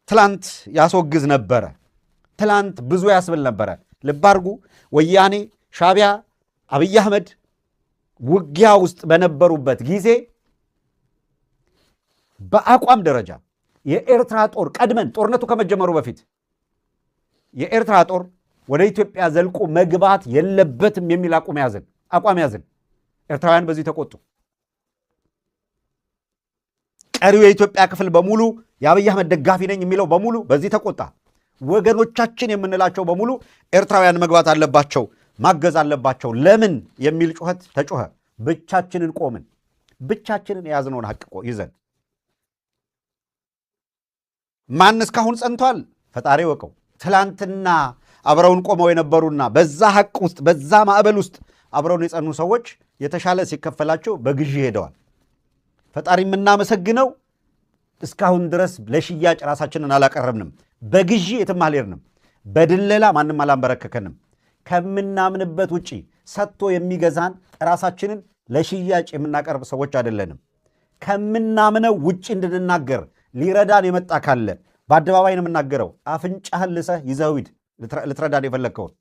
ትላንት ያስወግዝ ነበረ። ትላንት ብዙ ያስብል ነበረ። ልብ አድርጉ። ወያኔ፣ ሻዕቢያ፣ አብይ አህመድ ውጊያ ውስጥ በነበሩበት ጊዜ በአቋም ደረጃ የኤርትራ ጦር ቀድመን ጦርነቱ ከመጀመሩ በፊት የኤርትራ ጦር ወደ ኢትዮጵያ ዘልቆ መግባት የለበትም የሚል አቋም ያዝን። ኤርትራውያን በዚህ ተቆጡ። ቀሪው የኢትዮጵያ ክፍል በሙሉ የአብይ አህመድ ደጋፊ ነኝ የሚለው በሙሉ በዚህ ተቆጣ። ወገኖቻችን የምንላቸው በሙሉ ኤርትራውያን መግባት አለባቸው፣ ማገዝ አለባቸው፣ ለምን የሚል ጩኸት ተጮኸ። ብቻችንን ቆምን። ብቻችንን የያዝነውን ሀቅ ይዘን ማን እስካሁን ጸንቷል? ፈጣሪ ይወቀው። ትላንትና አብረውን ቆመው የነበሩና በዛ ሀቅ ውስጥ፣ በዛ ማዕበል ውስጥ አብረውን የጸኑ ሰዎች የተሻለ ሲከፈላቸው በግዢ ሄደዋል። ፈጣሪ የምናመሰግነው እስካሁን ድረስ ለሽያጭ ራሳችንን አላቀረብንም። በግዢ የትም አልሄድንም። በድለላ ማንም አላንበረከከንም። ከምናምንበት ውጪ ሰጥቶ የሚገዛን ራሳችንን ለሽያጭ የምናቀርብ ሰዎች አይደለንም። ከምናምነው ውጪ እንድንናገር ሊረዳን የመጣ ካለ በአደባባይ ነው የምናገረው። አፍንጫህን ልሰህ ይዘህ ሂድ። ልትረዳን የፈለግከውን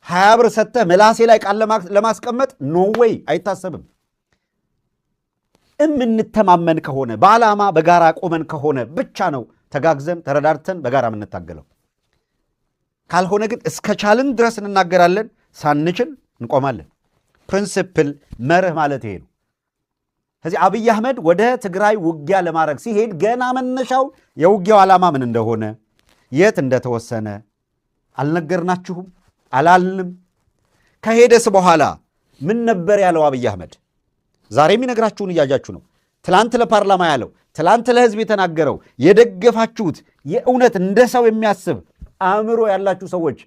20 ብር ሰጥተህ ምላሴ ላይ ቃል ለማስቀመጥ no way፣ አይታሰብም። የምንተማመን ከሆነ፣ በዓላማ በጋራ ቆመን ከሆነ ብቻ ነው ተጋግዘን ተረዳድተን በጋራ የምንታገለው። ካልሆነ ግን እስከ ቻልን ድረስ እንናገራለን፣ ሳንችል እንቆማለን። Principle፣ መርህ ማለት ይሄ ነው። ከዚህ አብይ አህመድ ወደ ትግራይ ውጊያ ለማድረግ ሲሄድ ገና መነሻው የውጊያው ዓላማ ምን እንደሆነ፣ የት እንደተወሰነ አልነገርናችሁም? አላልንም? ከሄደስ በኋላ ምን ነበር ያለው አብይ አህመድ? ዛሬ የሚነግራችሁን እያያችሁ ነው። ትላንት ለፓርላማ ያለው፣ ትላንት ለህዝብ የተናገረው፣ የደገፋችሁት፣ የእውነት እንደ ሰው የሚያስብ አእምሮ ያላችሁ ሰዎች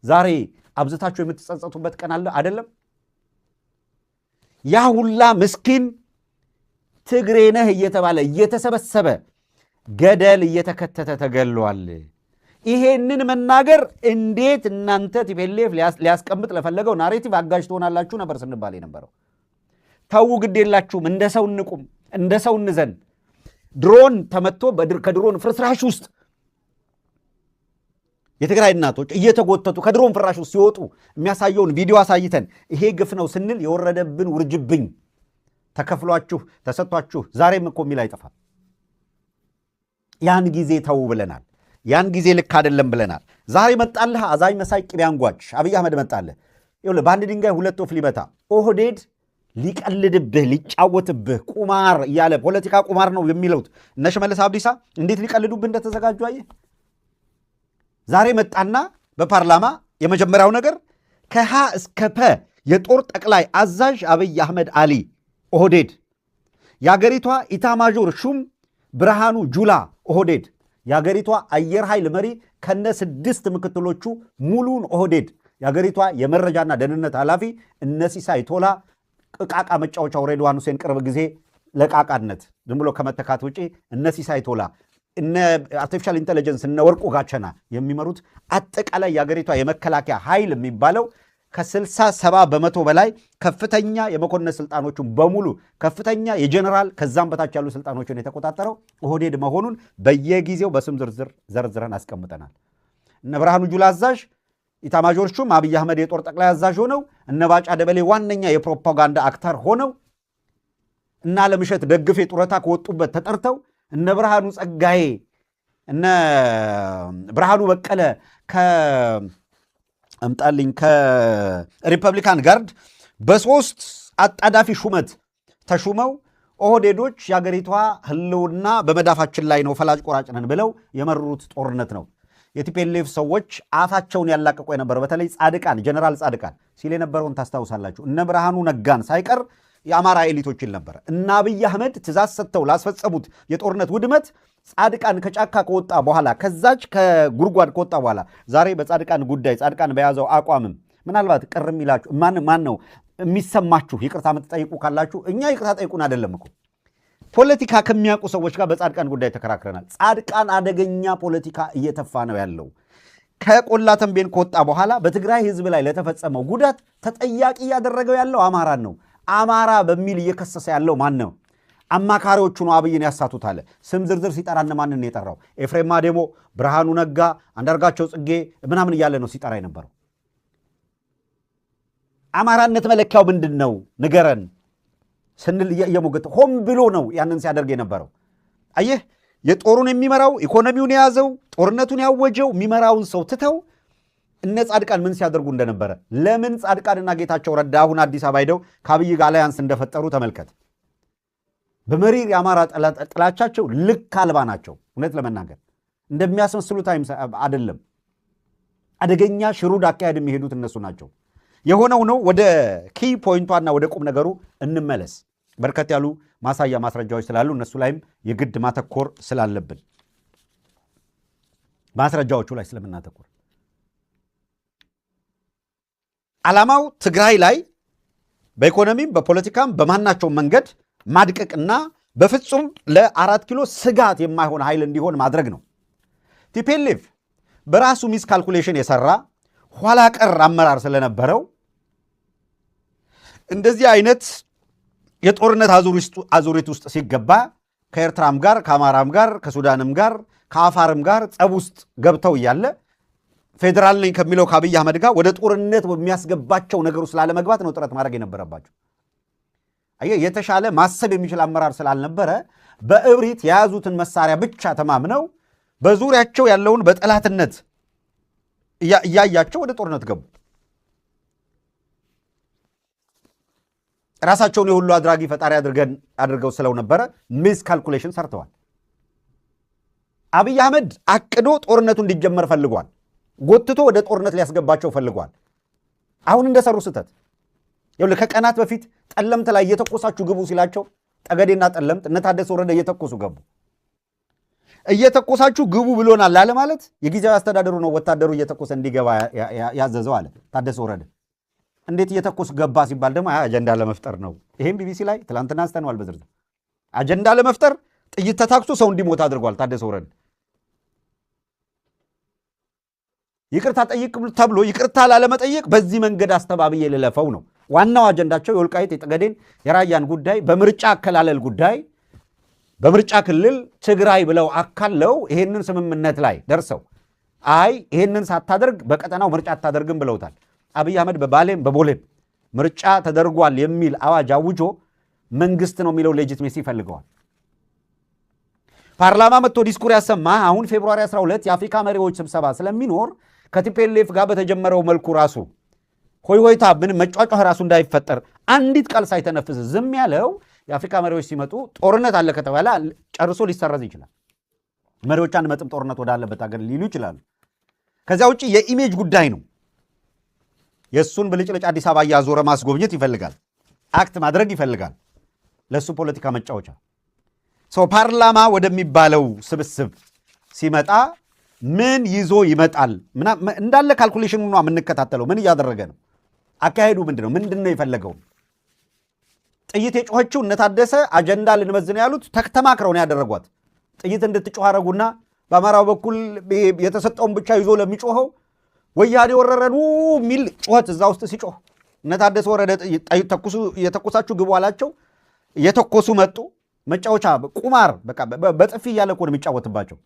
ዛሬ አብዝታችሁ የምትጸጸቱበት ቀን አለ አይደለም? ያ ሁላ ምስኪን ትግሬ ነህ እየተባለ እየተሰበሰበ ገደል እየተከተተ ተገሏል። ይሄንን መናገር እንዴት እናንተ TPLF ሊያስቀምጥ ለፈለገው narrative አጋዥ ትሆናላችሁ ነበር ስንባል የነበረው። ተዉ፣ ግድ የላችሁም፣ እንደ ሰው እንቁም፣ እንደ ሰው እንዘን። ድሮን ተመቶ ከድሮን ፍርስራሽ ውስጥ የትግራይ እናቶች እየተጎተቱ ከድሮን ፍራሽ ውስጥ ሲወጡ የሚያሳየውን ቪዲዮ አሳይተን ይሄ ግፍ ነው ስንል የወረደብን ውርጅብኝ ተከፍሏችሁ ተሰጥቷችሁ ዛሬም እኮ የሚል አይጠፋም። ያን ጊዜ ተው ብለናል። ያን ጊዜ ልክ አይደለም ብለናል። ዛሬ መጣልህ አዛኝ መሳይ ቅቤ አንጓች አብይ አህመድ መጣልህ። ይኸውልህ፣ በአንድ ድንጋይ ሁለት ወፍ ሊመታ ኦህዴድ ሊቀልድብህ፣ ሊጫወትብህ፣ ቁማር እያለ፣ ፖለቲካ ቁማር ነው የሚሉት እነ ሽመልስ አብዲሳ እንዴት ሊቀልዱብህ እንደተዘጋጁ አየህ። ዛሬ መጣና በፓርላማ የመጀመሪያው ነገር ከሀ እስከ ፐ የጦር ጠቅላይ አዛዥ አብይ አህመድ አሊ ኦህዴድ፣ የአገሪቷ ኢታማዦር ሹም ብርሃኑ ጁላ ኦህዴድ፣ የአገሪቷ አየር ኃይል መሪ ከነ ስድስት ምክትሎቹ ሙሉን ኦህዴድ፣ የአገሪቷ የመረጃና ደህንነት ኃላፊ እነ ሲሳይ ቶላ፣ ዕቃቃ መጫወቻው ሬድዋን ሁሴን ቅርብ ጊዜ ለቃቃነት ዝም ብሎ ከመተካት ውጪ፣ እነ ሲሳይ ቶላ፣ እነ artificial intelligence እነ ወርቁ ጋቸና የሚመሩት አጠቃላይ የአገሪቷ የመከላከያ ኃይል የሚባለው ከ67% በላይ ከፍተኛ የመኮንን ስልጣኖቹን በሙሉ፣ ከፍተኛ የጀኔራል ከዛም በታች ያሉ ስልጣኖችን የተቆጣጠረው ኦህዴድ መሆኑን በየጊዜው በስም ዝርዝር ዘርዝረን አስቀምጠናል። እነ ብርሃኑ ጁላ አዛዥ፣ ኢታማዦር ሹም አብይ አህመድ የጦር ጠቅላይ አዛዥ ሆነው፣ እነ ባጫ ደበሌ ዋነኛ የፕሮፓጋንዳ actor ሆነው፣ እነ አለምሸት ደግፌ ጡረታ ከወጡበት ተጠርተው፣ እነ ብርሃኑ ጸጋዬ፣ እነ ብርሃኑ በቀለ ከእምጣልኝ ከ Republican Guard በሶስት አጣዳፊ ሹመት ተሹመው ኦህዴዶች የአገሪቷ ሕልውና በመዳፋችን ላይ ነው፣ ፈላጭ ቆራጭ ነን ብለው የመሩት ጦርነት ነው። የ TPLF ሰዎች አፋቸውን ያላቀቁ የነበረው፣ በተለይ ጻድቃን፣ ጀነራል ጻድቃን ሲል የነበረውን ታስታውሳላችሁ። እነ ብርሃኑ ነጋን ሳይቀር የአማራ elite ኦች ይል ነበር። እነ አብይ አህመድ ትእዛዝ ሰጥተው ላስፈጸሙት የጦርነት ውድመት ጻድቃን ከጫካ ከወጣ በኋላ፣ ከዛች ከጉድጓድ ከወጣ በኋላ፣ ዛሬ በጻድቃን ጉዳይ ጻድቃን በያዘው አቋምም ምናልባት ቅር የሚላችሁ፣ ማን ማን ነው የሚሰማችሁ፣ ይቅርታ የምትጠይቁ ካላችሁ፣ እኛ ይቅርታ ጠይቁን አይደለም እኮ፣ ፖለቲካ ከሚያውቁ ሰዎች ጋር በጻድቃን ጉዳይ ተከራክረናል። ጻድቃን አደገኛ ፖለቲካ እየተፋ ነው ያለው። ከቆላ ተንቤን ከወጣ በኋላ በትግራይ ሕዝብ ላይ ለተፈጸመው ጉዳት ተጠያቂ እያደረገው ያለው አማራን ነው። አማራ በሚል እየከሰሰ ያለው ማን ነው? አማካሪዎቹ ነው አብይን ያሳቱት አለ። ስም ዝርዝር ሲጠራ እነማንን ነው የጠራው? ኤፍሬም ማዴቦ፣ ብርሃኑ ነጋ፣ አንዳርጋቸው ጽጌ ምናምን እያለ ነው ሲጠራ የነበረው። አማራነት መለኪያው ምንድን ነው ንገረን ስንል እየሞገተ ሆን ብሎ ነው ያንን ሲያደርግ የነበረው። አየህ፣ የጦሩን የሚመራው፣ ኢኮኖሚውን የያዘው፣ ጦርነቱን ያወጀው፣ የሚመራውን ሰው ትተው እነ ጻድቃን ምን ሲያደርጉ እንደነበረ፣ ለምን ጻድቃንና ጌታቸው ረዳ አሁን አዲስ አበባ ሄደው ከአብይ ጋር alliance እንደፈጠሩ ተመልከት። በመሪር የአማራ ጥላቻቸው ልክ አልባ ናቸው። እውነት ለመናገር እንደሚያስመስሉት አይደለም። አደገኛ shrewd አካሄድ የሚሄዱት እነሱ ናቸው። የሆነው ነው። ወደ key point ኧና ወደ ቁም ነገሩ እንመለስ። በርከት ያሉ ማሳያ ማስረጃዎች ስላሉ እነሱ ላይም የግድ ማተኮር ስላለብን፣ ማስረጃዎቹ ላይ ስለምናተኩር፣ ዓላማው ትግራይ ላይ በኢኮኖሚም በፖለቲካም በማናቸውም መንገድ ማድቀቅና በፍጹም ለ4 ኪሎ ስጋት የማይሆን ኃይል እንዲሆን ማድረግ ነው። TPLF በራሱ miscalculation የሰራ ኋላ ቀር አመራር ስለነበረው እንደዚህ አይነት የጦርነት አዙሪት ውስጥ ሲገባ ከኤርትራም ጋር፣ ከአማራም ጋር፣ ከሱዳንም ጋር፣ ከአፋርም ጋር ጸብ ውስጥ ገብተው እያለ ፌዴራል ነኝ ከሚለው ከአብይ አህመድ ጋር ወደ ጦርነት በሚያስገባቸው ነገር ውስጥ ላለመግባት ነው ጥረት ማድረግ የነበረባቸው። አየህ፣ የተሻለ ማሰብ የሚችል አመራር ስላልነበረ በእብሪት የያዙትን መሳሪያ ብቻ ተማምነው በዙሪያቸው ያለውን በጠላትነት እያያቸው ወደ ጦርነት ገቡ። ራሳቸውን የሁሉ አድራጊ ፈጣሪ አድርገው ስለው ነበረ። Miscalculation ሰርተዋል። አብይ አህመድ አቅዶ ጦርነቱ እንዲጀመር ፈልጓል። ጎትቶ ወደ ጦርነት ሊያስገባቸው ፈልጓል። አሁን እንደሰሩ ስህተት፣ ይኸውልህ፣ ከቀናት በፊት ጠለምት ላይ እየተኮሳችሁ ግቡ ሲላቸው ጠገዴና ጠለምት እነ ታደሰ ወረደ እየተኮሱ ገቡ። እየተኮሳችሁ ግቡ ብሎናል አለ ማለት የጊዜያዊ አስተዳደሩ ነው ወታደሩ እየተኮሰ እንዲገባ ያዘዘው አለ ታደሰ ወረደ። እንዴት እየተኮሱ ገባ ሲባል ደግሞ አጀንዳ ለመፍጠር ነው። ይሄም ቢቢሲ ላይ ትላንትና አንስተነዋል በዝርዝር። አጀንዳ ለመፍጠር ጥይት ተታኩሶ ሰው እንዲሞት አድርጓል ታደሰ ወረደ። ይቅርታ ጠይቅ ተብሎ ይቅርታ ላለመጠየቅ በዚህ መንገድ አስተባብዬ ልለፈው ነው። ዋናው አጀንዳቸው የወልቃይት፣ የጠገዴን፣ የራያን ጉዳይ በምርጫ አከላለል ጉዳይ በምርጫ ክልል ትግራይ ብለው አካለው ይሄንን ስምምነት ላይ ደርሰው አይ ይሄንን ሳታደርግ በቀጠናው ምርጫ አታደርግም ብለውታል። አብይ አህመድ በባሌም በቦሌም ምርጫ ተደርጓል የሚል አዋጅ አውጆ መንግስት ነው የሚለው legitimacy ይፈልገዋል። ፓርላማ መጥቶ ዲስኩር ያሰማ አሁን February 12 የአፍሪካ መሪዎች ስብሰባ ስለሚኖር ከ TPLF ጋር በተጀመረው መልኩ ራሱ ሆይ ሆይታ ምንም መጯጯህ ራሱ እንዳይፈጠር አንዲት ቃል ሳይተነፍስ ዝም ያለው የአፍሪካ መሪዎች ሲመጡ ጦርነት አለ ከተባለ ጨርሶ ሊሰረዝ ይችላል። መሪዎች አንመጥም ጦርነት ወዳለበት ሀገር ሊሉ ይችላሉ። ከዚያ ውጭ የ image ጉዳይ ነው። የእሱን ብልጭልጭ አዲስ አበባ እያዞረ ማስጎብኘት ይፈልጋል። Act ማድረግ ይፈልጋል። ለእሱ ፖለቲካ መጫወቻ ሰው ፓርላማ ወደሚባለው ስብስብ ሲመጣ ምን ይዞ ይመጣል? እንዳለ calculation ኑ ነው የምንከታተለው። ምን እያደረገ ነው? አካሄዱ ምንድን ነው? ምንድን ነው የፈለገው? ጥይት የጮኸችው እነ ታደሰ አጀንዳ ልንመዝን ያሉት ተማክረው ነው ያደረጓት። ጥይት እንድትጮህ አረጉና በአማራው በኩል የተሰጠውን ብቻ ይዞ ለሚጮኸው ወያኔ ወረረን የሚል ጩኸት እዛ ውስጥ ሲጮህ እነ ታደሰ ወረደ የተኮሳችሁ ግቡ አላቸው። እየተኮሱ መጡ። መጫወቻ ቁማር በቃ በጥፊ እያለ እኮ ነው የሚጫወትባቸው።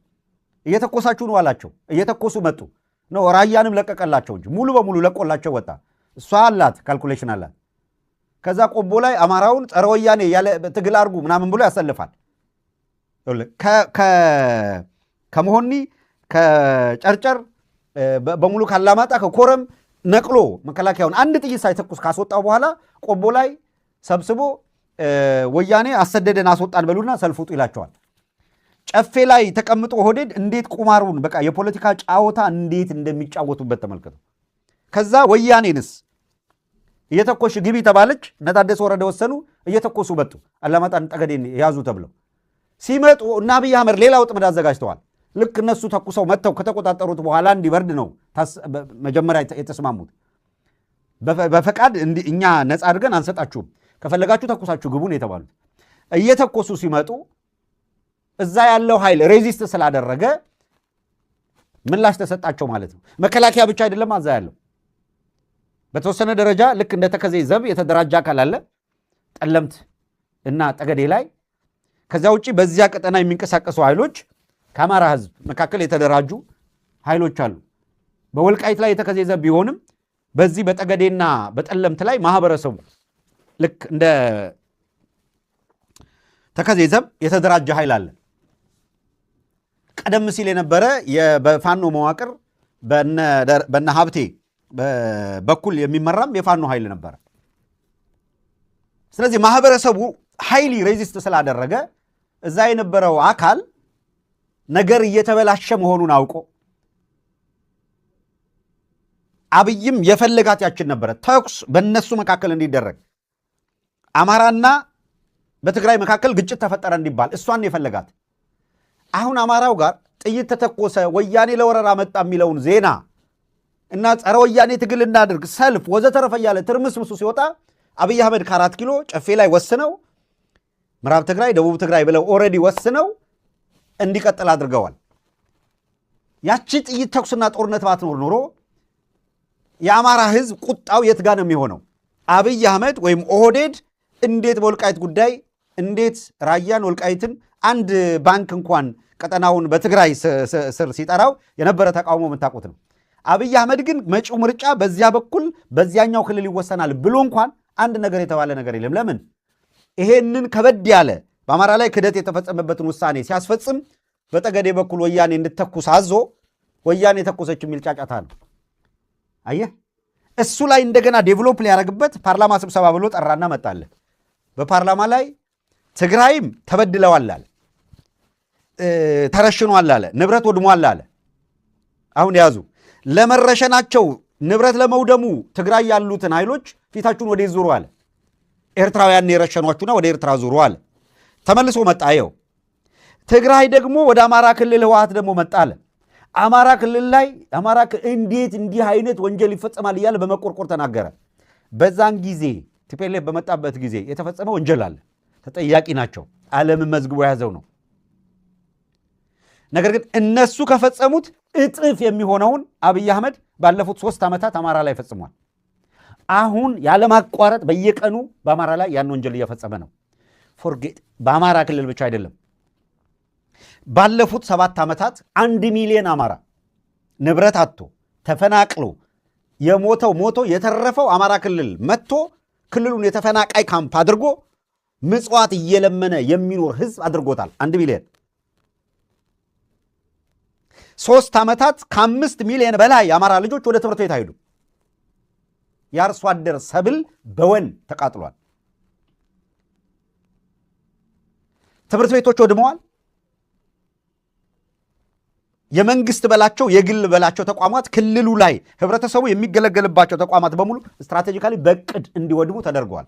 እየተኮሳችሁ ነው አላቸው። እየተኮሱ መጡ ነው። ራያንም ለቀቀላቸው እንጂ ሙሉ በሙሉ ለቆላቸው ወጣ። እሷ አላት calculation አላት። ከዛ ቆቦ ላይ አማራውን ጸረ ወያኔ ያለ ትግል አድርጉ ምናምን ብሎ ያሰልፋል። ከመሆኒ፣ ከጨርጨር፣ በሙሉ ካላማጣ፣ ከኮረም ነቅሎ መከላከያውን አንድ ጥይት ሳይተኩስ ካስወጣው በኋላ ቆቦ ላይ ሰብስቦ ወያኔ አሰደደን አስወጣን በሉና ሰልፍ ውጡ ይላቸዋል። ጨፌ ላይ ተቀምጦ ኦህዴድ እንዴት ቁማሩን በቃ የፖለቲካ ጫወታ እንዴት እንደሚጫወቱበት ተመልከቱ። ከዛ ወያኔንስ እየተኮሽ ግቢ ተባለች። እነ ታደሰ ወረደ ወሰኑ። እየተኮሱ መጡ። አላማጣን ጠገዴን ያዙ ተብለው ሲመጡ እና አብይ አህመድ ሌላ ወጥመድ አዘጋጅተዋል። ልክ እነሱ ተኩሰው መጥተው ከተቆጣጠሩት በኋላ እንዲበርድ ነው መጀመሪያ የተስማሙት። በፈቃድ እኛ ነፃ አድርገን አንሰጣችሁም፣ ከፈለጋችሁ ተኩሳችሁ ግቡ ነው የተባሉት። እየተኮሱ ሲመጡ እዛ ያለው ኃይል resist ስላደረገ ምላሽ ተሰጣቸው ማለት ነው። መከላከያ ብቻ አይደለም እዛ ያለው፣ በተወሰነ ደረጃ ልክ እንደ ተከዜ ዘብ የተደራጀ አካል አለ። ጠለምት እና ጠገዴ ላይ ከዚያ ውጭ በዚያ ቀጠና የሚንቀሳቀሱ ኃይሎች ከአማራ ህዝብ መካከል የተደራጁ ኃይሎች አሉ። በወልቃይት ላይ የተከዜ ዘብ ቢሆንም በዚህ በጠገዴና በጠለምት ላይ ማህበረሰቡ ልክ እንደ ተከዜ ዘብ የተደራጀ ኃይል አለ። ቀደም ሲል የነበረ በፋኖ መዋቅር በነ ሀብቴ በኩል የሚመራም የፋኖ ኃይል ነበረ። ስለዚህ ማህበረሰቡ highly resist ስላደረገ እዛ የነበረው አካል ነገር እየተበላሸ መሆኑን አውቆ፣ አብይም የፈለጋት ያችን ነበረ፣ ተኩስ በእነሱ መካከል እንዲደረግ፣ አማራና በትግራይ መካከል ግጭት ተፈጠረ እንዲባል እሷን የፈለጋት። አሁን አማራው ጋር ጥይት ተተኮሰ፣ ወያኔ ለወረራ መጣ የሚለውን ዜና እና ጸረ ወያኔ ትግል እናድርግ፣ ሰልፍ ወዘተረፈ እያለ ትርምስምሱ ሲወጣ አብይ አህመድ ከ4 ኪሎ ጨፌ ላይ ወስነው ምዕራብ ትግራይ፣ ደቡብ ትግራይ ብለው already ወስነው እንዲቀጥል አድርገዋል። ያቺ ጥይት ተኩስና ጦርነት ባትኖር ኖሮ የአማራ ህዝብ ቁጣው የት ጋ ነው የሚሆነው? አብይ አህመድ ወይም ኦህዴድ እንዴት በወልቃይት ጉዳይ፣ እንዴት ራያን ወልቃይትን አንድ ባንክ እንኳን ቀጠናውን በትግራይ ስር ሲጠራው የነበረ ተቃውሞ የምታውቁት ነው። አብይ አህመድ ግን መጪው ምርጫ በዚያ በኩል በዚያኛው ክልል ይወሰናል ብሎ እንኳን አንድ ነገር የተባለ ነገር የለም። ለምን? ይሄንን ከበድ ያለ በአማራ ላይ ክህደት የተፈጸመበትን ውሳኔ ሲያስፈጽም በጠገዴ በኩል ወያኔ እንድተኩስ አዞ ወያኔ ተኮሰች የሚል ጫጫታ ነው። አየህ፣ እሱ ላይ እንደገና develop ሊያደርግበት ፓርላማ ስብሰባ ብሎ ጠራና መጣለ። በፓርላማ ላይ ትግራይም ተበድለዋል አለ፣ ተረሽኗል አለ፣ ንብረት ወድሟል አለ። አሁን ያዙ፣ ለመረሸናቸው ንብረት ለመውደሙ ትግራይ ያሉትን ኃይሎች ፊታችሁን ወደ ዙሩ አለ። ኤርትራውያን የረሸኗችሁና ወደ ኤርትራ ዙሩ አለ። ተመልሶ መጣ። ይኸው ትግራይ ደግሞ ወደ አማራ ክልል ህወሓት ደግሞ መጣ አለ። አማራ ክልል ላይ አማራ እንዴት እንዲህ አይነት ወንጀል ይፈጸማል እያለ በመቆርቆር ተናገረ። በዛን ጊዜ TPLF በመጣበት ጊዜ የተፈጸመ ወንጀል አለ። ተጠያቂ ናቸው። ዓለምን መዝግቦ የያዘው ነው። ነገር ግን እነሱ ከፈጸሙት እጥፍ የሚሆነውን አብይ አህመድ ባለፉት 3 ዓመታት አማራ ላይ ፈጽሟል። አሁን ያለማቋረጥ በየቀኑ በአማራ ላይ ያን ወንጀል እየፈጸመ ነው። Forget በአማራ ክልል ብቻ አይደለም። ባለፉት 7 ዓመታት 1 ሚሊዮን አማራ ንብረት አጥቶ ተፈናቅሎ የሞተው ሞቶ የተረፈው አማራ ክልል መጥቶ ክልሉን የተፈናቃይ ካምፕ አድርጎ ምጽዋት እየለመነ የሚኖር ህዝብ አድርጎታል። 1 ሚሊዮን። 3 ዓመታት ከ5 ሚሊዮን በላይ የአማራ ልጆች ወደ ትምህርት ቤት አይሄዱ። የአርሶ አደር ሰብል በወን ተቃጥሏል። ትምህርት ቤቶች ወድመዋል። የመንግስት በላቸው የግል በላቸው ተቋማት፣ ክልሉ ላይ ህብረተሰቡ የሚገለገልባቸው ተቋማት በሙሉ strategically በእቅድ እንዲወድሙ ተደርገዋል።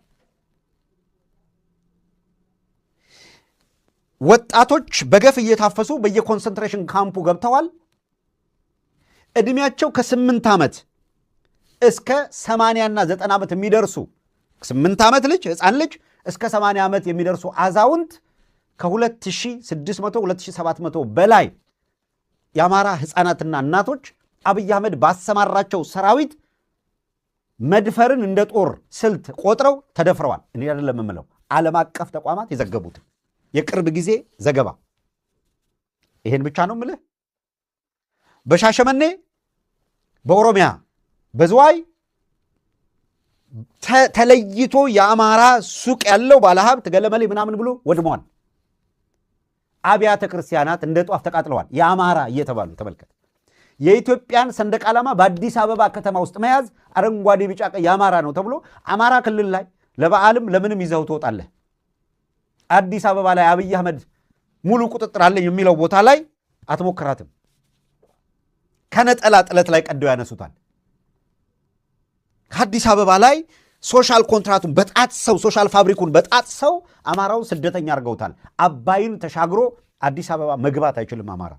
ወጣቶች በገፍ እየታፈሱ በየ concentration ካምፑ ገብተዋል። ዕድሜያቸው ከ8 ዓመት እስከ 80ና 90 ዓመት የሚደርሱ፣ 8 ዓመት ልጅ ህፃን ልጅ እስከ 80 ዓመት የሚደርሱ አዛውንት፣ ከ2600 2700 በላይ የአማራ ህፃናትና እናቶች አብይ አህመድ ባሰማራቸው ሰራዊት መድፈርን እንደ ጦር ስልት ቆጥረው ተደፍረዋል። እኔ አይደለም የምለው፣ ዓለም አቀፍ ተቋማት የዘገቡት የቅርብ ጊዜ ዘገባ። ይሄን ብቻ ነው የምልህ። በሻሸመኔ፣ በኦሮሚያ፣ በዝዋይ ተለይቶ የአማራ ሱቅ ያለው ባለሀብት ገለመሌ ምናምን ብሎ ወድመዋል። አብያተ ክርስቲያናት እንደ ጧፍ ተቃጥለዋል። የአማራ እየተባሉ ተመልከት። የኢትዮጵያን ሰንደቅ ዓላማ በአዲስ አበባ ከተማ ውስጥ መያዝ አረንጓዴ፣ ቢጫ፣ ቀይ የአማራ ነው ተብሎ አማራ ክልል ላይ ለበዓልም ለምንም ይዘው ትወጣለህ። አዲስ አበባ ላይ አብይ አህመድ ሙሉ ቁጥጥር አለኝ የሚለው ቦታ ላይ አትሞክራትም። ከነጠላ ጥለት ላይ ቀደው ያነሱታል። ከአዲስ አበባ ላይ social contract ኡን በጣጥሰው፣ social fabric ኡን በጣጥሰው አማራውን ስደተኛ አድርገውታል። አባይን ተሻግሮ አዲስ አበባ መግባት አይችልም አማራ።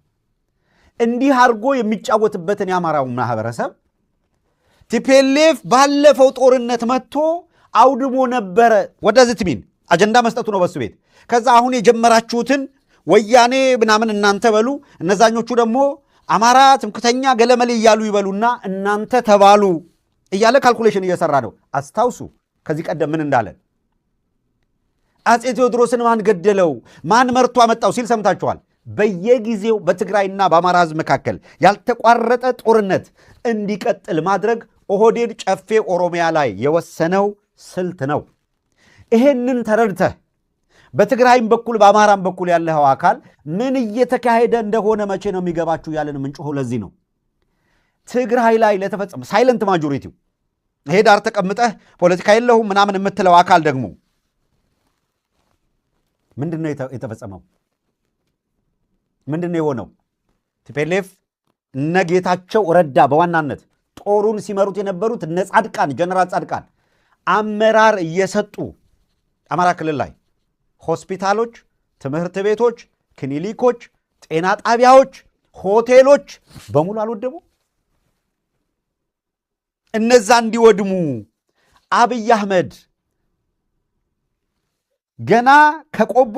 እንዲህ አድርጎ የሚጫወትበትን የአማራውን ማህበረሰብ TPLF ባለፈው ጦርነት መጥቶ አውድሞ ነበረ። What does it mean? አጀንዳ መስጠቱ ነው በሱ ቤት። ከዛ አሁን የጀመራችሁትን ወያኔ ምናምን እናንተ በሉ፣ እነዛኞቹ ደግሞ አማራ ትምክተኛ ገለመሌ እያሉ ይበሉና እናንተ ተባሉ እያለ calculation እየሰራ ነው። አስታውሱ ከዚህ ቀደም ምን እንዳለን። አፄ ቴዎድሮስን ማን ገደለው? ማን መርቶ አመጣው ሲል ሰምታችኋል። በየጊዜው በትግራይና በአማራ ህዝብ መካከል ያልተቋረጠ ጦርነት እንዲቀጥል ማድረግ ኦህዴድ ጨፌ ኦሮሚያ ላይ የወሰነው ስልት ነው። ይሄንን ተረድተህ በትግራይም በኩል በአማራም በኩል ያለው አካል ምን እየተካሄደ እንደሆነ መቼ ነው የሚገባችሁ ያለን ምንጮሆ ለዚህ ነው። ትግራይ ላይ ለተፈጸመ silent majority ው ይሄ ዳር ተቀምጠህ ፖለቲካ የለሁም ምናምን የምትለው አካል ደግሞ ምንድነው የተፈጸመው? ምንድነው የሆነው? TPLF እነ ጌታቸው ረዳ በዋናነት ጦሩን ሲመሩት የነበሩት እነ ጻድቃን ጀነራል ጻድቃን አመራር እየሰጡ አማራ ክልል ላይ ሆስፒታሎች፣ ትምህርት ቤቶች፣ ክሊኒኮች፣ ጤና ጣቢያዎች፣ ሆቴሎች በሙሉ አልወደሙ። እነዛ እንዲወድሙ አብይ አህመድ ገና ከቆቦ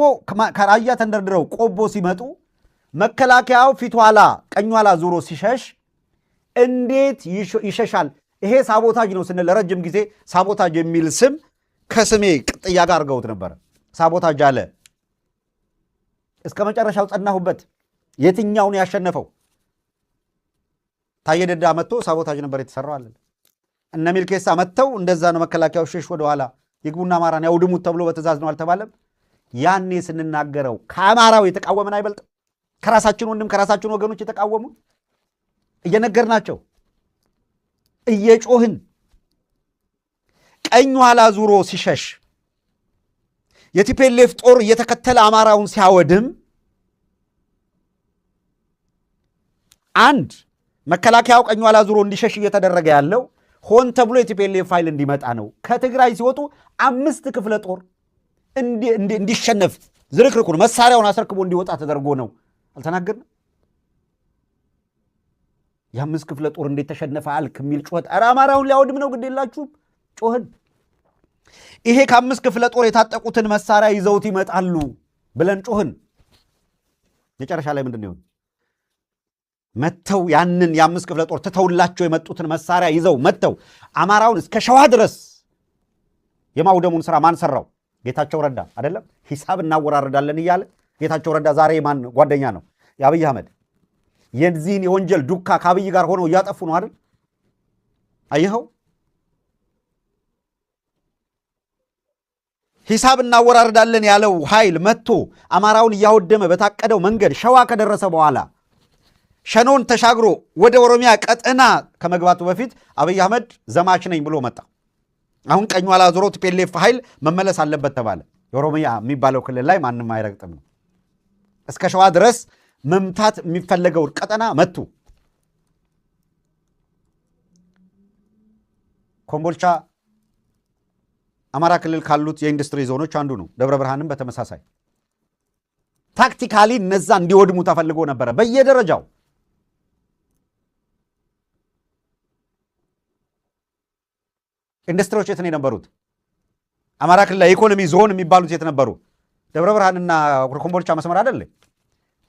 ከራያ ተንደርድረው ቆቦ ሲመጡ መከላከያው ፊት ኋላ ቀኝ ኋላ ዞሮ ሲሸሽ እንዴት ይሸሻል? ይሄ sabotage ነው ስንል ለረጅም ጊዜ sabotage የሚል ስም ከስሜ ቅጥያ ጋር አድርገውት ነበር። sabotage አለ። እስከ መጨረሻው ጸናሁበት። የትኛውን ያሸነፈው? ታየ ደንደአ መጥቶ sabotage ነበር የተሰራው አለ። እነ ሚልኬሳ መጥተው እንደዛ ነው መከላከያው ሸሽ ወደ ኋላ ይግቡና አማራን ያውድሙት ተብሎ በትእዛዝ ነው አልተባለም? ያኔ ስንናገረው ከአማራው የተቃወመን አይበልጥም? ከራሳችን ወንድም ከራሳችን ወገኖች የተቃወሙ እየነገርናቸው እየጮህን ቀኝ ኋላ ዙሮ ሲሸሽ የ TPLF ጦር እየተከተለ አማራውን ሲያወድም አንድ መከላከያው ቀኝ ኋላ ዙሮ እንዲሸሽ እየተደረገ ያለው ሆን ተብሎ የ TPLF ኃይል እንዲመጣ ነው። ከትግራይ ሲወጡ 5 ክፍለ ጦር እንዲሸነፍ ዝርክርኩን መሳሪያውን አስረክቦ እንዲወጣ ተደርጎ ነው። አልተናገርንም? የ5 ክፍለ ጦር እንዴት ተሸነፈ አልክ የሚል ጩኸት፣ ኧረ አማራውን ሊያወድም ነው ግድ የላችሁም ጮህን። ይሄ ከ5 ክፍለ ጦር የታጠቁትን መሳሪያ ይዘውት ይመጣሉ ብለን ጮህን። መጨረሻ ላይ ምንድን ነው የሆነው? መተው ያንን የ5 ክፍለ ጦር ትተውላቸው የመጡትን መሳሪያ ይዘው መተው አማራውን እስከ ሸዋ ድረስ የማውደሙን ስራ ማን ሰራው? ጌታቸው ረዳ አይደለም? ሂሳብ እናወራርዳለን እያለ ጌታቸው ረዳ ዛሬ ማን ጓደኛ ነው? የአብይ አህመድ። የዚህን የወንጀል ዱካ ከአብይ ጋር ሆነው እያጠፉ ነው አይደል? አየኸው? ሂሳብ እናወራርዳለን ያለው ኃይል መጥቶ አማራውን እያወደመ በታቀደው መንገድ ሸዋ ከደረሰ በኋላ ሸኖን ተሻግሮ ወደ ኦሮሚያ ቀጠና ከመግባቱ በፊት አብይ አህመድ ዘማች ነኝ ብሎ መጣ። አሁን ቀኝ ኋላ ዞሮ TPLF ኃይል መመለስ አለበት ተባለ። የኦሮሚያ የሚባለው ክልል ላይ ማንም አይረግጥም ነው። እስከ ሸዋ ድረስ መምታት የሚፈለገው ቀጠና መቱ። ኮምቦልቻ አማራ ክልል ካሉት የኢንዱስትሪ ዞኖች አንዱ ነው። ደብረ ብርሃንም በተመሳሳይ tactically እነዛ እንዲወድሙ ተፈልጎ ነበረ በየደረጃው። ኢንዱስትሪዎች የት ነው የነበሩት? አማራ ክልል ላይ ኢኮኖሚ ዞን የሚባሉት የት ነበሩ? ደብረ ብርሃንና ኮምቦልቻ መስመር አይደል?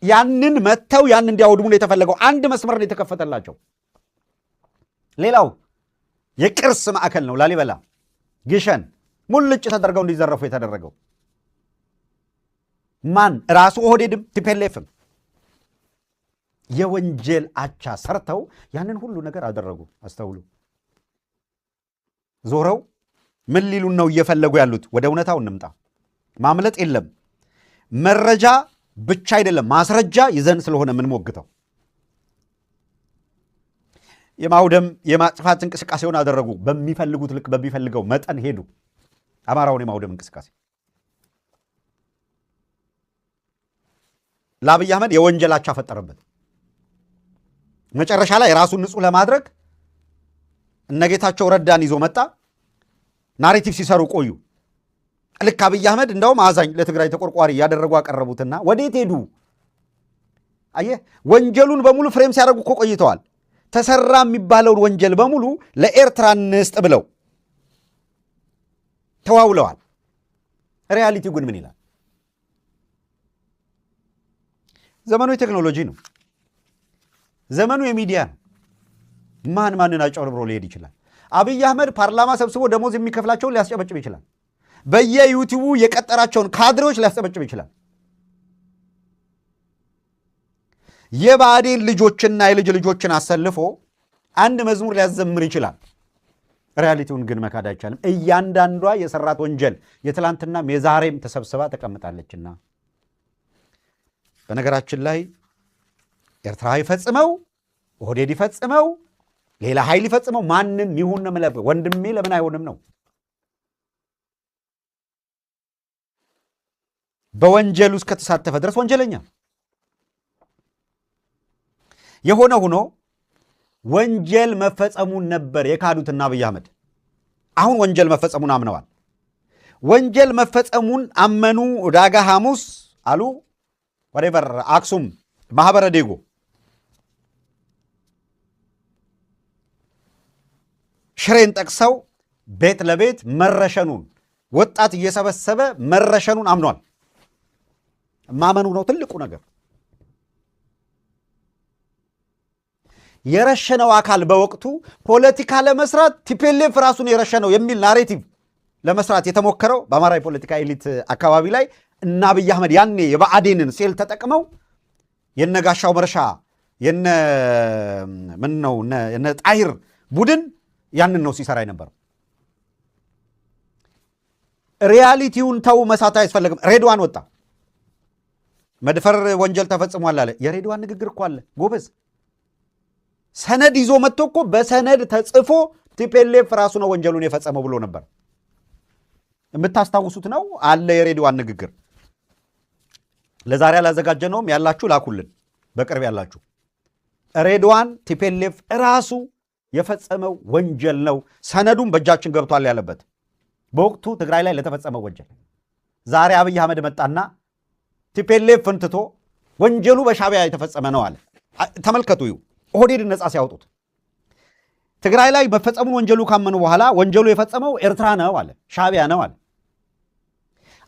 ያንን መተው ያንን እንዲያወድሙ ነው የተፈለገው። አንድ መስመር ነው የተከፈተላቸው። ሌላው የቅርስ ማዕከል ነው ላሊበላ፣ ግሸን ሙልጭ ተደርገው እንዲዘረፉ የተደረገው ማን? ራሱ ኦህዴድም TPLF ም የወንጀል አቻ ሰርተው ያንን ሁሉ ነገር አደረጉ። አስተውሉ። ዞረው ምን ሊሉን ነው እየፈለጉ ያሉት? ወደ እውነታው እንምጣ። ማምለጥ የለም። መረጃ ብቻ አይደለም ማስረጃ ይዘን ስለሆነ የምንሞግተው። የማውደም የማጥፋት እንቅስቃሴውን አደረጉ። በሚፈልጉት ልክ በሚፈልገው መጠን ሄዱ። አማራውን የማውደም እንቅስቃሴ ለአብይ አህመድ የወንጀል አቻ ፈጠረበት። መጨረሻ ላይ ራሱን ንጹህ ለማድረግ እነጌታቸው ረዳን ይዞ መጣ። narrative ሲሰሩ ቆዩ። ልክ አብይ አህመድ እንደውም አዛኝ ለትግራይ ተቆርቋሪ ያደረጉ አቀረቡትና ወዴት ሄዱ? አየህ፣ ወንጀሉን በሙሉ frame ሲያደርጉ እኮ ቆይተዋል። ተሰራ የሚባለውን ወንጀል በሙሉ ለኤርትራ እንስጥ ብለው ተዋውለዋል። reality ው ግን ምን ይላል? ዘመኑ የቴክኖሎጂ ነው። ዘመኑ የሚዲያ ነው። ማን ማንን አጭበርብሮ ሊሄድ ይችላል? አብይ አህመድ ፓርላማ ሰብስቦ ደሞዝ የሚከፍላቸውን ሊያስጨበጭብ ይችላል። በየዩቲዩቡ የቀጠራቸውን ካድሬዎች ሊያስጨበጭብ ይችላል። የብአዴን ልጆችና የልጅ ልጆችን አሰልፎ አንድ መዝሙር ሊያዘምር ይችላል። Reality ውን ግን መካድ አይቻልም። እያንዳንዷ የሰራት ወንጀል የትላንትናም የዛሬም ተሰብስባ ተቀምጣለችና። በነገራችን ላይ ኤርትራ ይፈጽመው፣ ኦህዴድ ይፈጽመው፣ ሌላ ኃይል ይፈጽመው፣ ማንም ይሁን ነው የምልህ። ወንድሜ ለምን አይሆንም ነው። በወንጀል ውስጥ ከተሳተፈ ድረስ ወንጀለኛ የሆነ ሆኖ ወንጀል መፈጸሙን ነበር የካዱትና አብይ አህመድ አሁን ወንጀል መፈጸሙን አምነዋል። ወንጀል መፈጸሙን አመኑ። ዕዳጋ ሐሙስ አሉ፣ whatever፣ አክሱም፣ ማህበረ ዴጎ፣ ሽሬን ጠቅሰው ቤት ለቤት መረሸኑን፣ ወጣት እየሰበሰበ መረሸኑን አምኗል። ማመኑ ነው ትልቁ ነገር። የረሸነው አካል በወቅቱ ፖለቲካ ለመስራት TPLF ራሱን የረሸነው የሚል narrative ለመስራት የተሞከረው በአማራ የፖለቲካ elite አካባቢ ላይ እና አብይ አህመድ ያኔ የብአዴንን ሴል ተጠቅመው የነ ጋሻው መርሻ፣ የነ ምን ነው የነ ጣሂር ቡድን ያንን ነው ሲሰራ የነበረው። Reality ውን ተው፣ መሳት አያስፈልግም። ሬድዋን ወጣ፣ መድፈር ወንጀል ተፈጽሟል አለ። የሬድዋን ንግግር እኮ አለ ጎበዝ። ሰነድ ይዞ መጥቶ እኮ በሰነድ ተጽፎ TPLF ራሱ ነው ወንጀሉን የፈጸመው ብሎ ነበር። የምታስታውሱት ነው አለ የሬድዋን ንግግር። ለዛሬ አላዘጋጀነውም፣ ያላችሁ ላኩልን፣ በቅርብ ያላችሁ። ሬድዋን TPLF ራሱ የፈጸመው ወንጀል ነው፣ ሰነዱም በእጃችን ገብቷል ያለበት በወቅቱ ትግራይ ላይ ለተፈጸመው ወንጀል። ዛሬ አብይ አህመድ መጣና TPLF ን ትቶ ወንጀሉ በሻዕቢያ የተፈጸመ ነው አለ። ተመልከቱ፣ ይሁ ኦህዴድን ነፃ ሲያወጡት ትግራይ ላይ መፈጸሙን ወንጀሉ ካመኑ በኋላ ወንጀሉ የፈጸመው ኤርትራ ነው አለ፣ ሻዕቢያ ነው አለ።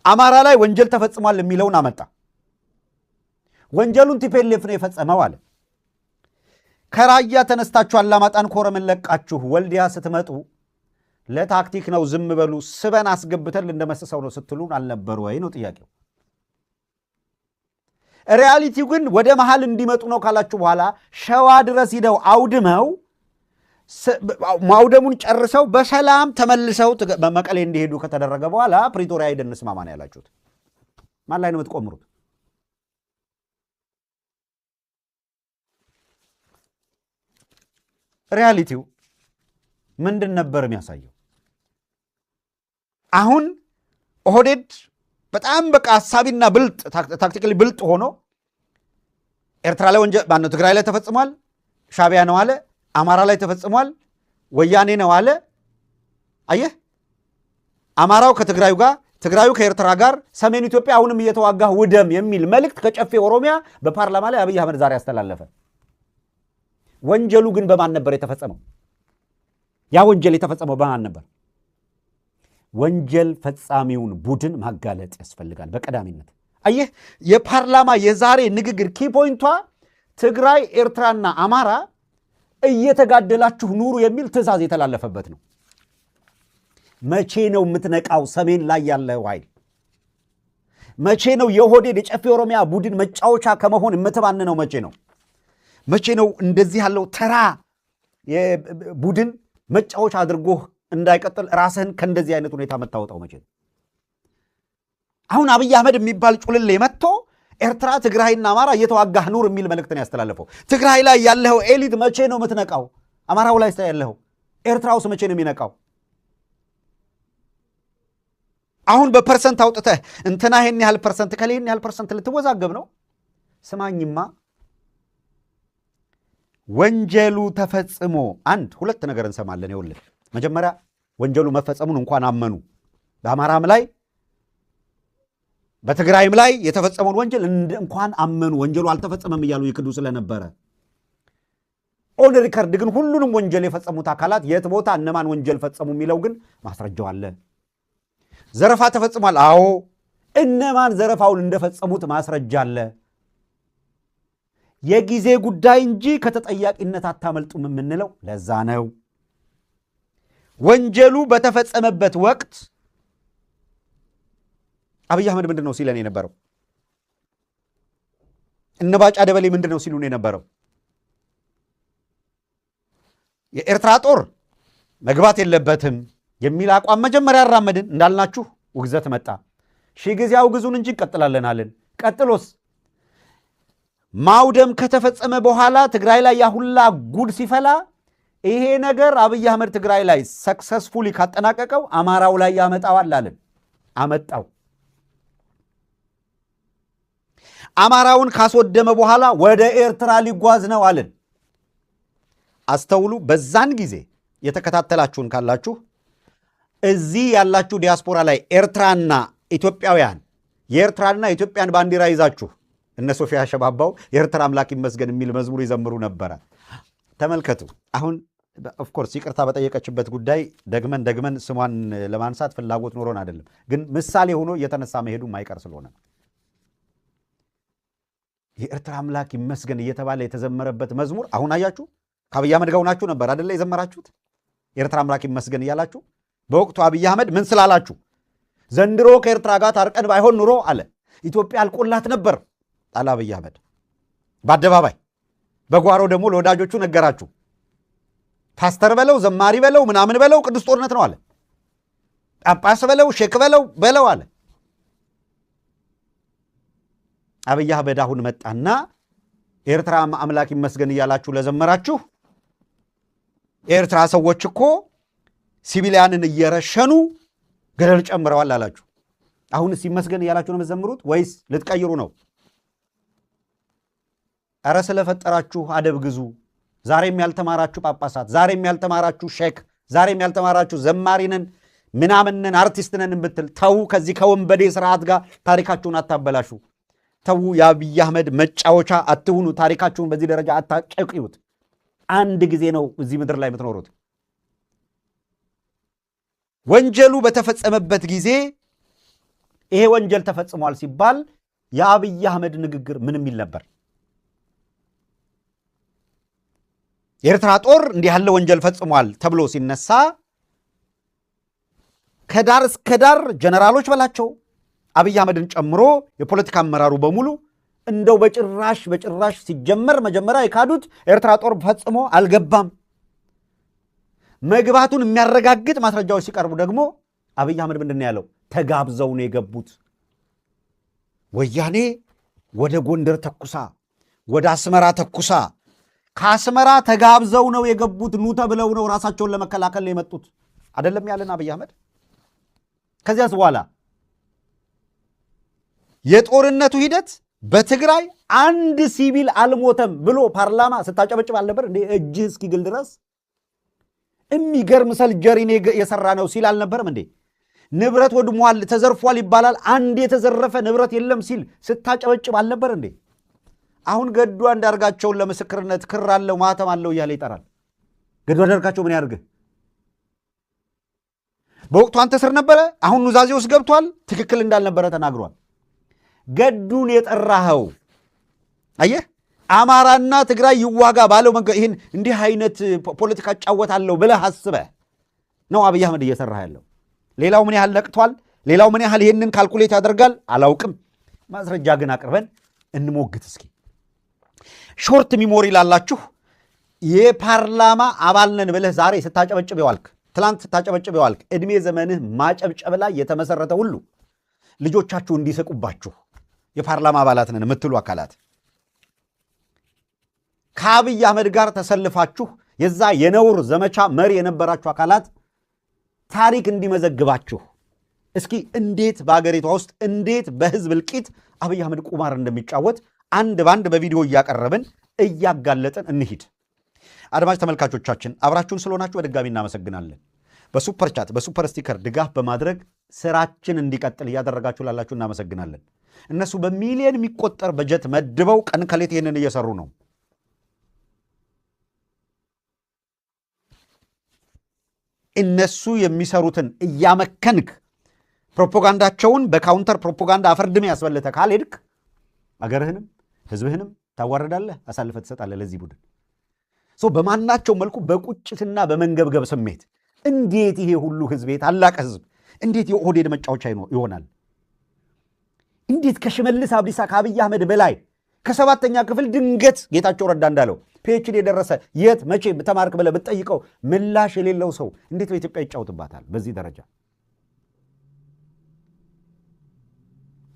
አማራ ላይ ወንጀል ተፈጽሟል የሚለውን አመጣ። ወንጀሉን TPLF ነው የፈጸመው አለ። ከራያ ተነስታችሁ አላማጣን ኮረምን ለቃችሁ ወልዲያ ስትመጡ ለታክቲክ ነው፣ ዝም በሉ፣ ስበን አስገብተን ልንደመስሰው ነው ስትሉን አልነበሩ ወይ ነው ጥያቄው። Reality ው ግን ወደ መሃል እንዲመጡ ነው ካላችሁ በኋላ ሸዋ ድረስ ሂደው አውድመው፣ ማውደሙን ጨርሰው በሰላም ተመልሰው መቀሌ እንዲሄዱ ከተደረገ በኋላ ፕሪቶሪያ ሄደን እንስማማ ነው ያላችሁት። ማን ላይ ነው የምትቆምሩት? Reality ው ምንድን ነበር የሚያሳየው? አሁን ኦህዴድ በጣም በቃ ሀሳቢና ብልጥ፣ tactically ብልጥ ሆኖ ኤርትራ ላይ ወንጀል ማነው ትግራይ ላይ ተፈጽሟል፣ ሻዕቢያ ነው አለ። አማራ ላይ ተፈጽሟል፣ ወያኔ ነው አለ። አየህ፣ አማራው ከትግራዩ ጋር፣ ትግራዩ ከኤርትራ ጋር፣ ሰሜን ኢትዮጵያ አሁንም እየተዋጋህ ውደም የሚል መልእክት ከጨፌ ኦሮሚያ በፓርላማ ላይ አብይ አህመድ ዛሬ አስተላለፈ። ወንጀሉ ግን በማን ነበር የተፈጸመው? ያ ወንጀል የተፈጸመው በማን ነበር? ወንጀል ፈጻሚውን ቡድን ማጋለጥ ያስፈልጋል በቀዳሚነት። አየህ፣ የፓርላማ የዛሬ ንግግር key point ቷ ትግራይ፣ ኤርትራና አማራ እየተጋደላችሁ ኑሩ የሚል ትዕዛዝ የተላለፈበት ነው። መቼ ነው የምትነቃው? ሰሜን ላይ ያለው ኃይል መቼ ነው የኦህዴድ የጨፌ ኦሮሚያ ቡድን መጫወቻ ከመሆን የምትባንነው? መቼ ነው? መቼ ነው እንደዚህ ያለው ተራ ቡድን መጫወቻ አድርጎህ እንዳይቀጥል ራስህን ከእንደዚህ አይነት ሁኔታ የምታወጣው መቼ ነው? አሁን አብይ አህመድ የሚባል ጩልሌ መጥቶ ኤርትራ፣ ትግራይና አማራ እየተዋጋህ ኑር የሚል መልእክትን ያስተላለፈው። ትግራይ ላይ ያለው elite መቼ ነው የምትነቃው? አማራው ላይ ያለው፣ ኤርትራ ውስጥ መቼ ነው የሚነቃው? አሁን በ percent አውጥተህ እንትና ይሄን ያህል percent ከሌ ይሄን ያህል percent ልትወዛገብ ነው? ስማኝማ፣ ወንጀሉ ተፈጽሞ አንድ ሁለት ነገር እንሰማለን። ይኸውልህ፣ መጀመሪያ ወንጀሉ መፈጸሙን እንኳን አመኑ። በአማራም ላይ በትግራይም ላይ የተፈጸመውን ወንጀል እንኳን አመኑ። ወንጀሉ አልተፈጸመም እያሉ ይክዱ ስለነበረ on record ግን ሁሉንም ወንጀል የፈጸሙት አካላት የት ቦታ እነማን ወንጀል ፈጸሙ የሚለው ግን ማስረጃው አለ። ዘረፋ ተፈጽሟል። አዎ፣ እነማን ዘረፋውን እንደፈጸሙት ማስረጃ አለ። የጊዜ ጉዳይ እንጂ ከተጠያቂነት አታመልጡም የምንለው ለዛ ነው። ወንጀሉ በተፈጸመበት ወቅት አብይ አህመድ ምንድን ነው ሲለን የነበረው? እነ ባጫ ደበሌ ምንድን ነው ሲሉን የነበረው? የኤርትራ ጦር መግባት የለበትም የሚል አቋም መጀመሪያ አራመድን። እንዳልናችሁ ውግዘት መጣ። ሺህ ጊዜ አውግዙን እንጂ እንቀጥላለን አልን። ቀጥሎስ ማውደም ከተፈጸመ በኋላ ትግራይ ላይ ያ ሁላ ጉድ ሲፈላ ይሄ ነገር አብይ አህመድ ትግራይ ላይ successfully ካጠናቀቀው አማራው ላይ ያመጣዋል አልን። አመጣው። አማራውን ካስወደመ በኋላ ወደ ኤርትራ ሊጓዝ ነው አልን። አስተውሉ። በዛን ጊዜ የተከታተላችሁን ካላችሁ እዚህ ያላችሁ ዲያስፖራ ላይ ኤርትራና ኢትዮጵያውያን የኤርትራና የኢትዮጵያን ባንዲራ ይዛችሁ እነ ሶፊያ ሸባባው የኤርትራ አምላክ ይመስገን የሚል መዝሙር ይዘምሩ ነበረ። ተመልከቱ። አሁን of course ይቅርታ በጠየቀችበት ጉዳይ ደግመን ደግመን ስሟን ለማንሳት ፍላጎት ኖሮን አይደለም፣ ግን ምሳሌ ሆኖ እየተነሳ መሄዱ ማይቀር ስለሆነ ነው። የኤርትራ አምላክ ይመስገን እየተባለ የተዘመረበት መዝሙር አሁን አያችሁ። ከአብይ አህመድ ጋር ሆናችሁ ነበር አደለ የዘመራችሁት? የኤርትራ አምላክ ይመስገን እያላችሁ በወቅቱ አብይ አህመድ ምን ስላላችሁ ዘንድሮ ከኤርትራ ጋር ታርቀን ባይሆን ኑሮ አለ ኢትዮጵያ አልቆላት ነበር አለ አብይ አህመድ በአደባባይ። በጓሮ ደግሞ ለወዳጆቹ ነገራችሁ። ፓስተር በለው ዘማሪ በለው ምናምን በለው ቅዱስ ጦርነት ነው አለ። ጳጳስ በለው ሼክ በለው በለው አለ። አብይ አህመድ አሁን መጣና ኤርትራ አምላክ ይመስገን እያላችሁ ለዘመራችሁ የኤርትራ ሰዎች እኮ civilian ን እየረሸኑ ገደል ጨምረዋል አላችሁ። አሁንስ ይመስገን እያላችሁ ነው የምትዘምሩት ወይስ ልትቀይሩ ነው? ኧረ ስለፈጠራችሁ አደብ ግዙ። ዛሬም ያልተማራችሁ ጳጳሳት፣ ዛሬም ያልተማራችሁ ሼክ፣ ዛሬም ያልተማራችሁ ዘማሪነን ምናምንን አርቲስትነን ብትል ተዉ። ከዚህ ከወንበዴ ስርዓት ጋር ታሪካችሁን አታበላሹ። ተዉ። የአብይ አህመድ መጫወቻ አትሁኑ። ታሪካችሁን በዚህ ደረጃ አታጨቅዩት። አንድ ጊዜ ነው እዚህ ምድር ላይ የምትኖሩት። ወንጀሉ በተፈጸመበት ጊዜ ይሄ ወንጀል ተፈጽሟል ሲባል የአብይ አህመድ ንግግር ምን የሚል ነበር? የኤርትራ ጦር እንዲህ ያለ ወንጀል ፈጽሟል ተብሎ ሲነሳ ከዳር እስከ ዳር ጀነራሎች በላቸው አብይ አህመድን ጨምሮ የፖለቲካ አመራሩ በሙሉ እንደው በጭራሽ በጭራሽ ሲጀመር መጀመሪያ የካዱት ኤርትራ ጦር ፈጽሞ አልገባም፣ መግባቱን የሚያረጋግጥ ማስረጃዎች ሲቀርቡ ደግሞ አብይ አህመድ ምንድን ነው ያለው? ተጋብዘው ነው የገቡት። ወያኔ ወደ ጎንደር ተኩሳ፣ ወደ አስመራ ተኩሳ፣ ከአስመራ ተጋብዘው ነው የገቡት። ኑ ተብለው ነው ራሳቸውን ለመከላከል ነው የመጡት። አይደለም ያለን አብይ አህመድ። ከዚያስ በኋላ የጦርነቱ ሂደት በትግራይ አንድ ሲቪል አልሞተም ብሎ ፓርላማ ስታጨበጭብ አልነበር እንዴ? እጅህ እስኪግል ድረስ የሚገርም surgery የሰራ ነው ሲል አልነበረም እንዴ? ንብረት ወድሟል ተዘርፏል ይባላል፣ አንድ የተዘረፈ ንብረት የለም ሲል ስታጨበጭብ አልነበር እንዴ? አሁን ገዱ አንዳርጋቸውን ለምስክርነት ክር አለው ማተም አለው እያለ ይጠራል። ገዱ አንዳርጋቸው ምን ያድርግህ? በወቅቱ አንተ ስር ነበረ። አሁን ኑዛዜ ውስጥ ገብቷል። ትክክል እንዳልነበረ ተናግሯል። ገዱን የጠራኸው አየህ፣ አማራና ትግራይ ይዋጋ ባለው መንገድ ይህን እንዲህ አይነት ፖለቲካ እጫወታለሁ ብለህ አስበህ ነው አብይ አህመድ እየሰራህ ያለው። ሌላው ምን ያህል ነቅቷል፣ ሌላው ምን ያህል ይህንን calculate ያደርጋል አላውቅም። ማስረጃ ግን አቅርበን እንሞግት እስኪ። Short memory ላላችሁ የፓርላማ አባል ነን ብለህ ዛሬ ስታጨበጭብ የዋልክ፣ ትላንት ስታጨበጭብ የዋልክ፣ ዕድሜ ዘመንህ ማጨብጨብ ላይ የተመሰረተ ሁሉ ልጆቻችሁ እንዲስቁባችሁ የፓርላማ አባላት ነን የምትሉ አካላት ከአብይ አህመድ ጋር ተሰልፋችሁ የዛ የነውር ዘመቻ መሪ የነበራችሁ አካላት ታሪክ እንዲመዘግባችሁ እስኪ እንዴት በአገሪቷ ውስጥ እንዴት በህዝብ እልቂት አብይ አህመድ ቁማር እንደሚጫወት አንድ ባንድ በቪዲዮ እያቀረብን እያጋለጥን እንሂድ። አድማጭ ተመልካቾቻችን አብራችሁን ስለሆናችሁ በድጋሚ እናመሰግናለን። በ super chat በ super sticker ድጋፍ በማድረግ ስራችን እንዲቀጥል እያደረጋችሁ ላላችሁ እናመሰግናለን። እነሱ በሚሊዮን የሚቆጠር በጀት መድበው ቀን ከሌት ይህንን እየሰሩ ነው። እነሱ የሚሰሩትን እያመከንክ ፕሮፓጋንዳቸውን በ counter ፕሮፓጋንዳ አፈርድሜ ያስበልተህ ካልሄድክ አገርህንም ህዝብህንም ታዋርዳለህ፣ አሳልፈህ ትሰጣለህ ለዚህ ቡድን። በማናቸው መልኩ በቁጭትና በመንገብገብ ስሜት እንዴት ይሄ ሁሉ ህዝብ ታላቅ ህዝብ እንዴት የኦህዴድ መጫወቻ ይሆናል? እንዴት ከሽመልስ አብዲሳ ከአብይ አህመድ በላይ ከሰባተኛ ክፍል ድንገት ጌታቸው ረዳ እንዳለው PhD የደረሰ የት መቼ ተማርክ ብለህ ብትጠይቀው ምላሽ የሌለው ሰው እንዴት በኢትዮጵያ ይጫወትባታል? በዚህ ደረጃ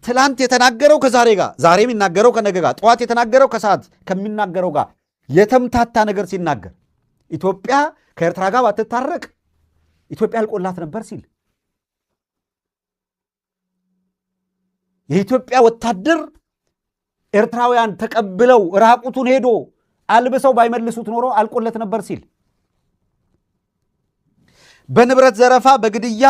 ትላንት የተናገረው ከዛሬ ጋር፣ ዛሬ የሚናገረው ከነገ ጋር፣ ጠዋት የተናገረው ከሰዓት ከሚናገረው ጋር የተምታታ ነገር ሲናገር ኢትዮጵያ ከኤርትራ ጋር ባትታረቅ ኢትዮጵያ አልቆላት ነበር ሲል፣ የኢትዮጵያ ወታደር ኤርትራውያን ተቀብለው ራቁቱን ሄዶ አልብሰው ባይመልሱት ኖሮ አልቆለት ነበር ሲል፣ በንብረት ዘረፋ በግድያ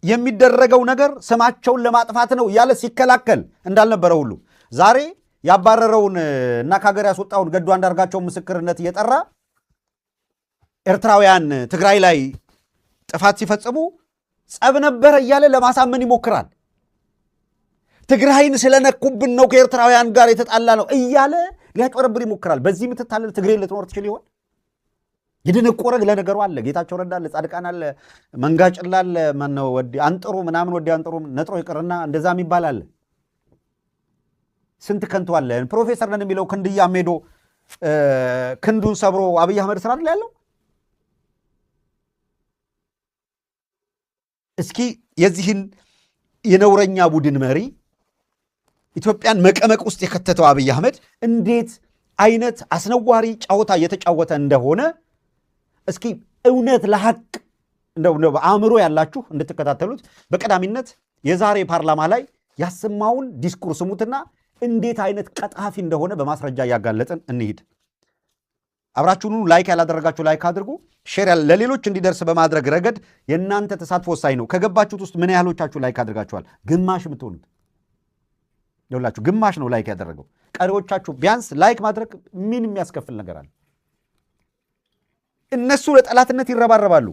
የሚደረገው ነገር ስማቸውን ለማጥፋት ነው እያለ ሲከላከል እንዳልነበረ ሁሉ ዛሬ ያባረረውን እና ከሀገር ያስወጣውን ገዱ አንዳርጋቸውን ምስክርነት እየጠራ ኤርትራውያን ትግራይ ላይ ጥፋት ሲፈጽሙ ጸብ ነበረ እያለ ለማሳመን ይሞክራል። ትግራይን ስለነኩብን ነው ከኤርትራውያን ጋር የተጣላ ነው እያለ ሊያጭበረብር ይሞክራል። በዚህ የምትታለል ትግሬ ልትኖር ትችል ይሆን? የደነቆረ ለነገሩ አለ። ጌታቸው ረዳ አለ፣ ጻድቃን አለ፣ መንጋጭላ አለ፣ ማነው ወዲ አንጥሩ ምናምን ወዲ አንጥሩ ነጥሮ ይቅርና እንደዛ የሚባል አለ። ስንት ከንቱ አለ። ፕሮፌሰር ነን የሚለው ክንድያም ሄዶ ክንዱን ሰብሮ አብይ አህመድ ስራ አይደል ያለው? እስኪ የዚህን የነውረኛ ቡድን መሪ ኢትዮጵያን መቀመቅ ውስጥ የከተተው አብይ አህመድ እንዴት አይነት አስነዋሪ ጨዋታ እየተጫወተ እንደሆነ እስኪ እውነት ለሐቅ እንደው አእምሮ ያላችሁ እንድትከታተሉት በቀዳሚነት የዛሬ ፓርላማ ላይ ያሰማውን ዲስኩር ስሙትና እንዴት አይነት ቀጣፊ እንደሆነ በማስረጃ እያጋለጥን እንሂድ። አብራችሁኑ like ያላደረጋችሁ like አድርጉ። Share ለሌሎች እንዲደርስ በማድረግ ረገድ የእናንተ ተሳትፎ ወሳኝ ነው። ከገባችሁት ውስጥ ምን ያህሎቻችሁ like አድርጋችኋል? ግማሽ የምትሆኑት ይኸውላችሁ፣ ግማሽ ነው like ያደረገው። ቀሪዎቻችሁ ቢያንስ like ማድረግ ምን የሚያስከፍል ነገር አለ? እነሱ ለጠላትነት ይረባረባሉ።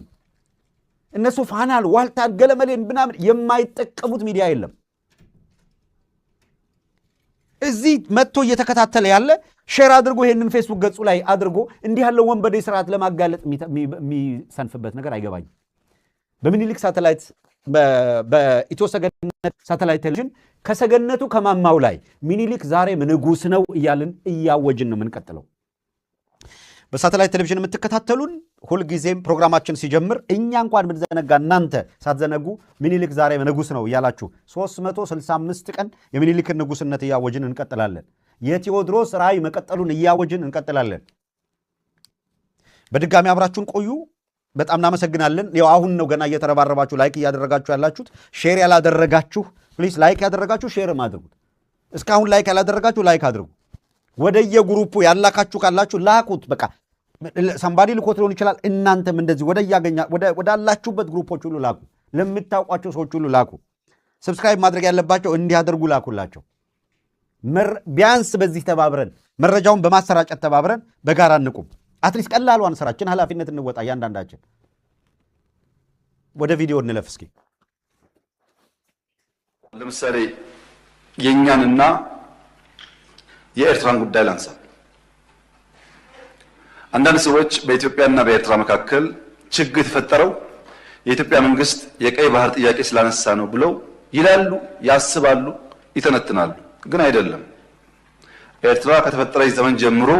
እነሱ ፋናል፣ ዋልታን፣ ገለመሌን ምናምን የማይጠቀሙት ሚዲያ የለም። እዚህ መጥቶ እየተከታተለ ያለ share አድርጎ ይሄንን ፌስቡክ ገጹ ላይ አድርጎ እንዲህ ያለው ወንበዴ ስርዓት ለማጋለጥ የሚሰንፍበት ነገር አይገባኝም። በምኒልክ ሳተላይት በኢትዮ ሰገነት ሳተላይት ቴሌቪዥን ከሰገነቱ ከማማው ላይ ሚኒሊክ ዛሬም ንጉሥ ነው እያልን እያወጅን ነው የምንቀጥለው። በሳተላይት ቴሌቪዥን የምትከታተሉን ሁልጊዜም ፕሮግራማችን ሲጀምር እኛ እንኳን ብንዘነጋ እናንተ ሳትዘነጉ ሚኒሊክ ዛሬም ንጉሥ ነው እያላችሁ 365 ቀን የሚኒሊክን ንጉሥነት እያወጅን እንቀጥላለን። የቴዎድሮስ ራዕይ መቀጠሉን እያወጅን እንቀጥላለን። በድጋሚ አብራችሁን ቆዩ። በጣም እናመሰግናለን። ያው አሁን ነው ገና እየተረባረባችሁ like እያደረጋችሁ ያላችሁት። Share ያላደረጋችሁ please like ያደረጋችሁ share ም አድርጉት። እስካሁን like ያላደረጋችሁ like አድርጉ። ወደየ group ኡ ያላካችሁ ካላችሁ ላኩት። በቃ somebody ልኮት ሊሆን ይችላል። እናንተም እንደዚህ ወዳላችሁበት group ኦች ሁሉ ላኩ። ለምታውቋቸው ሰዎች ሁሉ ላኩ። Subscribe ማድረግ ያለባቸው እንዲያደርጉ ላኩላቸው። ቢያንስ በዚህ ተባብረን መረጃውን በማሰራጨት ተባብረን በጋራ እንቁም። At least ቀላሏን ስራችን ኃላፊነት እንወጣ እያንዳንዳችን። ወደ ቪዲዮ እንለፍ እስኪ። ለምሳሌ የእኛንና የኤርትራን ጉዳይ ላንሳ። አንዳንድ ሰዎች በኢትዮጵያና በኤርትራ መካከል ችግር የተፈጠረው የኢትዮጵያ መንግስት የቀይ ባህር ጥያቄ ስላነሳ ነው ብለው ይላሉ፣ ያስባሉ፣ ይተነትናሉ። ግን አይደለም። ኤርትራ ከተፈጠረች ዘመን ጀምሮ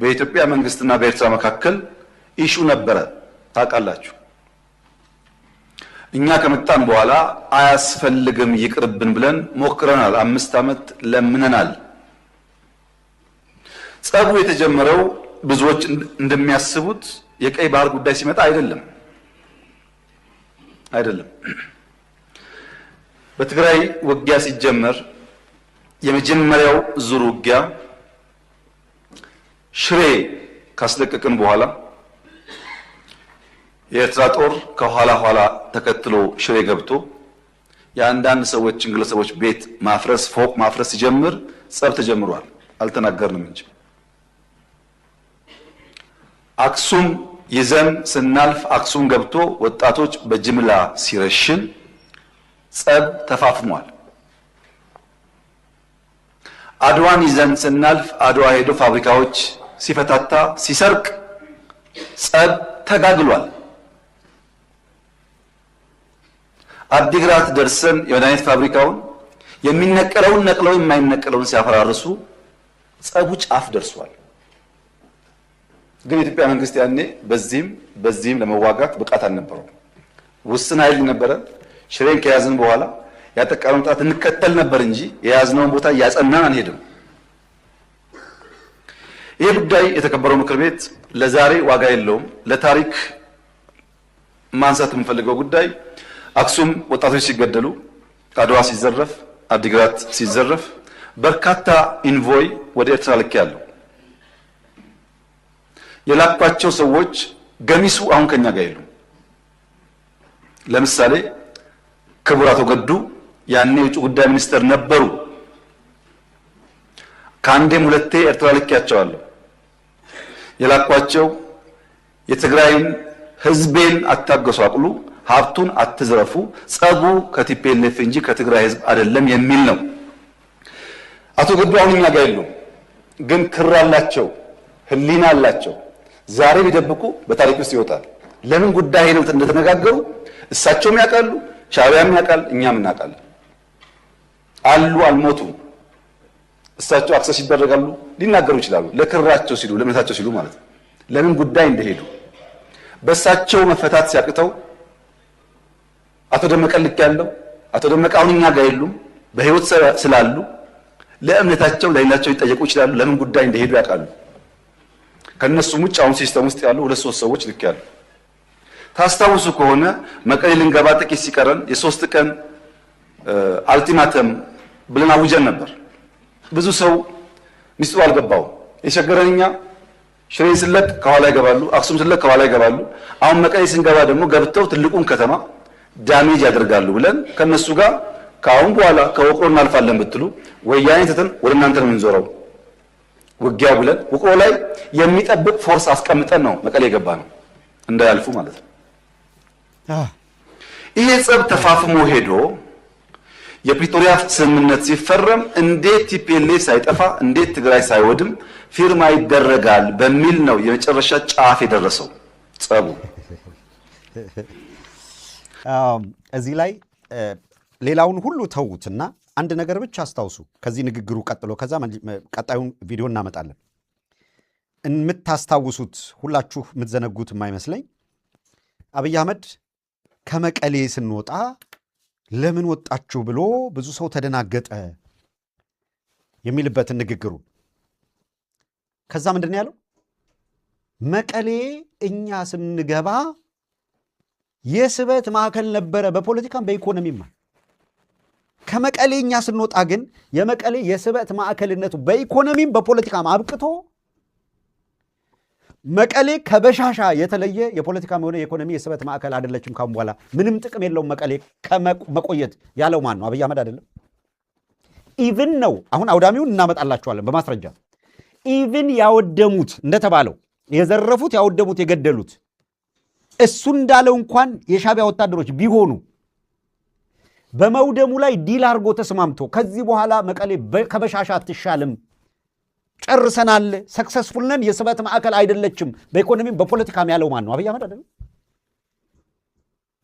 በኢትዮጵያ መንግስትና በኤርትራ መካከል issue ነበረ፣ ታውቃላችሁ። እኛ ከመጣን በኋላ አያስፈልግም ይቅርብን ብለን ሞክረናል። 5 ዓመት ለምነናል። ጸቡ የተጀመረው ብዙዎች እንደሚያስቡት የቀይ ባህር ጉዳይ ሲመጣ አይደለም አይደለም። በትግራይ ውጊያ ሲጀመር የመጀመሪያው ዙር ውጊያ ሽሬ ካስለቀቅን በኋላ የኤርትራ ጦር ከኋላ ኋላ ተከትሎ ሽሬ ገብቶ የአንዳንድ ሰዎችን ግለሰቦች ቤት ማፍረስ ፎቅ ማፍረስ ሲጀምር ጸብ ተጀምሯል። አልተናገርንም እንጂ አክሱም ይዘን ስናልፍ አክሱም ገብቶ ወጣቶች በጅምላ ሲረሽን ጸብ ተፋፍሟል። አድዋን ይዘን ስናልፍ አድዋ ሄዶ ፋብሪካዎች ሲፈታታ ሲሰርቅ ጸብ ተጋግሏል። አዲግራት ደርሰን የመድኃኒት ፋብሪካውን የሚነቀለውን ነቅለው የማይነቀለውን ሲያፈራርሱ ጸቡ ጫፍ ደርሷል። ግን የኢትዮጵያ መንግስት ያኔ በዚህም በዚህም ለመዋጋት ብቃት አልነበረውም። ውስን ኃይል ነበረ። ሽሬን ከያዝን በኋላ ያጠቃነውን ጠላት እንከተል ነበር እንጂ የያዝነውን ቦታ እያጸናን አንሄድም። ይህ ጉዳይ የተከበረው ምክር ቤት ለዛሬ ዋጋ የለውም። ለታሪክ ማንሳት የምፈልገው ጉዳይ አክሱም ወጣቶች ሲገደሉ፣ አድዋ ሲዘረፍ፣ አዲግራት ሲዘረፍ በርካታ envoy ወደ ኤርትራ ልክ ያለው የላኳቸው ሰዎች ገሚሱ አሁን ከኛ ጋር የሉም። ለምሳሌ ክቡር አቶ ገዱ ያኔ የውጭ ጉዳይ ሚኒስትር ነበሩ። ከአንዴም ሁለቴ ኤርትራ ልኬያቸዋለሁ። የላኳቸው የትግራይን ህዝቤን አታጎሳቁሉ፣ ሀብቱን አትዝረፉ፣ ጸቡ ከ TPLF እንጂ ከትግራይ ህዝብ አይደለም የሚል ነው። አቶ ገዱ አሁን እኛ ጋር የሉም፣ ግን ክር አላቸው፣ ህሊና አላቸው። ዛሬ ቢደብቁ በታሪክ ውስጥ ይወጣል። ለምን ጉዳይ ሄደው እንደተነጋገሩ እሳቸውም ያውቃሉ፣ ሻዕቢያም ያውቃል፣ እኛም እናውቃለን። አሉ፣ አልሞቱም። እሳቸው access ይደረጋሉ፣ ሊናገሩ ይችላሉ። ለክራቸው ሲሉ ለእምነታቸው ሲሉ ማለት ነው። ለምን ጉዳይ እንደሄዱ በእሳቸው መፈታት ሲያቅተው አቶ ደመቀ ልክ ያለው አቶ ደመቀ አሁን እኛ ጋር የሉም፣ በህይወት ስላሉ ለእምነታቸው ለሌላቸው ሊጠየቁ ይችላሉ። ለምን ጉዳይ እንደሄዱ ያውቃሉ። ከነሱም ውጭ አሁን system ውስጥ ያሉ ሁለት ሶስት ሰዎች ልክ ያሉ ታስታውሱ ከሆነ መቀሌ ልንገባ ጥቂት ሲቀረን የ3 ቀን ultimatum ብለን አውጀን ነበር። ብዙ ሰው ሚስጥሩ አልገባውም። የቸገረን እኛ ሽሬን ስለቅ ከኋላ ይገባሉ፣ አክሱም ስለቅ ከኋላ ይገባሉ። አሁን መቀሌ ስንገባ ደግሞ ገብተው ትልቁን ከተማ damage ያደርጋሉ ብለን ከነሱ ጋር ከአሁን በኋላ ከውቅሮ እናልፋለን ብትሉ ወያኔ ትተን ወደ እናንተ ነው የምንዞረው ውጊያው ብለን ውቅሮ ላይ የሚጠብቅ force አስቀምጠን ነው መቀሌ የገባ ነው እንዳያልፉ ማለት ነው። ይሄ ጸብ ተፋፍሞ ሄዶ የፕሪቶሪያ ስምምነት ሲፈረም እንዴት TPLF ሳይጠፋ እንዴት ትግራይ ሳይወድም ፊርማ ይደረጋል በሚል ነው የመጨረሻ ጫፍ የደረሰው ጸቡ። እዚህ ላይ ሌላውን ሁሉ ተዉትና አንድ ነገር ብቻ አስታውሱ። ከዚህ ንግግሩ ቀጥሎ ከዛ ቀጣዩን ቪዲዮ እናመጣለን። የምታስታውሱት ሁላችሁ የምትዘነጉት የማይመስለኝ አብይ አህመድ ከመቀሌ ስንወጣ ለምን ወጣችሁ ብሎ ብዙ ሰው ተደናገጠ የሚልበትን ንግግሩ። ከዛ ምንድን ነው ያለው? መቀሌ እኛ ስንገባ የስበት ማዕከል ነበረ፣ በፖለቲካም በኢኮኖሚም። ከመቀሌ እኛ ስንወጣ ግን የመቀሌ የስበት ማዕከልነቱ በኢኮኖሚም በፖለቲካም አብቅቶ መቀሌ ከበሻሻ የተለየ የፖለቲካም ሆነ የኢኮኖሚ የስበት ማዕከል አይደለችም። ካሁን በኋላ ምንም ጥቅም የለውም መቀሌ መቆየት ያለው ማን ነው? አብይ አህመድ አይደለም? Even ነው አሁን አውዳሚውን እናመጣላችኋለን በማስረጃ። Even ያወደሙት እንደተባለው የዘረፉት፣ ያወደሙት፣ የገደሉት እሱ እንዳለው እንኳን የሻዕቢያ ወታደሮች ቢሆኑ በመውደሙ ላይ deal አድርጎ ተስማምቶ ከዚህ በኋላ መቀሌ ከበሻሻ አትሻልም፣ ጨርሰናል፣ successful ነን፣ የስበት ማዕከል አይደለችም በኢኮኖሚም በፖለቲካም ያለው ማን ነው? አብይ አህመድ አይደለም?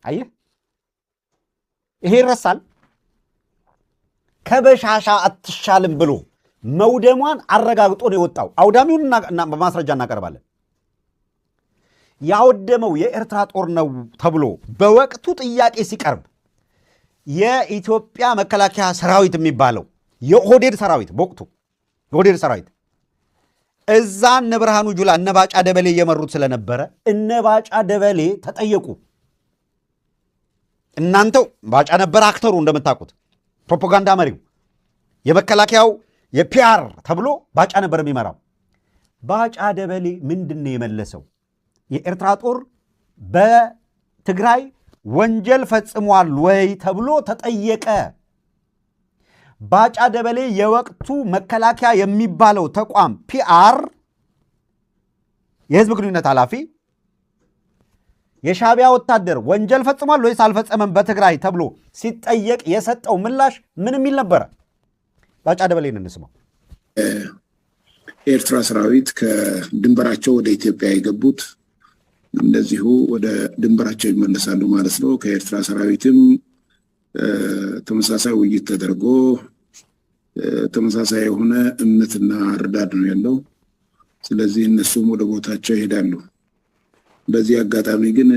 አየህ፣ ይሄ ይረሳል። ከበሻሻ አትሻልም ብሎ መውደሟን አረጋግጦ ነው የወጣው። አውዳሚውን በማስረጃ እናቀርባለን። ያወደመው የኤርትራ ጦር ነው ተብሎ በወቅቱ ጥያቄ ሲቀርብ የኢትዮጵያ መከላከያ ሰራዊት የሚባለው የኦህዴድ ሰራዊት፣ በወቅቱ የኦህዴድ ሰራዊት እዛ እነ ብርሃኑ ጁላ እነ ባጫ ደበሌ እየመሩት ስለነበረ እነ ባጫ ደበሌ ተጠየቁ። እናንተው ባጫ ነበር actor ኡ፣ እንደምታውቁት ፕሮፓጋንዳ መሪው የመከላከያው የ PR ተብሎ ባጫ ነበር የሚመራው። ባጫ ደበሌ ምንድን ነው የመለሰው? የኤርትራ ጦር በትግራይ ወንጀል ፈጽሟል ወይ ተብሎ ተጠየቀ። ባጫ ደበሌ የወቅቱ መከላከያ የሚባለው ተቋም PR የህዝብ ግንኙነት ኃላፊ የሻዕቢያ ወታደር ወንጀል ፈጽሟል ወይስ አልፈጸመም በትግራይ ተብሎ ሲጠየቅ የሰጠው ምላሽ ምን የሚል ነበረ? ባጫ ደበሌን እንስማው። የኤርትራ ሰራዊት ከድንበራቸው ወደ ኢትዮጵያ የገቡት እንደዚሁ ወደ ድንበራቸው ይመለሳሉ ማለት ነው። ከኤርትራ ሰራዊትም ተመሳሳይ ውይይት ተደርጎ ተመሳሳይ የሆነ እምነትና አረዳድ ነው ያለው። ስለዚህ እነሱም ወደ ቦታቸው ይሄዳሉ። በዚህ አጋጣሚ ግን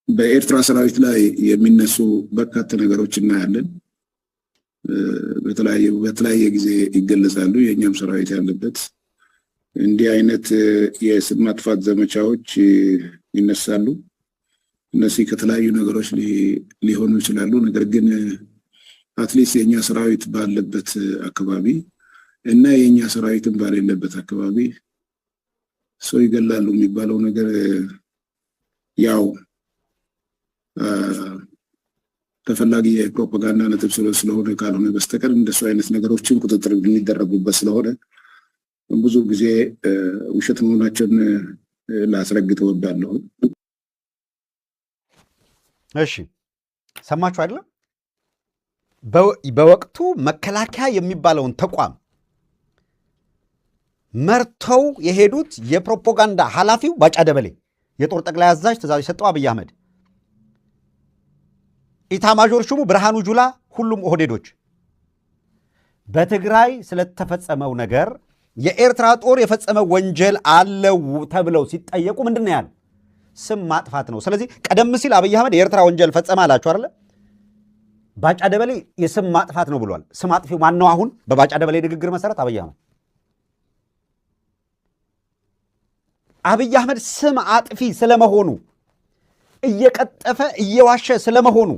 በኤርትራ ሰራዊት ላይ የሚነሱ በርካታ ነገሮች እናያለን። በተለያየ ጊዜ ይገለጻሉ። የእኛም ሰራዊት ያለበት እንዲህ አይነት የስም ማጥፋት ዘመቻዎች ይነሳሉ። እነዚህ ከተለያዩ ነገሮች ሊሆኑ ይችላሉ። ነገር ግን at least የእኛ ሰራዊት ባለበት አካባቢ እና የእኛ ሰራዊትን ባሌለበት አካባቢ ሰው ይገላሉ የሚባለው ነገር ያው ተፈላጊ የፕሮፓጋንዳ ነጥብ ስለሆነ ካልሆነ በስተቀር እንደሱ አይነት ነገሮችን ቁጥጥር የሚደረጉበት ስለሆነ ብዙ ጊዜ ውሸት መሆናቸውን ላስረግጥ እወዳለሁ። እሺ ሰማችሁ አይደለም? በወቅቱ መከላከያ የሚባለውን ተቋም መርተው የሄዱት የፕሮፓጋንዳ ኃላፊው ባጫ ደበሌ፣ የጦር ጠቅላይ አዛዥ ትእዛዝ የሰጠው አብይ አህመድ፣ ኢታማዦር ሹሙ ብርሃኑ ጁላ፣ ሁሉም ኦህዴዶች በትግራይ ስለተፈጸመው ነገር የኤርትራ ጦር የፈጸመው ወንጀል አለው ተብለው ሲጠየቁ ምንድን ነው ያለው? ስም ማጥፋት ነው። ስለዚህ ቀደም ሲል አብይ አህመድ የኤርትራ ወንጀል ፈጸመ አላችሁ አይደለ? ባጫ ደበሌ የስም ማጥፋት ነው ብሏል። ስም አጥፊው ማን ነው? አሁን በባጫ ደበሌ ንግግር መሰረት አብይ አህመድ። አብይ አህመድ ስም አጥፊ ስለመሆኑ፣ እየቀጠፈ እየዋሸ ስለመሆኑ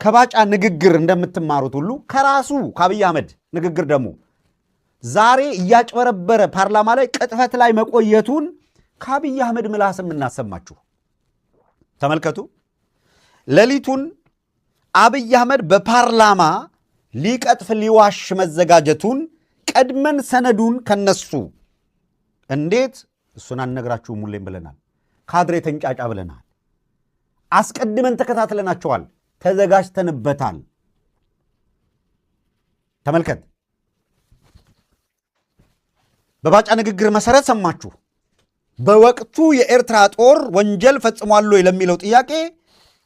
ከባጫ ንግግር እንደምትማሩት ሁሉ ከራሱ ከአብይ አህመድ ንግግር ደግሞ ዛሬ እያጭበረበረ ፓርላማ ላይ ቅጥፈት ላይ መቆየቱን ከአብይ አህመድ ምላስ የምናሰማችሁ ተመልከቱ። ሌሊቱን አብይ አህመድ በፓርላማ ሊቀጥፍ ሊዋሽ መዘጋጀቱን ቀድመን ሰነዱን ከነሱ እንዴት እሱን አንነግራችሁም ሁሌም ብለናል። ካድሬ ተንጫጫ ብለናል። አስቀድመን ተከታትለናቸዋል። ተዘጋጅተንበታል። ተመልከት። በባጫ ንግግር መሰረት ሰማችሁ። በወቅቱ የኤርትራ ጦር ወንጀል ፈጽሟል ወይ ለሚለው ጥያቄ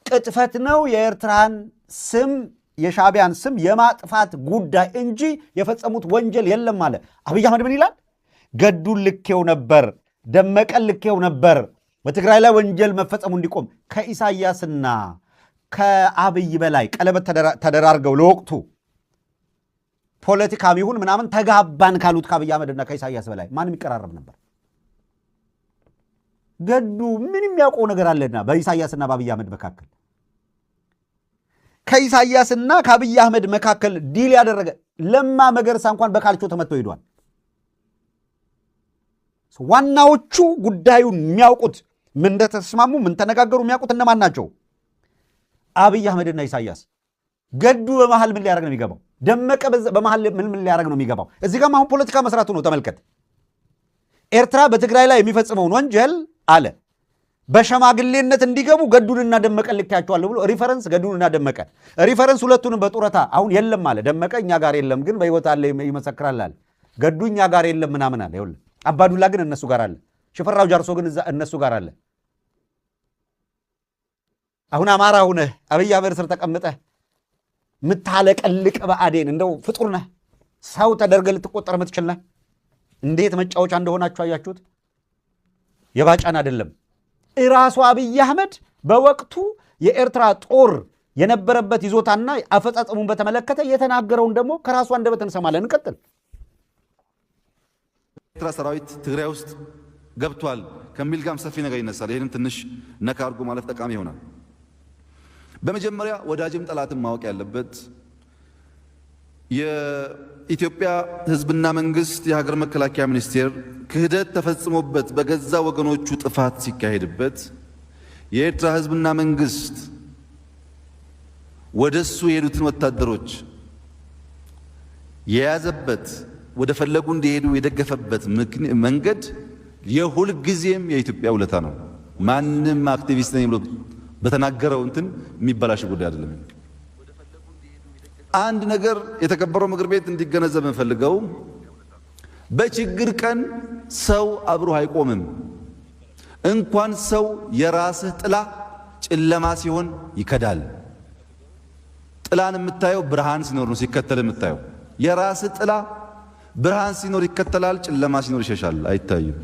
ቅጥፈት ነው፣ የኤርትራን ስም የሻዕቢያን ስም የማጥፋት ጉዳይ እንጂ የፈጸሙት ወንጀል የለም አለ። አብይ አህመድ ምን ይላል? ገዱን ልኬው ነበር፣ ደመቀን ልኬው ነበር፣ በትግራይ ላይ ወንጀል መፈጸሙ እንዲቆም። ከኢሳያስና ከአብይ በላይ ቀለበት ተደራርገው ለወቅቱ ፖለቲካም ይሁን ምናምን ተጋባን ካሉት ከአብይ አህመድና ከኢሳያስ በላይ ማንም ይቀራረብ ነበር? ገዱ ምን የሚያውቀው ነገር አለና በኢሳያስና በአብይ አህመድ መካከል? ከኢሳያስና ከአብይ አህመድ መካከል deal ያደረገ ለማ መገርሳ እንኳን በካልቾ ተመትቶ ሄዷል። ዋናዎቹ ጉዳዩን የሚያውቁት፣ ምን እንደተስማሙ ምን ተነጋገሩ የሚያውቁት እነማን ናቸው? አብይ አህመድና ኢሳያስ። ገዱ በመሃል ምን ሊያደርግ ነው የሚገባው? ደመቀ በመሃል ምን ሊያደርግ ነው የሚገባው? እዚህ ጋርም አሁን ፖለቲካ መስራቱ ነው። ተመልከት። ኤርትራ በትግራይ ላይ የሚፈጽመውን ወንጀል አለ በሸማግሌነት እንዲገቡ ገዱንና ደመቀን ልኬያቸዋለሁ ብሎ reference ገዱንና ደመቀ reference ሁለቱንም በጡረታ አሁን የለም አለ። ደመቀ እኛ ጋር የለም ግን በሕይወት አለ ይመሰክራል አለ። ገዱ እኛ ጋር የለም ምናምን አለ። ይኸውልህ አባዱላ ግን እነሱ ጋር አለ። ሽፈራው ጃርሶ ግን እነሱ ጋር አለ። አሁን አማራ ሁነህ አብይ አህመድ ስር ተቀምጠህ ምታለቀልቅ ብአዴን እንደው ፍጡር ነህ? ሰው ተደርገህ ልትቆጠር የምትችል ነህ? እንዴት መጫወቻ እንደሆናችሁ አያችሁት? የባጫን አይደለም፣ እራሱ አብይ አህመድ በወቅቱ የኤርትራ ጦር የነበረበት ይዞታና አፈጻጸሙን በተመለከተ የተናገረውን ደግሞ ከራሱ አንደበት እንሰማለን። እንቀጥል። ኤርትራ ሰራዊት ትግራይ ውስጥ ገብቷል ከሚል ጋርም ሰፊ ነገር ይነሳል። ይህንም ትንሽ ነካ አድርጎ ማለት ጠቃሚ ይሆናል። በመጀመሪያ ወዳጅም ጠላትም ማወቅ ያለበት የኢትዮጵያ ሕዝብና መንግስት፣ የሀገር መከላከያ ሚኒስቴር ክህደት ተፈጽሞበት በገዛ ወገኖቹ ጥፋት ሲካሄድበት የኤርትራ ሕዝብና መንግስት ወደሱ የሄዱትን ወታደሮች የያዘበት፣ ወደ ፈለጉ እንዲሄዱ የደገፈበት መንገድ የሁል ጊዜም የኢትዮጵያ ውለታ ነው። ማንም አክቲቪስት ነኝ ብሎ በተናገረው እንትን የሚበላሽ ጉዳይ አይደለም። አንድ ነገር የተከበረው ምክር ቤት እንዲገነዘብ እንፈልገው፣ በችግር ቀን ሰው አብሮ አይቆምም። እንኳን ሰው የራስህ ጥላ ጨለማ ሲሆን ይከዳል። ጥላን የምታየው ብርሃን ሲኖር ነው፣ ሲከተል የምታየው። የራስህ ጥላ ብርሃን ሲኖር ይከተላል፣ ጨለማ ሲኖር ይሸሻል፣ አይታይም።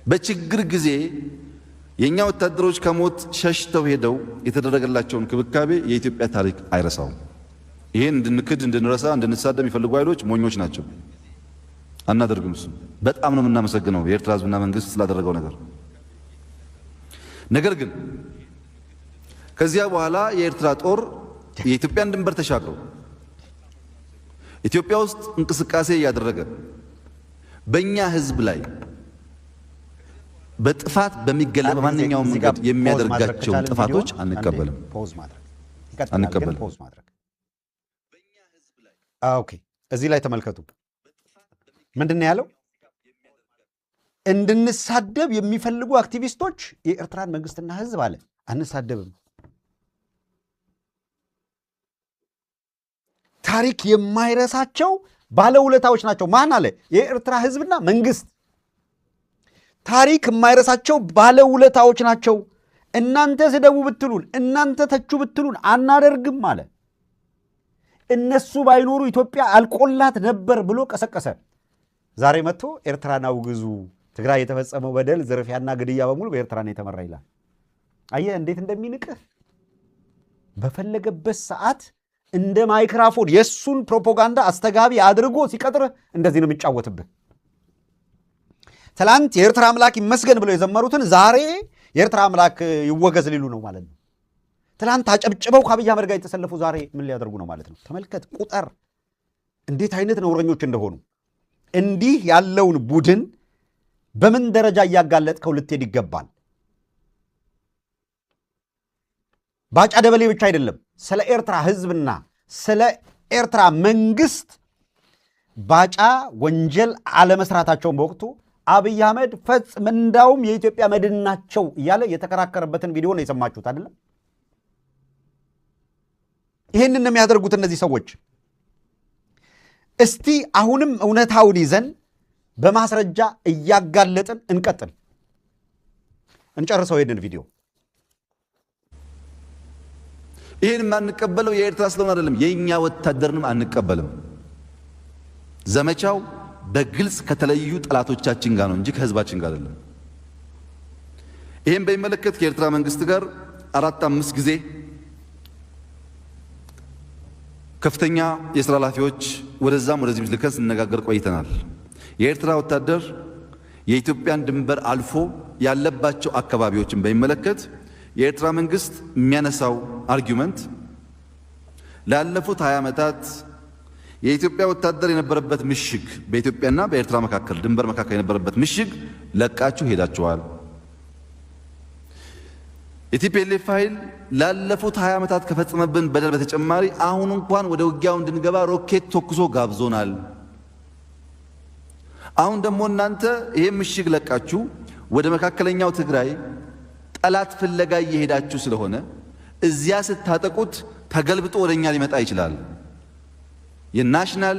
በችግር ጊዜ የኛ ወታደሮች ከሞት ሸሽተው ሄደው የተደረገላቸውን ክብካቤ የኢትዮጵያ ታሪክ አይረሳውም። ይሄን እንድንክድ፣ እንድንረሳ፣ እንድንሳደብ የሚፈልጉ ኃይሎች ሞኞች ናቸው። አናደርግም። እሱ በጣም ነው የምናመሰግነው የኤርትራ ሕዝብና መንግስት ስላደረገው ነገር። ነገር ግን ከዚያ በኋላ የኤርትራ ጦር የኢትዮጵያን ድንበር ተሻግሮ ኢትዮጵያ ውስጥ እንቅስቃሴ እያደረገ በእኛ ሕዝብ ላይ በጥፋት በሚገለጥ በማንኛውም መንገድ የሚያደርጋቸውን ጥፋቶች አንቀበልም አንቀበልም። Okay፣ እዚህ ላይ ተመልከቱ። ምንድን ነው ያለው? እንድንሳደብ የሚፈልጉ አክቲቪስቶች የኤርትራን መንግስትና ህዝብ አለ፣ አንሳደብም። ታሪክ የማይረሳቸው ባለውለታዎች ናቸው። ማን አለ? የኤርትራ ህዝብና መንግስት ታሪክ የማይረሳቸው ባለውለታዎች ናቸው። እናንተ ስደቡ ብትሉን፣ እናንተ ተቹ ብትሉን አናደርግም አለ። እነሱ ባይኖሩ ኢትዮጵያ አልቆላት ነበር ብሎ ቀሰቀሰ። ዛሬ መጥቶ ኤርትራን አውግዙ፣ ትግራይ የተፈጸመው በደል ዝርፊያና ግድያ በሙሉ በኤርትራ ነው የተመራ ይላል። አየህ እንዴት እንደሚንቅህ። በፈለገበት ሰዓት እንደ ማይክራፎን የእሱን ፕሮፓጋንዳ አስተጋቢ አድርጎ ሲቀጥርህ እንደዚህ ነው የሚጫወትብህ። ትላንት የኤርትራ አምላክ ይመስገን ብለው የዘመሩትን ዛሬ የኤርትራ አምላክ ይወገዝ ሊሉ ነው ማለት ነው። ትላንት አጨብጭበው ከአብይ አህመድ ጋር የተሰለፉ ዛሬ ምን ሊያደርጉ ነው ማለት ነው? ተመልከት፣ ቁጠር፣ እንዴት አይነት ነውረኞች እንደሆኑ። እንዲህ ያለውን ቡድን በምን ደረጃ እያጋለጥከው ልትሄድ ይገባል። ባጫ ደበሌ ብቻ አይደለም፣ ስለ ኤርትራ ሕዝብና ስለ ኤርትራ መንግስት ባጫ ወንጀል አለመስራታቸውን በወቅቱ አብይ አህመድ ፈጽም እንዳውም የኢትዮጵያ መድን ናቸው እያለ የተከራከረበትን ቪዲዮ ነው የሰማችሁት አይደለም? ይህንን ነው የሚያደርጉት እነዚህ ሰዎች። እስቲ አሁንም እውነታውን ይዘን በማስረጃ እያጋለጥን እንቀጥል። እንጨርሰው ይህንን ቪዲዮ። ይህን የማንቀበለው የኤርትራ ስለሆነ አይደለም፣ የእኛ ወታደርንም አንቀበልም። ዘመቻው በግልጽ ከተለዩ ጠላቶቻችን ጋር ነው እንጂ ከህዝባችን ጋር አይደለም። ይህን በሚመለከት ከኤርትራ መንግስት ጋር 4፣ 5 ጊዜ ከፍተኛ የስራ ኃላፊዎች ወደዛም ወደዚህም ልከን ስንነጋገር ቆይተናል። የኤርትራ ወታደር የኢትዮጵያን ድንበር አልፎ ያለባቸው አካባቢዎችን በሚመለከት የኤርትራ መንግስት የሚያነሳው argument ላለፉት 20 ዓመታት የኢትዮጵያ ወታደር የነበረበት ምሽግ፣ በኢትዮጵያና በኤርትራ መካከል ድንበር መካከል የነበረበት ምሽግ ለቃችሁ ሄዳችኋል። የ TPLF ኃይል ላለፉት 20 ዓመታት ከፈጸመብን በደል በተጨማሪ አሁን እንኳን ወደ ውጊያው እንድንገባ ሮኬት ተኩሶ ጋብዞናል። አሁን ደግሞ እናንተ ይሄን ምሽግ ለቃችሁ ወደ መካከለኛው ትግራይ ጠላት ፍለጋ እየሄዳችሁ ስለሆነ እዚያ ስታጠቁት ተገልብጦ ወደ እኛ ሊመጣ ይችላል። የ national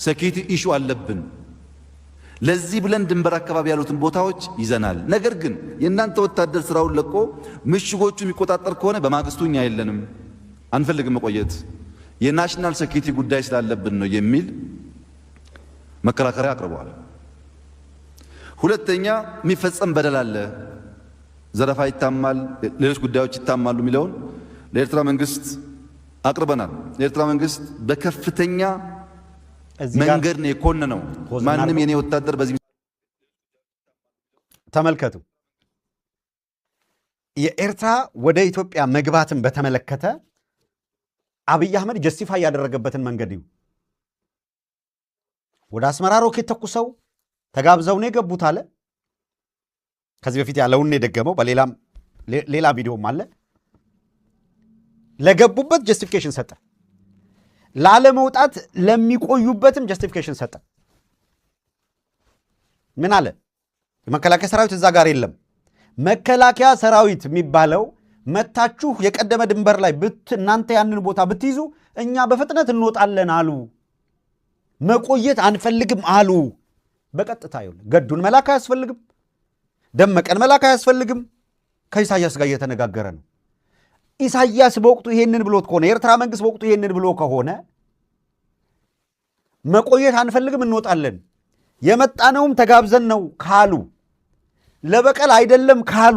security issue አለብን። ለዚህ ብለን ድንበር አካባቢ ያሉትን ቦታዎች ይዘናል። ነገር ግን የእናንተ ወታደር ስራውን ለቆ ምሽጎቹ የሚቆጣጠር ከሆነ በማግስቱ እኛ የለንም፣ አንፈልግም መቆየት፣ የ national security ጉዳይ ስላለብን ነው የሚል መከራከሪያ አቅርበዋል። ሁለተኛ የሚፈጸም በደል አለ፣ ዘረፋ ይታማል፣ ሌሎች ጉዳዮች ይታማሉ የሚለውን ለኤርትራ መንግስት አቅርበናል። የኤርትራ መንግስት በከፍተኛ መንገድ ነው የኮነነው። ማንም የኔ ወታደር በዚህ ተመልከቱ። የኤርትራ ወደ ኢትዮጵያ መግባትን በተመለከተ አብይ አህመድ justify ያደረገበትን መንገድ እዩ። ወደ አስመራ ሮኬት ተኩሰው ተጋብዘው ነው የገቡት አለ። ከዚህ በፊት ያለውን የደገመው በሌላም ሌላ ቪዲዮም አለ። ለገቡበት justification ሰጠ። ላለመውጣት ለሚቆዩበትም justification ሰጠ። ምን አለ? የመከላከያ ሰራዊት እዛ ጋር የለም። መከላከያ ሰራዊት የሚባለው መታችሁ የቀደመ ድንበር ላይ እናንተ ያንን ቦታ ብትይዙ እኛ በፍጥነት እንወጣለን አሉ። መቆየት አንፈልግም አሉ። በቀጥታ ይኸውልህ ገዱን መላክ አያስፈልግም። ደመቀን መላክ አያስፈልግም። ከኢሳያስ ጋር እየተነጋገረ ነው። ኢሳያስ በወቅቱ ይሄንን ብሎት ከሆነ፣ የኤርትራ መንግስት በወቅቱ ይሄንን ብሎ ከሆነ፣ መቆየት አንፈልግም፣ እንወጣለን፣ የመጣነውም ተጋብዘን ነው ካሉ፣ ለበቀል አይደለም ካሉ፣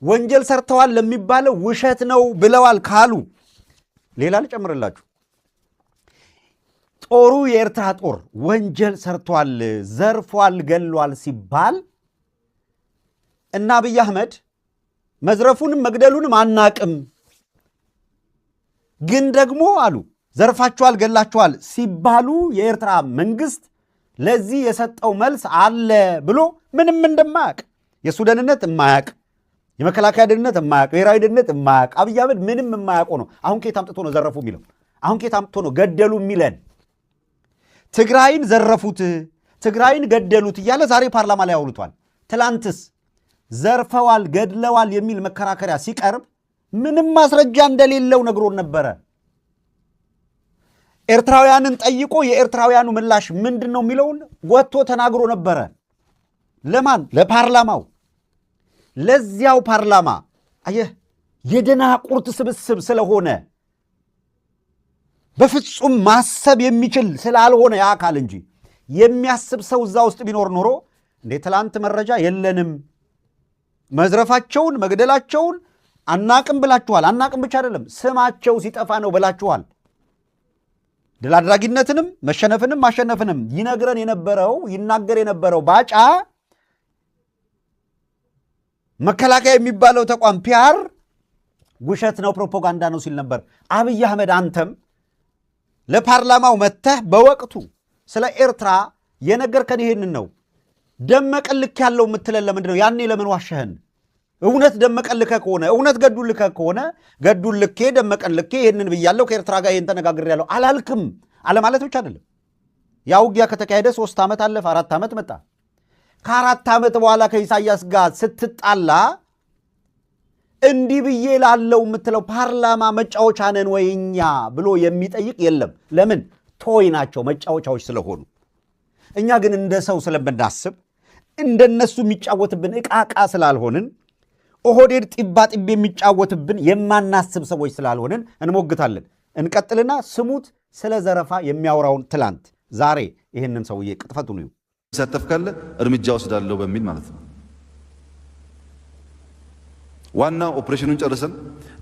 ወንጀል ሰርተዋል ለሚባለው ውሸት ነው ብለዋል ካሉ፣ ሌላ ልጨምርላችሁ፣ ጦሩ የኤርትራ ጦር ወንጀል ሰርቷል፣ ዘርፏል፣ ገሏል ሲባል እና አብይ አህመድ መዝረፉንም መግደሉንም አናቅም፣ ግን ደግሞ አሉ ዘርፋችኋል፣ ገላችኋል ሲባሉ የኤርትራ መንግስት ለዚህ የሰጠው መልስ አለ ብሎ ምንም እንደማያቅ፣ የእሱ ደህንነት የማያቅ፣ የመከላከያ ደህንነት የማያቅ፣ ብሔራዊ ደህንነት የማያቅ፣ አብይ አህመድ ምንም የማያውቀው ነው። አሁን ከየት አምጥቶ ነው ዘረፉ የሚለው? አሁን ከየት አምጥቶ ነው ገደሉ የሚለን? ትግራይን ዘረፉት፣ ትግራይን ገደሉት እያለ ዛሬ ፓርላማ ላይ አውልቷል። ትላንትስ ዘርፈዋል፣ ገድለዋል የሚል መከራከሪያ ሲቀርብ ምንም ማስረጃ እንደሌለው ነግሮን ነበረ። ኤርትራውያንን ጠይቆ የኤርትራውያኑ ምላሽ ምንድን ነው የሚለውን ወጥቶ ተናግሮ ነበረ። ለማን? ለፓርላማው። ለዚያው ፓርላማ። አየህ፣ የደናቁርት ስብስብ ስለሆነ፣ በፍጹም ማሰብ የሚችል ስላልሆነ ያ አካል እንጂ፣ የሚያስብ ሰው እዛ ውስጥ ቢኖር ኖሮ እንዴ ትላንት መረጃ የለንም፣ መዝረፋቸውን መግደላቸውን አናቅም ብላችኋል። አናቅም ብቻ አይደለም፣ ስማቸው ሲጠፋ ነው ብላችኋል። ድል አድራጊነትንም መሸነፍንም ማሸነፍንም ይነግረን የነበረው፣ ይናገር የነበረው ባጫ መከላከያ የሚባለው ተቋም PR ውሸት ነው፣ ፕሮፓጋንዳ ነው ሲል ነበር። አብይ አህመድ፣ አንተም ለፓርላማው መጥተህ በወቅቱ ስለ ኤርትራ የነገርከን ይሄንን ነው። ደመቀን ልክ ያለው የምትለን ለምንድን ነው? ያኔ ለምን ዋሸህን? እውነት ደመቀን ልከህ ከሆነ፣ እውነት ገዱን ልከህ ከሆነ፣ ገዱን ልኬ ደመቀን ልኬ ይህንን ብያለሁ፣ ከኤርትራ ጋር ይህን ተነጋግሬያለሁ አላልክም። አለማለት ብቻ አይደለም። ያ ውጊያ ከተካሄደ 3 ዓመት አለፈ፣ 4 ዓመት መጣ። ከ4 ዓመት በኋላ ከኢሳያስ ጋር ስትጣላ እንዲህ ብዬ ላለው የምትለው ፓርላማ መጫወቻ ነን ወይ እኛ ብሎ የሚጠይቅ የለም። ለምን? Toy ናቸው፣ መጫወቻዎች ስለሆኑ። እኛ ግን እንደ ሰው ስለምናስብ፣ እንደነሱ የሚጫወትብን ዕቃ ዕቃ ስላልሆንን፣ ኦህዴድ ጢባ ጢቤ የሚጫወትብን የማናስብ ሰዎች ስላልሆንን እንሞግታለን። እንቀጥልና ስሙት፣ ስለ ዘረፋ የሚያወራውን ትላንት፣ ዛሬ ይህንን ሰውዬ ቅጥፈቱን እዩ። ይሳተፍ ካለ እርምጃ ወስዳለሁ በሚል ማለት ነው። ዋናው ኦፕሬሽኑን ጨርሰን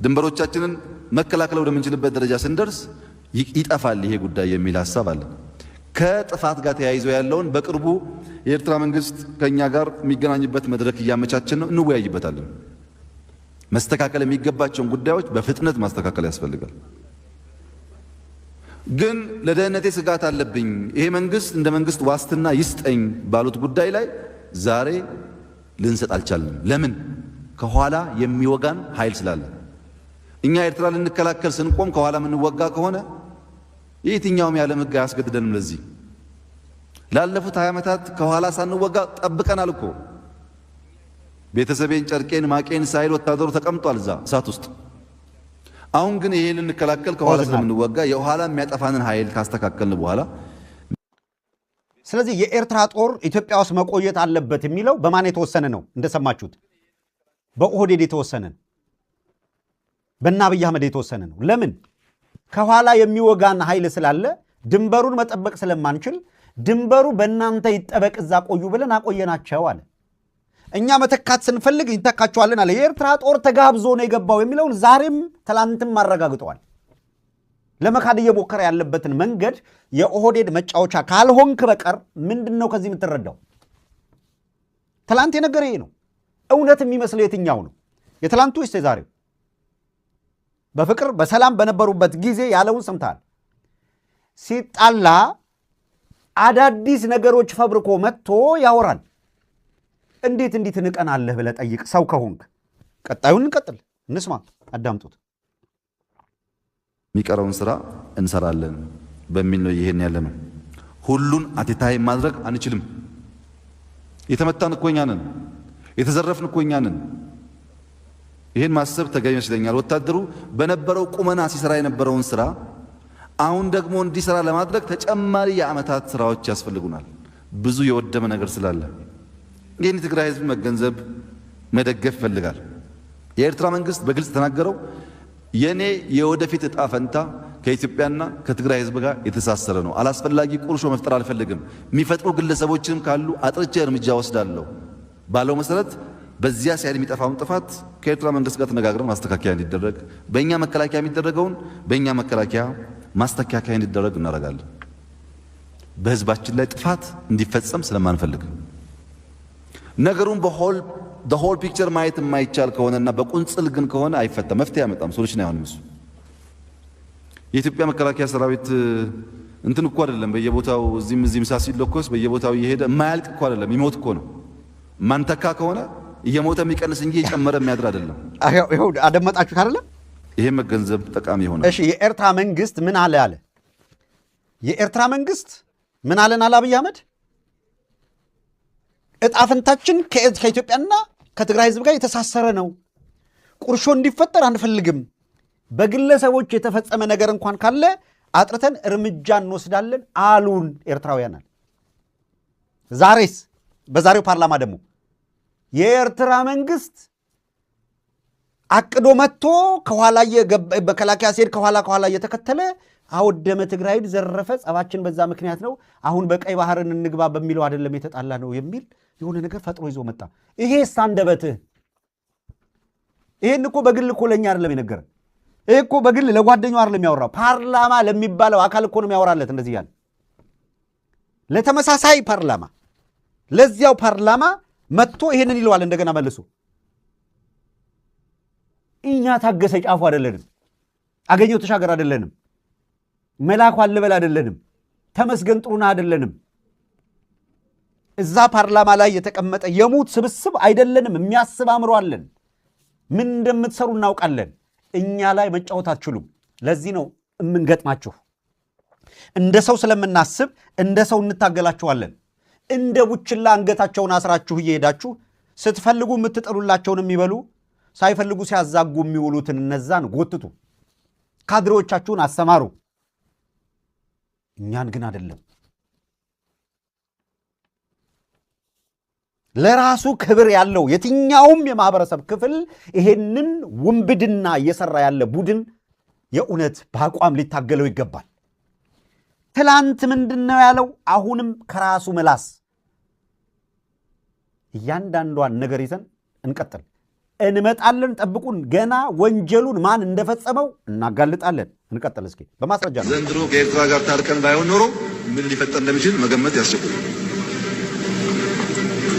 ድንበሮቻችንን መከላከል ወደምንችልበት ደረጃ ስንደርስ ይጠፋል ይሄ ጉዳይ የሚል ሀሳብ አለ። ከጥፋት ጋር ተያይዞ ያለውን በቅርቡ የኤርትራ መንግስት ከኛ ጋር የሚገናኝበት መድረክ እያመቻችን ነው፣ እንወያይበታለን። መስተካከል የሚገባቸውን ጉዳዮች በፍጥነት ማስተካከል ያስፈልጋል። ግን ለደህንነቴ ስጋት አለብኝ፣ ይሄ መንግስት እንደ መንግስት ዋስትና ይስጠኝ ባሉት ጉዳይ ላይ ዛሬ ልንሰጥ አልቻልንም። ለምን? ከኋላ የሚወጋን ኃይል ስላለ። እኛ ኤርትራ ልንከላከል ስንቆም ከኋላ የምንወጋ ከሆነ የትኛውም የዓለም ሕግ አያስገድደንም። ለዚህ ላለፉት 20 ዓመታት ከኋላ ሳንወጋ ጠብቀናል እኮ። ቤተሰቤን ጨርቄን ማቄን ሳይል ወታደሩ ተቀምጧል እዛ እሳት ውስጥ። አሁን ግን ይሄ ልንከላከል ከኋላ ስለምንወጋ የኋላ የሚያጠፋንን ኃይል ካስተካከልን በኋላ ስለዚህ የኤርትራ ጦር ኢትዮጵያ ውስጥ መቆየት አለበት የሚለው በማን የተወሰነ ነው? እንደሰማችሁት በኦህዴድ የተወሰነ ነው። በእነ አብይ አህመድ የተወሰነ ነው። ለምን? ከኋላ የሚወጋን ኃይል ስላለ፣ ድንበሩን መጠበቅ ስለማንችል ድንበሩ በእናንተ ይጠበቅ፣ እዛ ቆዩ ብለን አቆየናቸው አለ። እኛ መተካት ስንፈልግ ይተካቸዋለን አለ። የኤርትራ ጦር ተጋብዞ ነው የገባው የሚለውን ዛሬም ትላንትም አረጋግጠዋል። ለመካድ እየሞከረ ያለበትን መንገድ የኦህዴድ መጫወቻ ካልሆንክ በቀር ምንድን ነው ከዚህ የምትረዳው? ትላንት የነገረ ይሄ ነው። እውነት የሚመስለው የትኛው ነው? የትላንቱ ወይስ የዛሬው? በፍቅር በሰላም በነበሩበት ጊዜ ያለውን ሰምተሃል። ሲጣላ አዳዲስ ነገሮች ፈብርኮ መጥቶ ያወራል። እንዴት እንዲህ ትንቀናለህ ብለህ ጠይቅ ሰው ከሆንክ። ቀጣዩን እንቀጥል፣ እንስማ፣ አዳምጡት። የሚቀረውን ስራ እንሰራለን በሚል ነው ይሄን ያለ ነው። ሁሉን at a time ማድረግ አንችልም። የተመታን እኮ እኛ ነን። የተዘረፍን እኮ እኛ ነን። ይሄን ማሰብ ተገቢ ይመስለኛል። ወታደሩ በነበረው ቁመና ሲሰራ የነበረውን ስራ አሁን ደግሞ እንዲሰራ ለማድረግ ተጨማሪ የዓመታት ስራዎች ያስፈልጉናል። ብዙ የወደመ ነገር ስላለ ይህን የትግራይ ህዝብ መገንዘብ መደገፍ ይፈልጋል። የኤርትራ መንግስት በግልጽ ተናገረው፣ የኔ የወደፊት እጣ ፈንታ ከኢትዮጵያና ከትግራይ ህዝብ ጋር የተሳሰረ ነው። አላስፈላጊ ቁርሾ መፍጠር አልፈልግም። የሚፈጥሩ ግለሰቦችንም ካሉ አጥርቼ እርምጃ ወስዳለሁ ባለው መሰረት በዚያ side የሚጠፋውን ጥፋት ከኤርትራ መንግስት ጋር ተነጋግረን ማስተካከያ እንዲደረግ፣ በእኛ መከላከያ የሚደረገውን በእኛ መከላከያ ማስተካከያ እንዲደረግ እናደርጋለን። በህዝባችን ላይ ጥፋት እንዲፈጸም ስለማንፈልግ ነገሩን በ whole picture ማየት የማይቻል ከሆነና በቁንጽል ግን ከሆነ አይፈታም፣ መፍትሄ አያመጣም፣ solution አይሆንም። እሱ የኢትዮጵያ መከላከያ ሰራዊት እንትን እኮ አይደለም፣ በየቦታው እዚህም እዚህም እሳት ሲለኮስ በየቦታው እየሄደ የማያልቅ እኮ አይደለም፣ ይሞት እኮ ነው። ማንተካ ከሆነ እየሞተ የሚቀንስ እንጂ እየጨመረ የሚያድር አይደለም። ይኸው አደመጣችሁት አይደለም? ይሄ መገንዘብ ጠቃሚ ይሆናል። እሺ የኤርትራ መንግስት ምን አለ አለ? የኤርትራ መንግስት ምን አለን አለ አብይ አህመድ? እጣ ፈንታችን ከኢትዮጵያና ከትግራይ ህዝብ ጋር የተሳሰረ ነው። ቁርሾ እንዲፈጠር አንፈልግም። በግለሰቦች የተፈጸመ ነገር እንኳን ካለ አጥርተን እርምጃ እንወስዳለን አሉን ኤርትራውያን አለ። ዛሬስ በዛሬው ፓርላማ ደግሞ የኤርትራ መንግስት አቅዶ መጥቶ ከኋላ መከላከያ ሲሄድ ከኋላ ከኋላ እየተከተለ አወደመ፣ ትግራይን ዘረፈ፣ ጸባችን በዛ ምክንያት ነው፣ አሁን በቀይ ባህርን እንግባ በሚለው አይደለም የተጣላ ነው የሚል የሆነ ነገር ፈጥሮ ይዞ መጣ። ይሄስ አንደበትህ ይሄን እኮ በግል እኮ ለእኛ አይደለም የነገረን። ይሄ እኮ በግል ለጓደኛው አይደለም የሚያወራው፣ ፓርላማ ለሚባለው አካል እኮ ነው የሚያወራለት። እንደዚህ ያለ ለተመሳሳይ ፓርላማ ለዚያው ፓርላማ መጥቶ ይሄንን ይለዋል እንደገና መልሶ። እኛ ታገሰ ጫፉ አይደለንም፣ አገኘሁ ተሻገር አይደለንም፣ መላኩ አለበል አይደለንም፣ ተመስገን ጥሩነህ አይደለንም። እዛ ፓርላማ ላይ የተቀመጠ የሙት ስብስብ አይደለንም። የሚያስብ አእምሮ አለን። ምን እንደምትሰሩ እናውቃለን። እኛ ላይ መጫወት አትችሉም። ለዚህ ነው የምንገጥማችሁ። እንደ ሰው ስለምናስብ እንደ ሰው እንታገላችኋለን። እንደ ቡችላ አንገታቸውን አስራችሁ እየሄዳችሁ ስትፈልጉ የምትጠሉላቸውን የሚበሉ ሳይፈልጉ ሲያዛጉ የሚውሉትን እነዛን ጎትቱ፣ ካድሬዎቻችሁን አሰማሩ። እኛን ግን አይደለም። ለራሱ ክብር ያለው የትኛውም የማህበረሰብ ክፍል ይሄንን ውንብድና እየሰራ ያለ ቡድን የእውነት በአቋም ሊታገለው ይገባል። ትላንት ምንድን ነው ያለው? አሁንም ከራሱ ምላስ እያንዳንዷን ነገር ይዘን እንቀጥል። እንመጣለን፣ ጠብቁን። ገና ወንጀሉን ማን እንደፈጸመው እናጋልጣለን። እንቀጥል እስኪ በማስረጃ ነው። ዘንድሮ ከኤርትራ ጋር ታርቀን ባይሆን ኖሮ ምን ሊፈጠር እንደሚችል መገመት ያስቸግራል።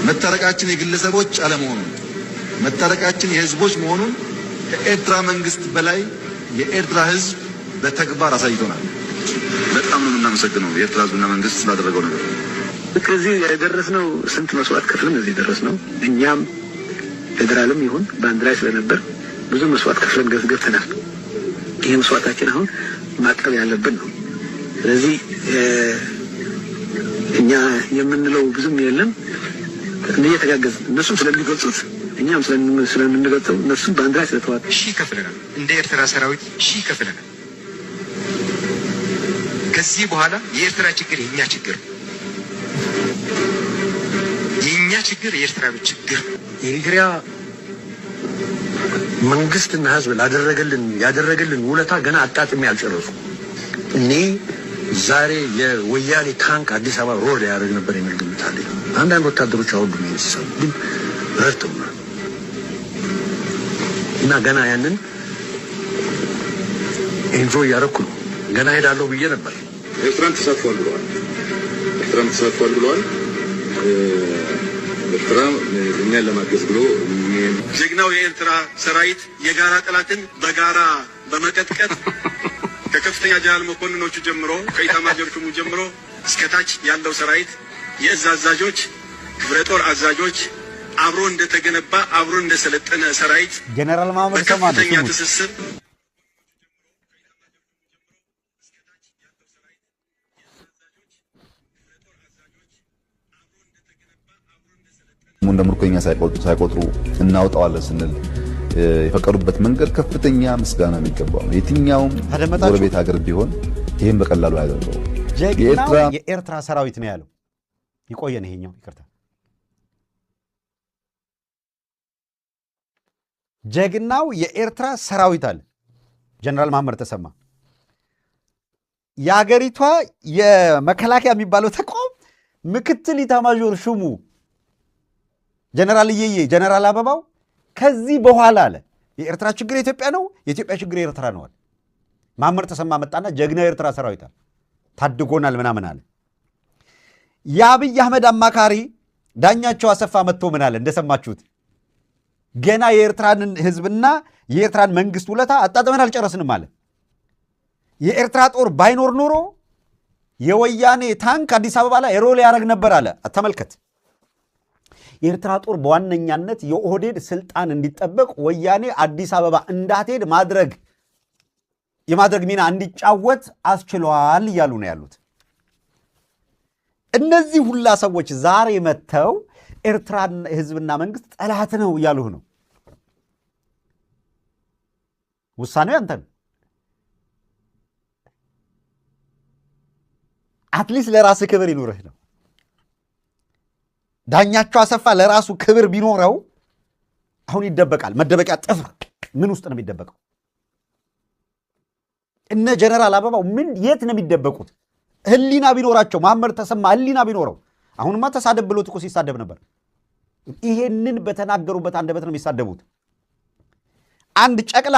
መታረቃችን የግለሰቦች አለመሆኑን መታረቃችን የህዝቦች መሆኑን ከኤርትራ መንግስት በላይ የኤርትራ ህዝብ በተግባር አሳይቶናል። በጣም ነው የምናመሰግነው የኤርትራ ህዝብና መንግስት ስላደረገው ነገር። ከዚህ የደረስነው ስንት መስዋዕት ከፍለን እዚህ የደረስነው፣ እኛም ፌዴራልም ይሁን በአንድ ላይ ስለነበር ብዙ መስዋዕት ከፍለን ገብተናል። ይህ መስዋዕታችን አሁን ማቀብ ያለብን ነው። ስለዚህ እኛ የምንለው ብዙም የለም። እየተጋገዝን እነሱም ስለሚገልጹት እኛም ስለምንገልጸው እነሱም በአንድ ላይ ስለተዋጡ ሺህ ከፍለናል። እንደ ኤርትራ ሰራዊት ሺህ ከፍለናል። ከዚህ በኋላ የኤርትራ ችግር የኛ ችግር፣ የኛ ችግር የኤርትራ ችግር። የኤሪትሪያ መንግስትና ህዝብ ላደረገልን ያደረገልን ውለታ ገና አጣጥሜ አልጨረስኩም። እኔ ዛሬ የወያኔ ታንክ አዲስ አበባ roll ያደርግ ነበር የሚል ግምት አለኝ። አንዳንድ ወታደሮች አሁን ነው ሲሰሙ ግን ረድተውናል እና ገና ያንን enjoy እያደረኩ ነው። ገና ሄዳለሁ ብዬ ነበር። ኤርትራን ተሳትፏል ብለዋል። ኤርትራን ተሳትፏል ብለዋል። ኤርትራ እኛን ለማገዝ ብሎ ጀግናው የኤርትራ ሰራዊት የጋራ ጠላትን በጋራ በመቀጥቀጥ ከከፍተኛ ጀነራል መኮንኖቹ ጀምሮ ከኢታማዦር ሹሙ ጀምሮ እስከ ታች ያለው ሰራዊት የእዝ አዛዦች፣ ክፍለ ጦር አዛዦች አብሮ እንደተገነባ አብሮ እንደሰለጠነ ሰራዊት ጀነራል መሐመድ ሰማን በከፍተኛ ትስስር እንደ ምርኮኛ ሳይቆጥሩ እናውጣዋለን ስንል የፈቀዱበት መንገድ ከፍተኛ ምስጋና የሚገባው ነው። የትኛውም ጎረቤት ሀገር ቢሆን ይህም በቀላሉ አያደርገውም። ጀግናው የኤርትራ ሰራዊት ነው ያለው። ይቆየን ይሄኛው ይቅርታ። ጀግናው የኤርትራ ሰራዊት አለ ጀነራል መሐመድ ተሰማ። የሀገሪቷ የመከላከያ የሚባለው ተቋም ምክትል ኢታማዦር ሹሙ ጀነራል እየዬ ጀነራል አበባው ከዚህ በኋላ አለ የኤርትራ ችግር የኢትዮጵያ ነው፣ የኢትዮጵያ ችግር የኤርትራ ነው አለ። መሐመድ ተሰማ መጣና ጀግናው የኤርትራ ሰራዊት አለ ታድጎናል ምናምን አለ። የአብይ አህመድ አማካሪ ዳኛቸው አሰፋ መጥቶ ምን አለ እንደሰማችሁት ገና የኤርትራን ህዝብና የኤርትራን መንግስት ውለታ አጣጥመን አልጨረስንም አለ። የኤርትራ ጦር ባይኖር ኖሮ የወያኔ ታንክ አዲስ አበባ ላይ roll ያደርግ ነበር አለ። ተመልከት። የኤርትራ ጦር በዋነኛነት የኦህዴድ ስልጣን እንዲጠበቅ ወያኔ አዲስ አበባ እንዳትሄድ ማድረግ የማድረግ ሚና እንዲጫወት አስችሏል እያሉ ነው ያሉት። እነዚህ ሁላ ሰዎች ዛሬ መጥተው ኤርትራን ህዝብና መንግስት ጠላት ነው እያሉህ ነው። ውሳኔው ያንተ ነው። At least ለራስህ ክብር ይኑርህ ነው። ዳኛቸው አሰፋ ለራሱ ክብር ቢኖረው አሁን ይደበቃል። መደበቂያ ጥፍር ምን ውስጥ ነው የሚደበቀው? እነ ጀነራል አበባው ምን የት ነው የሚደበቁት? ህሊና ቢኖራቸው መሐመድ ተሰማ ህሊና ቢኖረው አሁንማ ተሳደብ ብሎት እኮ ሲሳደብ ነበር። ይሄንን በተናገሩበት አንደበት ነው የሚሳደቡት። አንድ ጨቅላ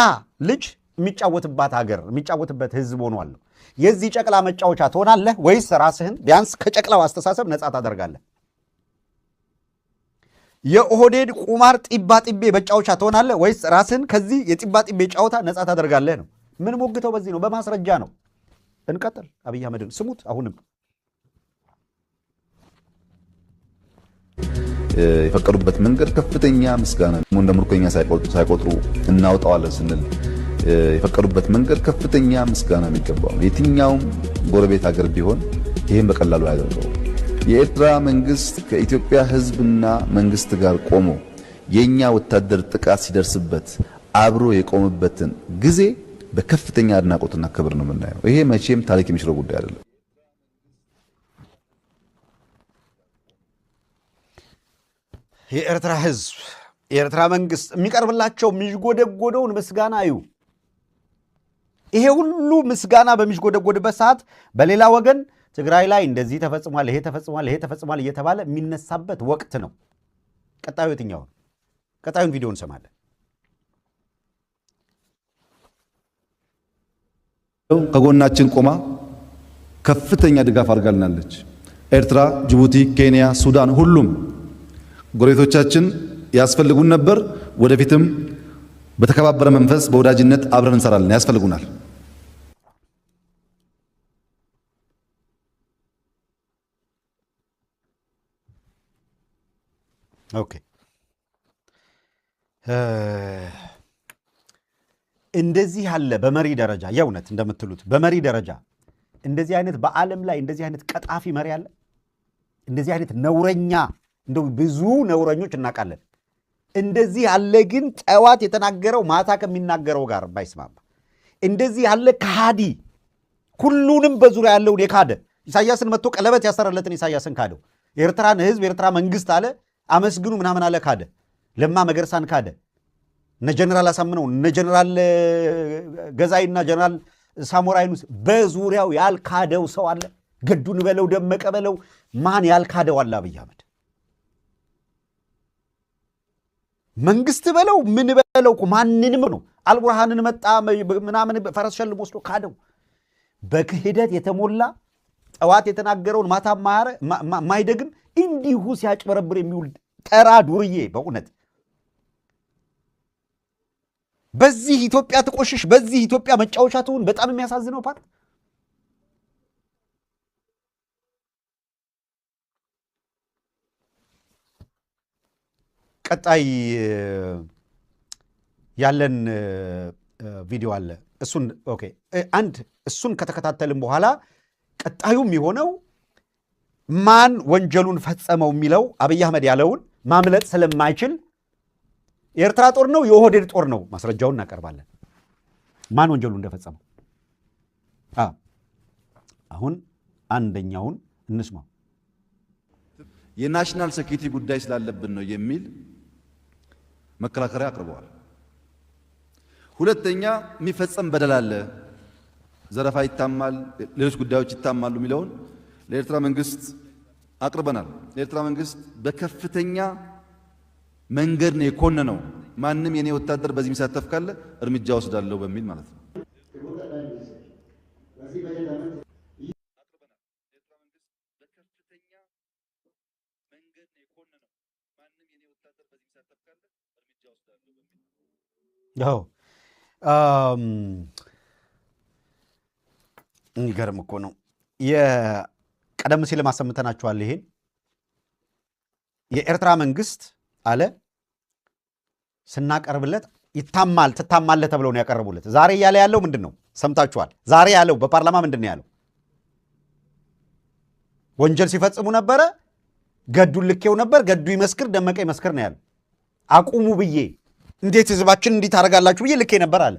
ልጅ የሚጫወትባት ሀገር የሚጫወትበት ህዝብ ሆኗል። የዚህ ጨቅላ መጫወቻ ትሆናለህ ወይስ ራስህን ቢያንስ ከጨቅላው አስተሳሰብ ነፃ ታደርጋለህ? የኦህዴድ ቁማር ጢባ ጢቤ መጫወቻ ትሆናለህ ወይስ ራስህን ከዚህ የጢባ ጢቤ ጨዋታ ነፃ ታደርጋለህ ነው። ምን ሞግተው በዚህ ነው፣ በማስረጃ ነው። እንቀጥል። አብይ አህመድን ስሙት። አሁንም የፈቀዱበት መንገድ ከፍተኛ ምስጋና እንደ ምርኮኛ ሳይቆጥሩ እናውጣዋለን ስንል የፈቀዱበት መንገድ ከፍተኛ ምስጋና የሚገባው ነው። የትኛውም ጎረቤት ሀገር ቢሆን ይህን በቀላሉ አያደርገውም። የኤርትራ መንግስት ከኢትዮጵያ ሕዝብና መንግስት ጋር ቆሞ የኛ ወታደር ጥቃት ሲደርስበት አብሮ የቆመበትን ጊዜ በከፍተኛ አድናቆትና ክብር ነው የምናየው። ይሄ መቼም ታሪክ የሚሽረው ጉዳይ አይደለም። የኤርትራ ህዝብ የኤርትራ መንግስት የሚቀርብላቸው የሚዥጎደጎደውን ምስጋና እዩ። ይሄ ሁሉ ምስጋና በሚዥጎደጎድበት ሰዓት በሌላ ወገን ትግራይ ላይ እንደዚህ ተፈጽሟል፣ ይሄ ተፈጽሟል፣ ይሄ ተፈጽሟል እየተባለ የሚነሳበት ወቅት ነው። ቀጣዩ የትኛው ነው? ቀጣዩን ቪዲዮ እንሰማለን። ከጎናችን ቆማ ከፍተኛ ድጋፍ አድርጋልናለች። ኤርትራ፣ ጅቡቲ፣ ኬንያ፣ ሱዳን ሁሉም ጎረቤቶቻችን ያስፈልጉን ነበር። ወደፊትም በተከባበረ መንፈስ በወዳጅነት አብረን እንሰራለን። ያስፈልጉናል። Okay፣ እንደዚህ ያለ በመሪ ደረጃ የእውነት እንደምትሉት በመሪ ደረጃ እንደዚህ አይነት በዓለም ላይ እንደዚህ አይነት ቀጣፊ መሪ አለ? እንደዚህ አይነት ነውረኛ፣ እንደው ብዙ ነውረኞች እናውቃለን። እንደዚህ ያለ ግን ጠዋት የተናገረው ማታ ከሚናገረው ጋር ባይስማማ፣ እንደዚህ ያለ ከሃዲ ሁሉንም በዙሪያ ያለውን የካደ ኢሳያስን መጥቶ ቀለበት ያሰረለትን ኢሳያስን ካደው። የኤርትራን ህዝብ የኤርትራ መንግስት አለ አመስግኑ ምናምን አለ ካደ። ለማ መገርሳን ካደ። እነ ጀነራል አሳምነው እነ ጀነራል ገዛይና ጀነራል ሳሞራ ዩኑስ በዙሪያው ያልካደው ሰው አለ? ገዱን በለው ደመቀ በለው ማን ያልካደው አለ? አብይ አህመድ መንግስት በለው ምን በለው እኮ ማንንም ነው። አልቡርሃንን መጣ ምናምን ፈረስ ሸልሞ ወስዶ ካደው። በክህደት የተሞላ ጠዋት የተናገረውን ማታ ማይደግም እንዲሁ ሲያጭበረብር የሚውል ተራ ዱርዬ በእውነት በዚህ ኢትዮጵያ ትቆሽሽ፣ በዚህ ኢትዮጵያ መጫወቻ ትሁን። በጣም የሚያሳዝነው part ቀጣይ ያለን ቪዲዮ አለ። እሱን okay፣ አንድ እሱን ከተከታተልን በኋላ ቀጣዩ የሆነው ማን ወንጀሉን ፈጸመው የሚለው አብይ አህመድ ያለውን ማምለጥ ስለማይችል የኤርትራ ጦር ነው የኦህዴድ ጦር ነው ማስረጃውን እናቀርባለን። ማን ወንጀሉን እንደፈጸመው አሁን አንደኛውን እንስማው። የ national security ጉዳይ ስላለብን ነው የሚል መከራከሪያ አቅርበዋል። ሁለተኛ የሚፈጸም በደል አለ፣ ዘረፋ ይታማል፣ ሌሎች ጉዳዮች ይታማሉ የሚለውን ለኤርትራ መንግስት አቅርበናል። የኤርትራ መንግስት በከፍተኛ መንገድ ነው የኮነነው። ማንም የኔ ወታደር በዚህ የሚሳተፍ ካለ እርምጃ ወስዳለሁ በሚል ማለት ነው። የሚገርም እኮ ነው። ቀደም ሲል ማሰምተናችኋል። ይሄን የኤርትራ መንግስት አለ ስናቀርብለት ይታማል ትታማለህ ተብለው ነው ያቀረቡለት። ዛሬ እያለ ያለው ምንድን ነው? ሰምታችኋል። ዛሬ ያለው በፓርላማ ምንድን ነው ያለው? ወንጀል ሲፈጽሙ ነበረ፣ ገዱን ልኬው ነበር፣ ገዱ ይመስክር፣ ደመቀ ይመስክር ነው ያለው። አቁሙ ብዬ እንዴት ህዝባችን እንዲህ ታደርጋላችሁ ብዬ ልኬ ነበር አለ።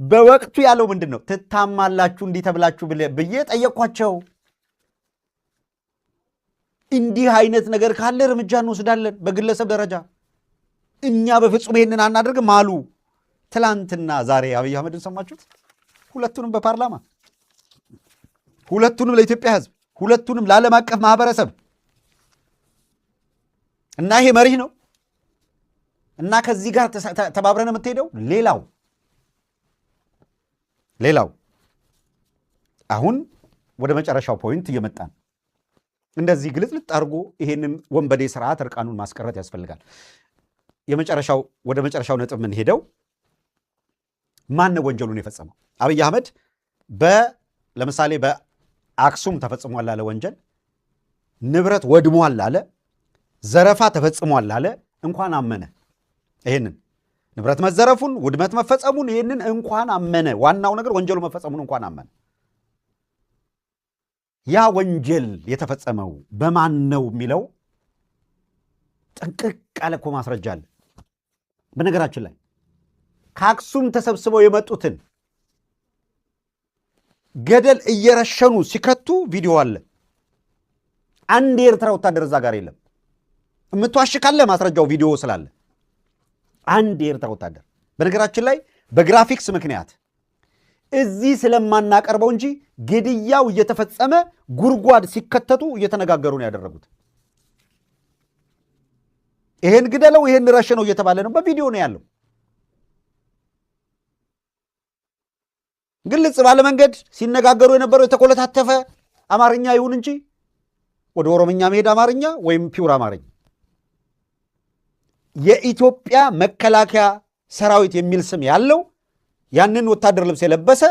በወቅቱ ያለው ምንድን ነው? ትታማላችሁ እንዲህ ተብላችሁ ብዬ ጠየቅኳቸው። እንዲህ አይነት ነገር ካለ እርምጃ እንወስዳለን በግለሰብ ደረጃ፣ እኛ በፍጹም ይሄንን አናደርግም አሉ። ትላንትና ዛሬ አብይ አህመድን ሰማችሁት? ሁለቱንም በፓርላማ ሁለቱንም ለኢትዮጵያ ህዝብ፣ ሁለቱንም ለዓለም አቀፍ ማህበረሰብ እና ይሄ መሪህ ነው እና ከዚህ ጋር ተባብረን የምትሄደው። ሌላው አሁን ወደ መጨረሻው point እየመጣን እንደዚህ ግልጽልጥ አድርጎ ይሄንን ወንበዴ ስርዓት እርቃኑን ማስቀረት ያስፈልጋል። የመጨረሻው ወደ መጨረሻው ነጥብ የምንሄደው ማን ነው ወንጀሉን የፈጸመው? አብይ አህመድ ለምሳሌ በአክሱም ተፈጽሟል አለ ወንጀል፣ ንብረት ወድሟል አለ፣ ዘረፋ ተፈጽሟል አለ። እንኳን አመነ ይሄንን ንብረት መዘረፉን ውድመት መፈጸሙን ይሄንን እንኳን አመነ። ዋናው ነገር ወንጀሉ መፈጸሙን እንኳን አመነ። ያ ወንጀል የተፈጸመው በማን ነው የሚለው ጥንቅቅ ያለ እኮ ማስረጃ አለ። በነገራችን ላይ ከአክሱም ተሰብስበው የመጡትን ገደል እየረሸኑ ሲከቱ ቪዲዮ አለ። አንድ የኤርትራ ወታደር እዛ ጋር የለም። የምትዋሽ ካለ ማስረጃው ቪዲዮ ስላለ አንድ የኤርትራ ወታደር። በነገራችን ላይ በግራፊክስ ምክንያት እዚህ ስለማናቀርበው እንጂ ግድያው እየተፈጸመ ጉድጓድ ሲከተቱ እየተነጋገሩ ነው ያደረጉት። ይሄን ግደለው ይሄን ረሽነው እየተባለ ነው፣ በቪዲዮ ነው ያለው። ግልጽ ባለ መንገድ ሲነጋገሩ የነበረው የተኮለታተፈ አማርኛ ይሁን እንጂ ወደ ኦሮምኛ መሄድ አማርኛ ወይም pure አማርኛ የኢትዮጵያ መከላከያ ሰራዊት የሚል ስም ያለው ያንን ወታደር ልብስ የለበሰ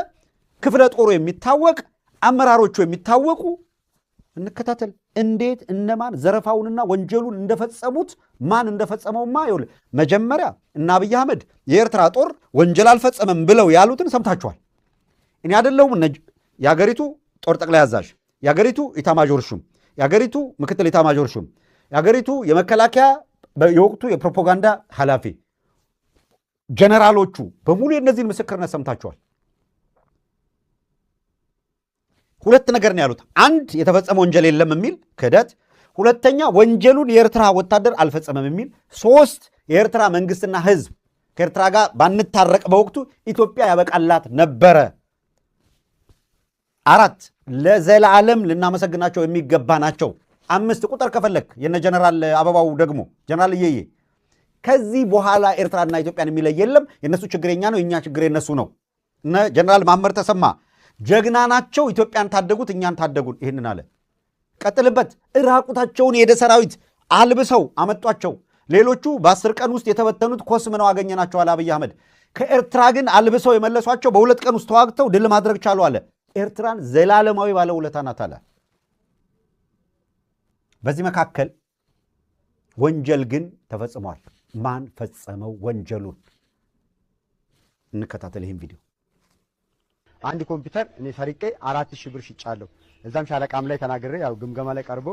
ክፍለ ጦሩ የሚታወቅ አመራሮቹ የሚታወቁ እንከታተል። እንዴት እነማን ዘረፋውንና ወንጀሉን እንደፈጸሙት ማን እንደፈጸመውማ ይኸውልህ፣ መጀመሪያ እና አብይ አህመድ የኤርትራ ጦር ወንጀል አልፈጸመም ብለው ያሉትን ሰምታችኋል። እኔ አይደለሁም የአገሪቱ ጦር ጠቅላይ አዛዥ፣ የአገሪቱ ኢታማዦር ሹም፣ የአገሪቱ ምክትል ኢታማዦር ሹም፣ የአገሪቱ የመከላከያ የወቅቱ የፕሮፓጋንዳ ኃላፊ ጀነራሎቹ በሙሉ የእነዚህን ምስክርነት ሰምታችኋል። ሁለት ነገር ነው ያሉት። አንድ የተፈጸመ ወንጀል የለም የሚል ክህደት፣ ሁለተኛ ወንጀሉን የኤርትራ ወታደር አልፈጸመም የሚል፣ ሶስት የኤርትራ መንግስትና ህዝብ ከኤርትራ ጋር ባንታረቅ በወቅቱ ኢትዮጵያ ያበቃላት ነበረ፣ አራት ለዘላለም ልናመሰግናቸው የሚገባ ናቸው፣ አምስት ቁጥር ከፈለክ የነ ጀነራል አበባው ደግሞ ጀነራል እየዬ ከዚህ በኋላ ኤርትራና ኢትዮጵያን የሚለይ የለም፣ የነሱ ችግር የኛ ነው፣ የኛ ችግር የነሱ ነው። እነ ጀነራል ማመር ተሰማ ጀግና ናቸው፣ ኢትዮጵያን ታደጉት፣ እኛን ታደጉን። ይህንን አለ። ቀጥልበት። እራቁታቸውን የሄደ ሰራዊት አልብሰው አመጧቸው። ሌሎቹ በ10 ቀን ውስጥ የተበተኑት ኮስምነው አገኘናቸው አለ አብይ አህመድ። ከኤርትራ ግን አልብሰው የመለሷቸው በ2 ቀን ውስጥ ተዋግተው ድል ማድረግ ቻሉ አለ። ኤርትራን ዘላለማዊ ባለውለታ ናት አለ። በዚህ መካከል ወንጀል ግን ተፈጽሟል። ማን ፈጸመው ወንጀሉን? እንከታተል ይህን ቪዲዮ። አንድ ኮምፒውተር እኔ ሰርቄ 4000 ብር ሽጫለሁ። እዛም ሻለቃም ላይ ተናግሬ ያው ግምገማ ላይ ቀርቦ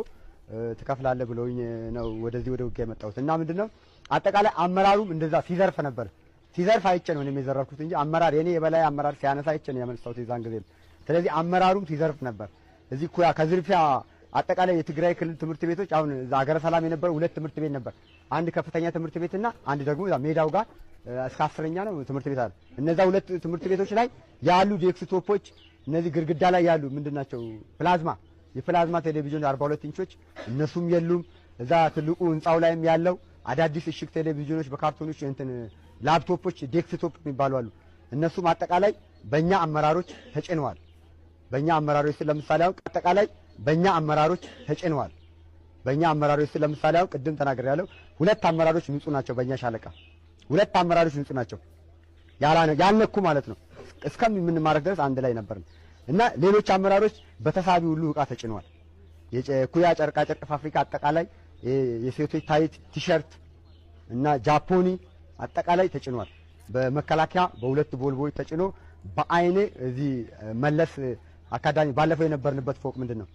ትከፍላለህ ብለውኝ ነው ወደዚህ ወደ ውጊያ የመጣሁት። እና ምንድነው አጠቃላይ አመራሩም እንደዛ ሲዘርፍ ነበር። ሲዘርፍ አይቼ ነው እኔም የዘረፍኩት እንጂ አመራር የኔ የበላይ አመራር ሲያነሳ አይቼ ነው ያመነሳሁት የዛን ጊዜ። ስለዚህ አመራሩም ሲዘርፍ ነበር። እዚህ ኩያ ከዝርፊያ አጠቃላይ የትግራይ ክልል ትምህርት ቤቶች አሁን እዛ ሀገረ ሰላም የነበረው 2 ትምህርት ቤት ነበር። አንድ ከፍተኛ ትምህርት ቤትና አንድ ደግሞ እዛ ሜዳው ጋር እስከ 10ኛ ነው ትምህርት ቤት አለ። እነዛ ሁለት ትምህርት ቤቶች ላይ ያሉ desktop ኦች፣ እነዚህ ግድግዳ ላይ ያሉ ምንድናቸው ፕላዝማ፣ የፕላዝማ ቴሌቪዥን 42 ኢንቾች እነሱም የሉም። እዛ ትልቁ ህንጻው ላይም ያለው አዳዲስ እሽግ ቴሌቪዥኖች በካርቶኖች እንትን ላፕቶፖች desktop የሚባሉ አሉ። እነሱም አጠቃላይ በእኛ አመራሮች ተጭነዋል። በእኛ አመራሮች ለምሳሌ አሁን አጠቃላይ በእኛ አመራሮች ተጭነዋል። በእኛ አመራሮች ለምሳሌ አሁን ቅድም ተናግሬያለሁ። ሁለት አመራሮች ንጹህ ናቸው። በእኛ ሻለቃ ሁለት አመራሮች ንጹህ ናቸው። ያልነኩ ማለት ነው። እስከምንማረክ ድረስ አንድ ላይ ነበርን እና ሌሎች አመራሮች በተሳቢ ሁሉ ዕቃ ተጭነዋል። የኩያ ጨርቃ ጨርቅ ፋብሪካ አጠቃላይ የሴቶች tight ቲሸርት እና ጃፖኒ አጠቃላይ ተጭኗል። በመከላከያ በሁለት ቦልቦች ተጭኖ በአይኔ እዚህ መለስ አካዳሚ ባለፈው የነበርንበት ፎቅ ምንድነው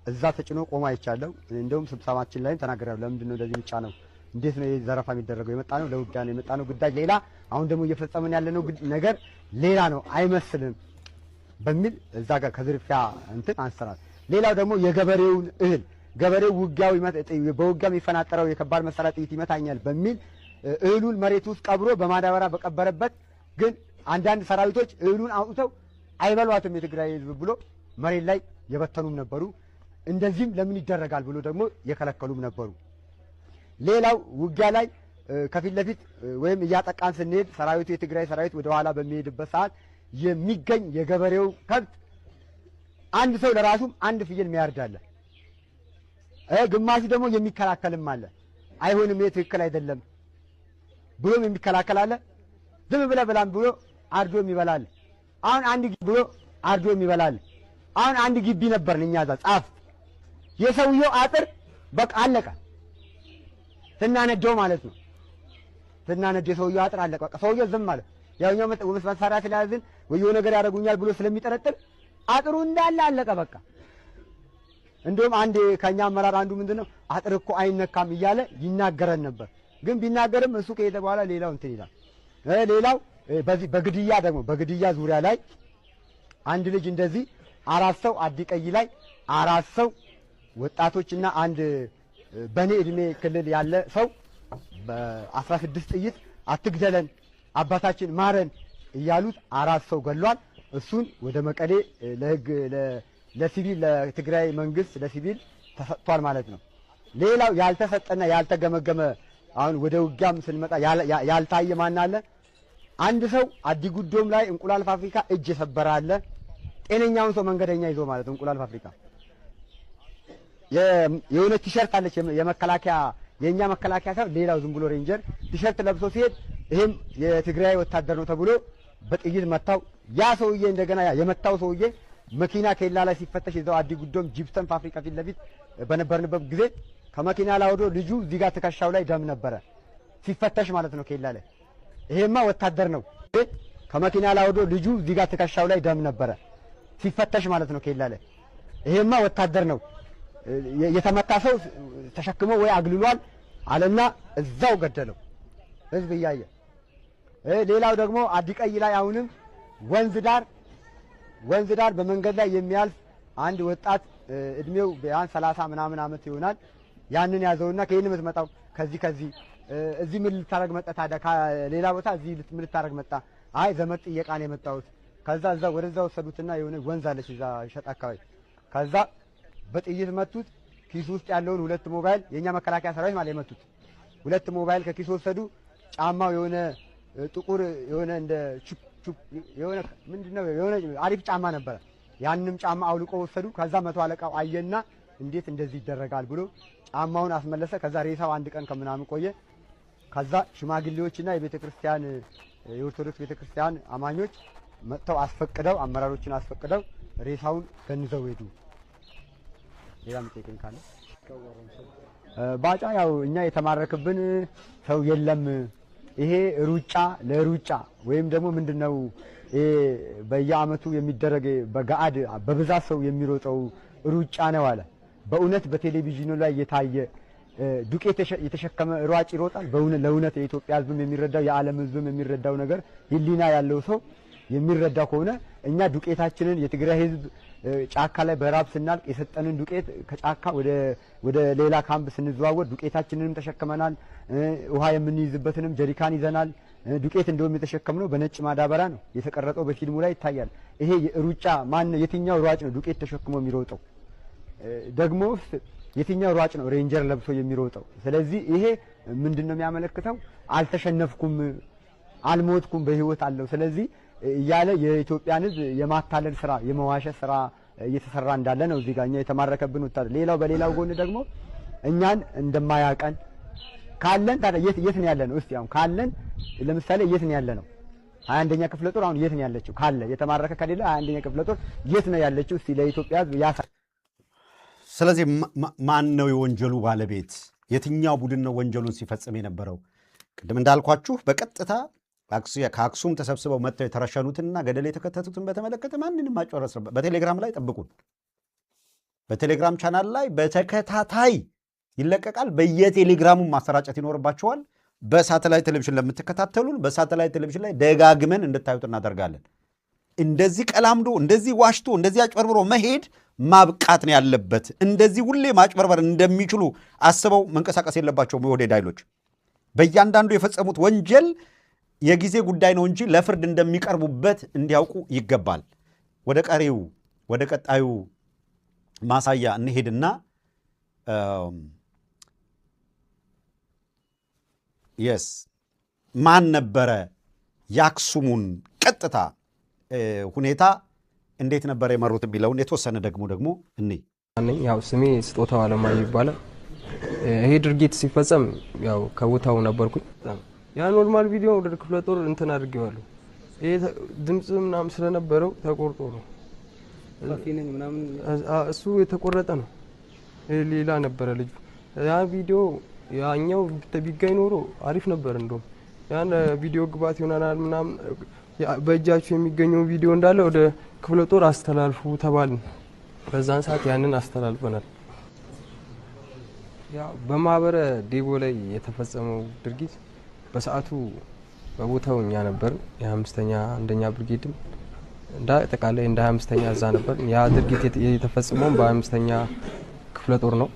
እዛ ተጭኖ ቆሞ አይቻለሁ። እንደውም ስብሰባችን ላይም ተናግሬያለሁ። ለምንድነው እንደዚህ የሚጫነው? እንዴት ነው ዘረፋ የሚደረገው? የመጣነው ለውጊያ ነው የመጣነው ግዳጅ ሌላ፣ አሁን ደግሞ እየፈጸምን ያለነው ነገር ሌላ ነው አይመስልም በሚል እዛ ጋር ከዝርፊያ እንትን አንስተናል። ሌላው ደግሞ የገበሬውን እህል ገበሬው ውጊያው በውጊያው የሚፈናጠረው የከባድ መሳሪያ ጥይት ይመታኛል በሚል እህሉን መሬት ውስጥ ቀብሮ በማዳበሪያ በቀበረበት ግን አንዳንድ ሰራዊቶች እህሉን አውጥተው አይበሏትም የትግራይ ህዝብ ብሎ መሬት ላይ የበተኑም ነበሩ። እንደዚህም ለምን ይደረጋል ብሎ ደግሞ የከለከሉም ነበሩ። ሌላው ውጊያ ላይ ከፊት ለፊት ወይም እያጠቃን ስንሄድ ሰራዊቱ የትግራይ ሰራዊት ወደ ኋላ በሚሄድበት ሰዓት የሚገኝ የገበሬው ከብት አንድ ሰው ለራሱም አንድ ፍየል የሚያርድ አለ፣ ግማሹ ደግሞ የሚከላከልም አለ። አይሆንም ይሄ ትክክል አይደለም ብሎም የሚከላከል አለ። ዝም ብለህ ብላም ብሎ አርዶ የሚበላል። አሁን አንድ ብሎ አርዶ የሚበላል። አሁን አንድ ግቢ ነበርን እኛ እዛ ጻፍ የሰውየው አጥር በቃ አለቀ። ስናነደው ማለት ነው። ስናነደው የሰውየው አጥር አለቀ። በቃ ሰውየው ዝም አለ። ያውኛው መሳሪያ ስለያዝን ወይ የሆነ ነገር ያደርጉኛል ብሎ ስለሚጠረጥር አጥሩ እንዳለ አለቀ በቃ። እንደውም አንድ ከኛ አመራር አንዱ ምንድነው አጥር እኮ አይነካም እያለ ይናገረን ነበር። ግን ቢናገርም እሱ ከሄደ በኋላ ሌላው እንትን ይላል። ሌላው በዚህ በግድያ ደግሞ በግድያ ዙሪያ ላይ አንድ ልጅ እንደዚህ አራት ሰው አዲቀይ ላይ አራት ሰው ወጣቶችና አንድ በኔ እድሜ ክልል ያለ ሰው በ16 ጥይት አትግደለን አባታችን ማረን እያሉት አራት ሰው ገሏል። እሱን ወደ መቀሌ ለህግ ለሲቪል ለትግራይ መንግስት ለሲቪል ተሰጥቷል ማለት ነው። ሌላው ያልተሰጠና ያልተገመገመ አሁን ወደ ውጊያም ስንመጣ ያልታየ ማን አለ? አንድ ሰው አዲጉዶም ላይ እንቁላል ፋብሪካ እጅ የሰበረ አለ። ጤነኛውን ሰው መንገደኛ ይዞ ማለት እንቁላል ፋብሪካ የሆነ ቲሸርት አለች የመከላከያ የኛ መከላከያ ሳይሆን ሌላው ዝም ብሎ ranger ቲሸርት ለብሶ ሲሄድ ይሄም የትግራይ ወታደር ነው ተብሎ በጥይት መታው። ያ ሰውዬ እንደገና የመታው ሰውዬ መኪና ኬላ ላይ ሲፈተሽ እዛው አዲጉዶም ጂፕሰን ፋብሪካ ፊት ለፊት በነበርንበት ጊዜ ከመኪና ላይ ወርዶ ልጁ እዚህ ጋር ትከሻው ላይ ደም ነበረ ሲፈተሽ ማለት ነው ኬላ ላይ። ይሄማ ወታደር ነው። ከመኪና ላይ ወርዶ ልጁ እዚህ ጋር ትከሻው ላይ ደም ነበረ ሲፈተሽ ማለት ነው ኬላ ላይ። ይሄማ ወታደር ነው፣ የተመታ ሰው ተሸክሞ ወይ አግልሏል አለና እዛው ገደለው ህዝብ እያየ። ሌላው ደግሞ አዲቀይ ላይ አሁንም ወንዝ ዳር በመንገድ ላይ የሚያልፍ አንድ ወጣት እድሜው ቢያንስ 30 ምናምን አመት ይሆናል። ያንን ያዘውና ከየት የምትመጣው? ከዚህ ከዚህ እዚህ ምን ልታረግ መጣ ታዲያ? ሌላ ቦታ እዚህ ምን ልታረግ መጣ? አይ ዘመድ ጥየቃ ነው የመጣሁት። ከዛ እዛ ወደዛ ወሰዱትና የሆነ ወንዝ አለች እዛ ሸጥ አካባቢ። ከዛ በጥይት መቱት። ኪሱ ውስጥ ያለውን ሁለት ሞባይል የኛ መከላከያ ሰራዊት ማለት የመቱት ሁለት ሞባይል ከኪሱ ወሰዱ። ጫማው የሆነ ጥቁር የሆነ እንደ ቹፕ ቹፕ የሆነ ምንድነው የሆነ አሪፍ ጫማ ነበረ። ያንንም ጫማ አውልቆ ወሰዱ። ከዛ መቶ አለቃው አየና እንዴት እንደዚህ ይደረጋል ብሎ ጫማውን አስመለሰ። ከዛ ሬሳው አንድ ቀን ከምናምን ቆየ። ከዛ ሽማግሌዎችና የቤተክርስቲያን የኦርቶዶክስ ቤተክርስቲያን አማኞች መጥተው አስፈቅደው አመራሮችን አስፈቅደው ሬሳውን ገንዘው ሄዱ። ሌላ ምጠይቀኝ ካለ ባጫ ያው እኛ የተማረክብን ሰው የለም። ይሄ ሩጫ ለሩጫ ወይም ደግሞ ምንድነው በየአመቱ የሚደረግ በጋአድ በብዛት ሰው የሚሮጠው ሩጫ ነው አለ። በእውነት በቴሌቪዥኑ ላይ የታየ ዱቄት የተሸከመ ሯጭ ይሮጣል? በእውነት ለእውነት የኢትዮጵያ ሕዝብም የሚረዳው የዓለም ሕዝብም የሚረዳው ነገር ህሊና ያለው ሰው የሚረዳው ከሆነ እኛ ዱቄታችንን የትግራይ ሕዝብ ጫካ ላይ በራብ ስናልቅ የሰጠንን ዱቄት ከጫካ ወደ ሌላ ካምፕ ስንዘዋወር ዱቄታችንንም ተሸክመናል። ውሃ የምንይዝበትንም ጀሪካን ይዘናል። ዱቄት እንደውም የተሸከምነው በነጭ ማዳበሪያ ነው የተቀረጸው፣ በፊልሙ ላይ ይታያል። ይሄ ሩጫ ማን የትኛው ሯጭ ነው ዱቄት ተሸክሞ የሚሮጠው? ደግሞ የትኛው ሯጭ ነው ሬንጀር ለብሶ የሚሮጠው? ስለዚህ ይሄ ምንድነው የሚያመለክተው? አልተሸነፍኩም፣ አልሞትኩም፣ በህይወት አለው። ስለዚህ እያለ የኢትዮጵያን ሕዝብ የማታለል ስራ የመዋሸት ስራ እየተሰራ እንዳለ ነው እዚህ ጋር እኛ የተማረከብን ወታደር። ሌላው በሌላው ጎን ደግሞ እኛን እንደማያቀን ካለን ታዲያ የት ነው ያለነው? እስቲ አሁን ካለን ለምሳሌ የት ነው ያለነው? 21ኛ ክፍለ ጦር አሁን የት ነው ያለችው? ካለ የተማረከ ከሌለ 21ኛ ክፍለ ጦር የት ነው ያለችው? እስቲ ለኢትዮጵያ ሕዝብ ያሳ ስለዚህ ማን ነው የወንጀሉ ባለቤት? የትኛው ቡድን ነው ወንጀሉን ሲፈጽም የነበረው? ቅድም እንዳልኳችሁ በቀጥታ ከአክሱም ተሰብስበው መጥተው የተረሸኑትንና ገደል የተከተቱትን በተመለከተ ማንንም ማጭበርበር በቴሌግራም ላይ ጠብቁን። በቴሌግራም ቻናል ላይ በተከታታይ ይለቀቃል። በየቴሌግራሙ ማሰራጨት ይኖርባቸዋል። በሳተላይት ቴሌቪዥን ለምትከታተሉን በሳተላይት ቴሌቪዥን ላይ ደጋግመን እንድታዩት እናደርጋለን። እንደዚህ ቀላምዶ፣ እንደዚህ ዋሽቶ፣ እንደዚህ አጭበርብሮ መሄድ ማብቃት ነው ያለበት። እንደዚህ ሁሌ ማጭበርበር እንደሚችሉ አስበው መንቀሳቀስ የለባቸውም የኦህዴድ ኃይሎች። በእያንዳንዱ የፈጸሙት ወንጀል የጊዜ ጉዳይ ነው እንጂ ለፍርድ እንደሚቀርቡበት እንዲያውቁ ይገባል። ወደ ቀሪው ወደ ቀጣዩ ማሳያ እንሄድና yes ማን ነበረ የአክሱሙን ቀጥታ ሁኔታ እንዴት ነበረ የመሩት የሚለውን የተወሰነ ደግሞ እኔ ያው ስሜ ስጦታው አለማየሁ ይባላል። ይሄ ድርጊት ሲፈጸም ያው ከቦታው ነበርኩኝ። ያ normal ቪዲዮ ወደ ክፍለ ጦር እንትን አድርጌዋለሁ። ይሄ ድምጽ ምናምን ስለነበረው ተቆርጦ ነው። እሱ የተቆረጠ ነው። ሌላ ነበረ ልጁ። ያ ቪዲዮ ያኛው ቢገኝ ኖሮ አሪፍ ነበር። እንደውም ያን ቪዲዮ ግባት ይሆናል ምናምን በእጃችሁ የሚገኘው ቪዲዮ እንዳለ ወደ ክፍለ ጦር አስተላልፉ ተባልን። በዛን ሰዓት ያንን አስተላልፈናል። ያው በማህበረ ዴጎ ላይ የተፈጸመው ድርጊት በሰዓቱ በቦታው እኛ ነበር። የ5ኛ አንደኛ ብርጌድም እንደ አጠቃላይ እንደ 25ኛ እዛ ነበር። ያ ድርጊት የተፈጸመው በ5ኛ ክፍለ ጦር ነው።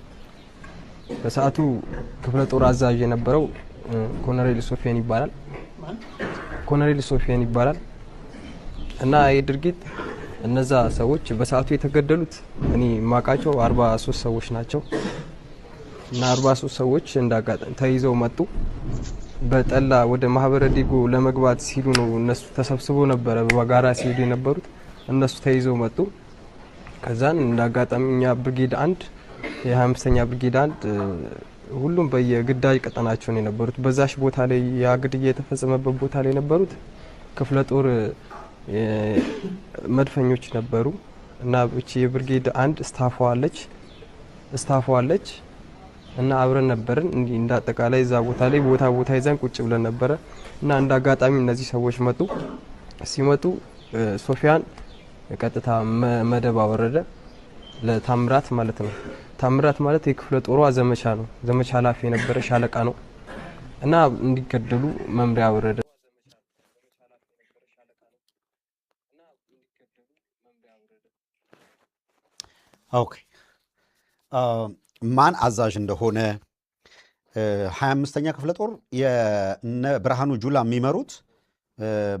በሰዓቱ ክፍለ ጦር አዛዥ የነበረው ኮሎኔል ሶፊያን ይባላል። ኮሎኔል ሶፊያን ይባላል። እና ይህ ድርጊት እነዛ ሰዎች በሰዓቱ የተገደሉት እኔ ማቃቸው 43 ሰዎች ናቸው። እና 43 ሰዎች እንዳጋጣሚ ተይዘው መጡ። በጠላ ወደ ማህበረ ዴጎ ለመግባት ሲሉ ነው እነሱ ተሰብስበው ነበረ በጋራ ሲሄዱ የነበሩት። እነሱ ተይዘው መጡ። ከዛን እንዳጋጣሚ እኛ ብርጌድ አንድ የ25ኛ ብርጌድ አንድ ሁሉም በየግዳጅ ቀጠናቸው ነው የነበሩት። በዛሽ ቦታ ላይ ያ ግድያ የተፈጸመበት ቦታ ላይ የነበሩት ክፍለ ጦር መድፈኞች ነበሩ። እና እቺ የብርጌድ አንድ ስታፏ አለች እና አብረን ነበርን። እንደ አጠቃላይ እዛ ቦታ ላይ ቦታ ይዘን ቁጭ ብለን ነበረ። እና እንደ አጋጣሚ እነዚህ ሰዎች መጡ። ሲመጡ ሶፊያን ቀጥታ መደብ አወረደ ለታምራት ማለት ነው። ታምራት ማለት የክፍለ ጦሯ ዘመቻ ነው። ዘመቻ ኃላፊ የነበረ ሻለቃ ነው። እና እንዲገደሉ መምሪያ አወረደ። Okay ማን አዛዥ እንደሆነ 25ኛ ክፍለ ጦር የነ ብርሃኑ ጁላ የሚመሩት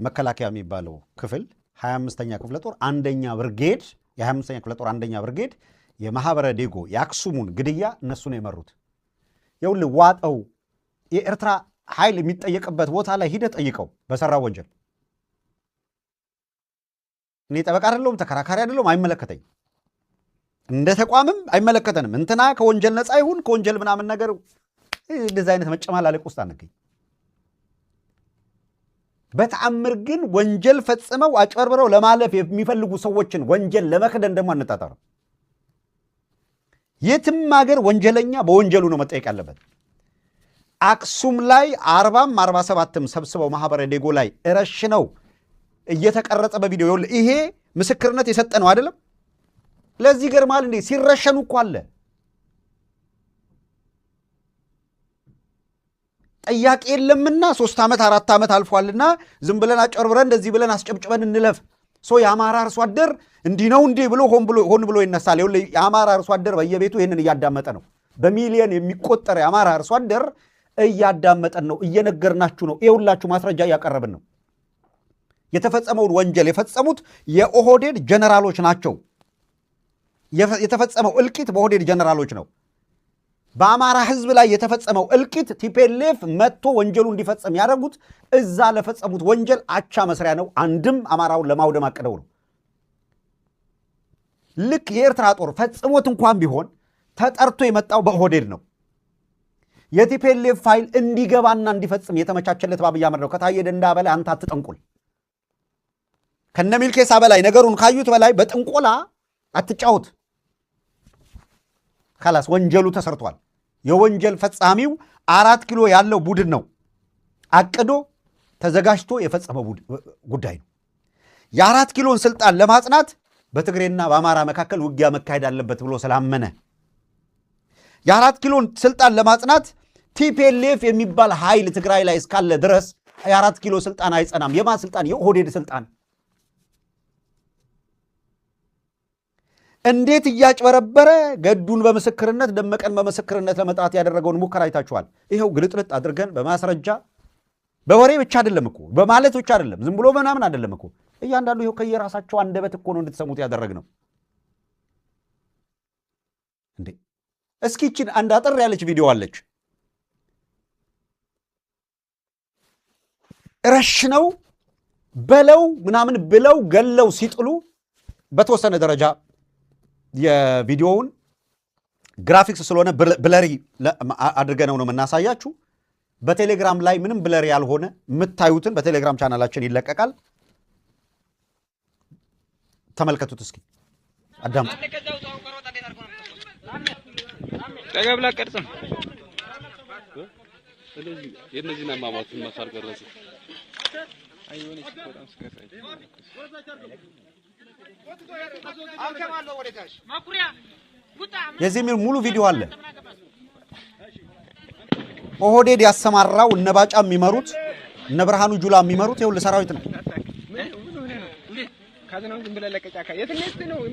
መከላከያ የሚባለው ክፍል 25ኛ ክፍለ ጦር አንደኛ ብርጌድ የ25ኛ ክፍለ ጦር አንደኛ ብርጌድ የማህበረ ዴጎ የአክሱሙን ግድያ እነሱ ነው የመሩት። ይኸውልህ ዋጠው የኤርትራ ኃይል የሚጠየቅበት ቦታ ላይ ሂደህ ጠይቀው በሰራው ወንጀል። እኔ ጠበቃ አይደለሁም፣ ተከራካሪ አይደለሁም፣ አይመለከተኝም። እንደ ተቋምም አይመለከተንም። እንትና ከወንጀል ነፃ ይሁን ከወንጀል ምናምን ነገር እንደዚህ አይነት መጨማላለቅ ውስጥ አንገኝ። በተአምር ግን ወንጀል ፈጽመው አጭበርብረው ለማለፍ የሚፈልጉ ሰዎችን ወንጀል ለመክደን ደግሞ አንጣጣርም። የትም ሀገር ወንጀለኛ በወንጀሉ ነው መጠየቅ ያለበት። አክሱም ላይ 40ም 47ም ሰብስበው ማህበረ ዴጎ ላይ እረሽነው እየተቀረጸ በቪዲዮ ይሄ ምስክርነት የሰጠ ነው አይደለም? ለዚህ ገርማል እንዴ ሲረሸኑ እኮ አለ። ጠያቂ የለምና 3 ዓመት 4 ዓመት አልፏልና ዝም ብለን አጨርብረን እንደዚህ ብለን አስጨብጭበን እንለፍ። So የአማራ አርሶ አደር እንዲህ ነው እንዲህ ብሎ ሆን ብሎ ይነሳል። ይኸውልህ የአማራ አርሶ አደር በየቤቱ ይህንን እያዳመጠ ነው። በሚሊዮን የሚቆጠር የአማራ አርሶ አደር እያዳመጠን ነው። እየነገርናችሁ ነው። ይኸውላችሁ ማስረጃ እያቀረብን ነው። የተፈጸመውን ወንጀል የፈጸሙት የኦህዴድ ጀነራሎች ናቸው። የተፈጸመው እልቂት በኦህዴድ ጀነራሎች ነው። በአማራ ሕዝብ ላይ የተፈጸመው እልቂት TPLF መጥቶ ወንጀሉ እንዲፈጸም ያደረጉት እዛ ለፈጸሙት ወንጀል አቻ መስሪያ ነው። አንድም አማራውን ለማውደም አቅደው ነው። ልክ የኤርትራ ጦር ፈጽሞት እንኳን ቢሆን ተጠርቶ የመጣው በኦህዴድ ነው። የ TPLF ኃይል እንዲገባና እንዲፈጽም የተመቻቸለት በአብይ አህመድ ነው። ከታየ ደንዳ በላይ አንተ አትጠንቁል። ከነ ሚልኬሳ በላይ ነገሩን ካዩት በላይ በጥንቆላ አትጫወት። خلاص ወንጀሉ ተሰርቷል። የወንጀል ፈጻሚው 4 ኪሎ ያለው ቡድን ነው። አቅዶ ተዘጋጅቶ የፈጸመው ጉዳይ ነው። የ4 ኪሎን ስልጣን ለማጽናት በትግሬና በአማራ መካከል ውጊያ መካሄድ አለበት ብሎ ስላመነ፣ የ4 ኪሎን ስልጣን ለማጽናት TPLF የሚባል ኃይል ትግራይ ላይ እስካለ ድረስ የ4 ኪሎ ስልጣን አይጸናም። የማን ስልጣን? የኦህዴድ ስልጣን። እንዴት እያጭበረበረ ገዱን በምስክርነት፣ ደመቀን በምስክርነት ለመጥራት ያደረገውን ሙከራ አይታችኋል። ይኸው ግልጥልጥ አድርገን በማስረጃ፣ በወሬ ብቻ አይደለም እኮ፣ በማለት ብቻ አይደለም፣ ዝም ብሎ ምናምን አይደለም እኮ። እያንዳንዱ ይኸው ከየራሳቸው አንደበት እኮ ነው እንድትሰሙት ያደረግነው። እንዴ እስኪ ይችን አንድ አጠር ያለች ቪዲዮ አለች። ረሽነው በለው ምናምን ብለው ገለው ሲጥሉ በተወሰነ ደረጃ የቪዲዮውን ግራፊክስ ስለሆነ blurry አድርገነው ነው የምናሳያችሁ። በቴሌግራም ላይ ምንም blurry ያልሆነ የምታዩትን በቴሌግራም ቻናላችን ይለቀቃል። ተመልከቱት እስኪ፣ አዳምጡ። ጠጋ ብላ ቀርጽም። የእነዚህን አሟሟትን ማሳር ቀረጽ። የዚህ የሚል ሙሉ ቪዲዮ አለ። ኦህዴድ ያሰማራው እነ ባጫ የሚመሩት፣ እነ ብርሃኑ ጁላ የሚመሩት ይኸውልህ ሰራዊት ነው።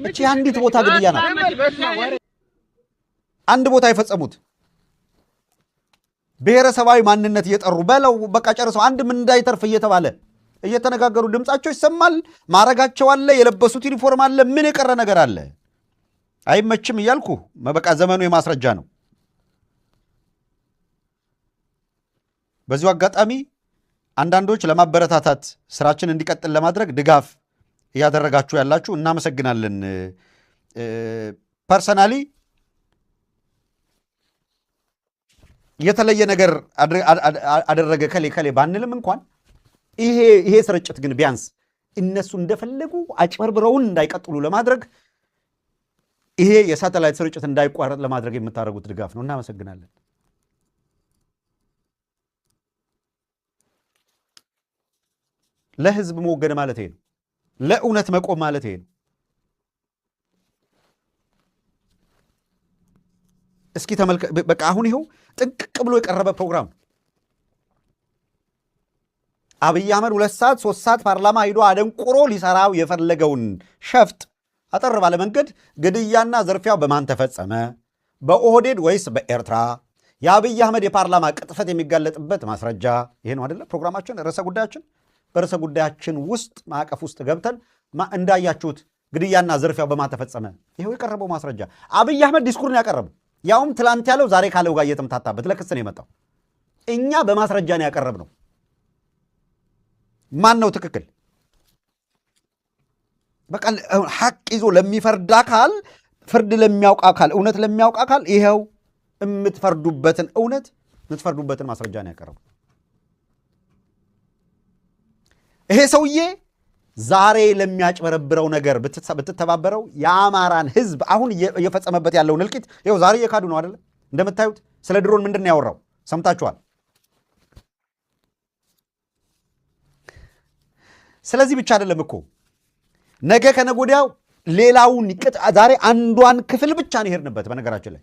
እቺ አንዲት ቦታ ግድያ ናት። አንድ ቦታ የፈጸሙት ብሔረሰባዊ ማንነት እየጠሩ በለው በቃ ጨርሰው አንድም እንዳይተርፍ እየተባለ እየተነጋገሩ ድምፃቸው ይሰማል። ማረጋቸው አለ፣ የለበሱት ዩኒፎርም አለ። ምን የቀረ ነገር አለ? አይመችም እያልኩ በቃ ዘመኑ የማስረጃ ነው። በዚሁ አጋጣሚ አንዳንዶች ለማበረታታት፣ ስራችን እንዲቀጥል ለማድረግ ድጋፍ እያደረጋችሁ ያላችሁ እናመሰግናለን። Personally የተለየ ነገር አደረገ ከሌ ከሌ ባንልም እንኳን ይሄ ስርጭት ግን ቢያንስ እነሱ እንደፈለጉ አጭበርብረውን እንዳይቀጥሉ ለማድረግ፣ ይሄ የሳተላይት ስርጭት እንዳይቋረጥ ለማድረግ የምታደርጉት ድጋፍ ነው። እናመሰግናለን። ለህዝብ መወገን ማለት ይሄ ነው። ለእውነት መቆም ማለት ይሄ ነው። እስኪ ተመልከ። በቃ አሁን ይኸው ጥንቅቅ ብሎ የቀረበ ፕሮግራም። አብይ አህመድ 2 ሰዓት 3 ሰዓት ፓርላማ ሂዶ አደንቁሮ ሊሰራው የፈለገውን ሸፍጥ አጠር ባለ መንገድ ግድያና ዝርፊያው በማን ተፈጸመ? በኦህዴድ ወይስ በኤርትራ? የአብይ አህመድ የፓርላማ ቅጥፈት የሚጋለጥበት ማስረጃ ይሄ ነው አይደለ? ፕሮግራማችን ርዕሰ ጉዳያችን፣ በርዕሰ ጉዳያችን ውስጥ ማዕቀፍ ውስጥ ገብተን እንዳያችሁት ግድያና ዝርፊያው በማን ተፈጸመ? ይኸው የቀረበው ማስረጃ። አብይ አህመድ ዲስኩርን ያቀረበው ያውም ትላንት ያለው ዛሬ ካለው ጋር እየተምታታበት ለክስ ነው የመጣው። እኛ በማስረጃ ነው ያቀረብነው። ማን ነው ትክክል? በቃ ሐቅ ይዞ ለሚፈርድ አካል፣ ፍርድ ለሚያውቅ አካል፣ እውነት ለሚያውቅ አካል ይኸው የምትፈርዱበትን እውነት፣ የምትፈርዱበትን ማስረጃ ነው ያቀረበው። ይሄ ሰውዬ ዛሬ ለሚያጭበረብረው ነገር ብትተባበረው የአማራን ሕዝብ አሁን እየፈጸመበት ያለውን እልቂት ይኸው ዛሬ እየካዱ ነው አይደለ? እንደምታዩት ስለ ድሮን ምንድን ነው ያወራው? ሰምታችኋል። ስለዚህ ብቻ አይደለም እኮ፣ ነገ ከነገ ወዲያው ሌላውን ዛሬ አንዷን ክፍል ብቻ ነው የሄድንበት። በነገራችን ላይ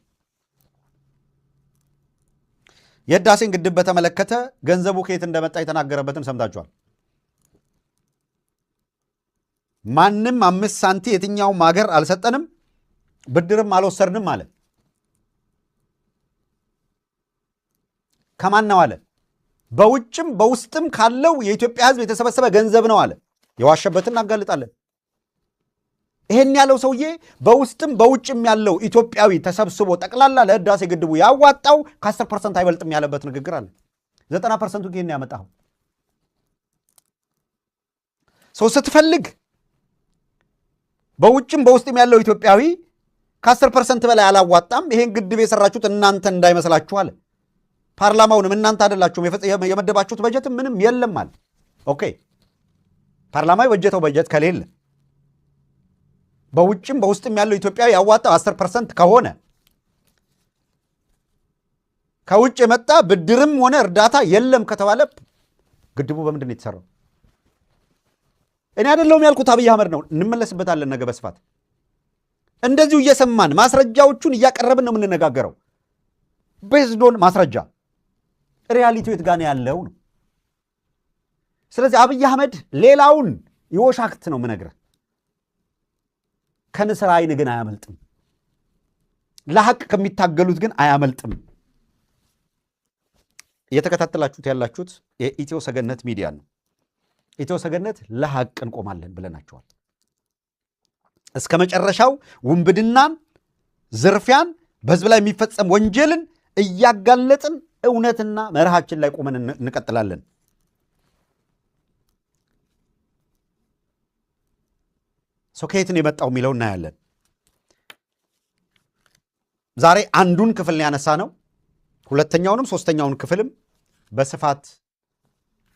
የህዳሴን ግድብ በተመለከተ ገንዘቡ ከየት እንደመጣ የተናገረበትን ሰምታችኋል። ማንም 5 ሳንቲ የትኛውም ሀገር አልሰጠንም፣ ብድርም አልወሰድንም አለ። ከማን ነው አለ? በውጭም በውስጥም ካለው የኢትዮጵያ ሕዝብ የተሰበሰበ ገንዘብ ነው አለ። የዋሸበትን እናጋልጣለን። ይሄን ያለው ሰውዬ በውስጥም በውጭም ያለው ኢትዮጵያዊ ተሰብስቦ ጠቅላላ ለህዳሴ ግድቡ ያዋጣው ከ10% አይበልጥም ያለበት ንግግር አለ። 90%ቱ ይሄን ያመጣው ሰው ስትፈልግ በውጭም በውስጥም ያለው ኢትዮጵያዊ ከ10% በላይ አላዋጣም፣ ይሄን ግድብ የሰራችሁት እናንተ እንዳይመስላችሁ አለ። ፓርላማውንም እናንተ አይደላችሁም የመደባችሁት በጀት ምንም የለም አለ። Okay ፓርላማው የበጀተው በጀት ከሌለ በውጭም በውስጥም ያለው ኢትዮጵያዊ ያዋጣው 10% ከሆነ ከውጭ የመጣ ብድርም ሆነ እርዳታ የለም ከተባለ ግድቡ በምንድን ነው የተሰራው? እኔ አይደለሁም ያልኩት አብይ አህመድ ነው። እንመለስበታለን ነገ በስፋት። እንደዚሁ እየሰማን ማስረጃዎቹን እያቀረብን ነው የምንነጋገረው። Based on ማስረጃ reality ው የት ጋር ነው ያለው ነው። ስለዚህ አብይ አህመድ ሌላውን ይወሻክት ነው የምነግርህ፣ ከንስር አይን ግን አያመልጥም። ለሐቅ ከሚታገሉት ግን አያመልጥም። እየተከታተላችሁት ያላችሁት የኢትዮ ሰገነት ሚዲያ ነው። ኢትዮ ሰገነት ለሐቅ እንቆማለን ብለናቸዋል። እስከ መጨረሻው ውንብድናን፣ ዝርፊያን፣ በህዝብ ላይ የሚፈጸም ወንጀልን እያጋለጥን እውነትና መርሃችን ላይ ቆመን እንቀጥላለን። ሰው ከየት ነው የመጣው የሚለው እናያለን። ዛሬ አንዱን ክፍል ያነሳ ነው። ሁለተኛውንም ሶስተኛውን ክፍልም በስፋት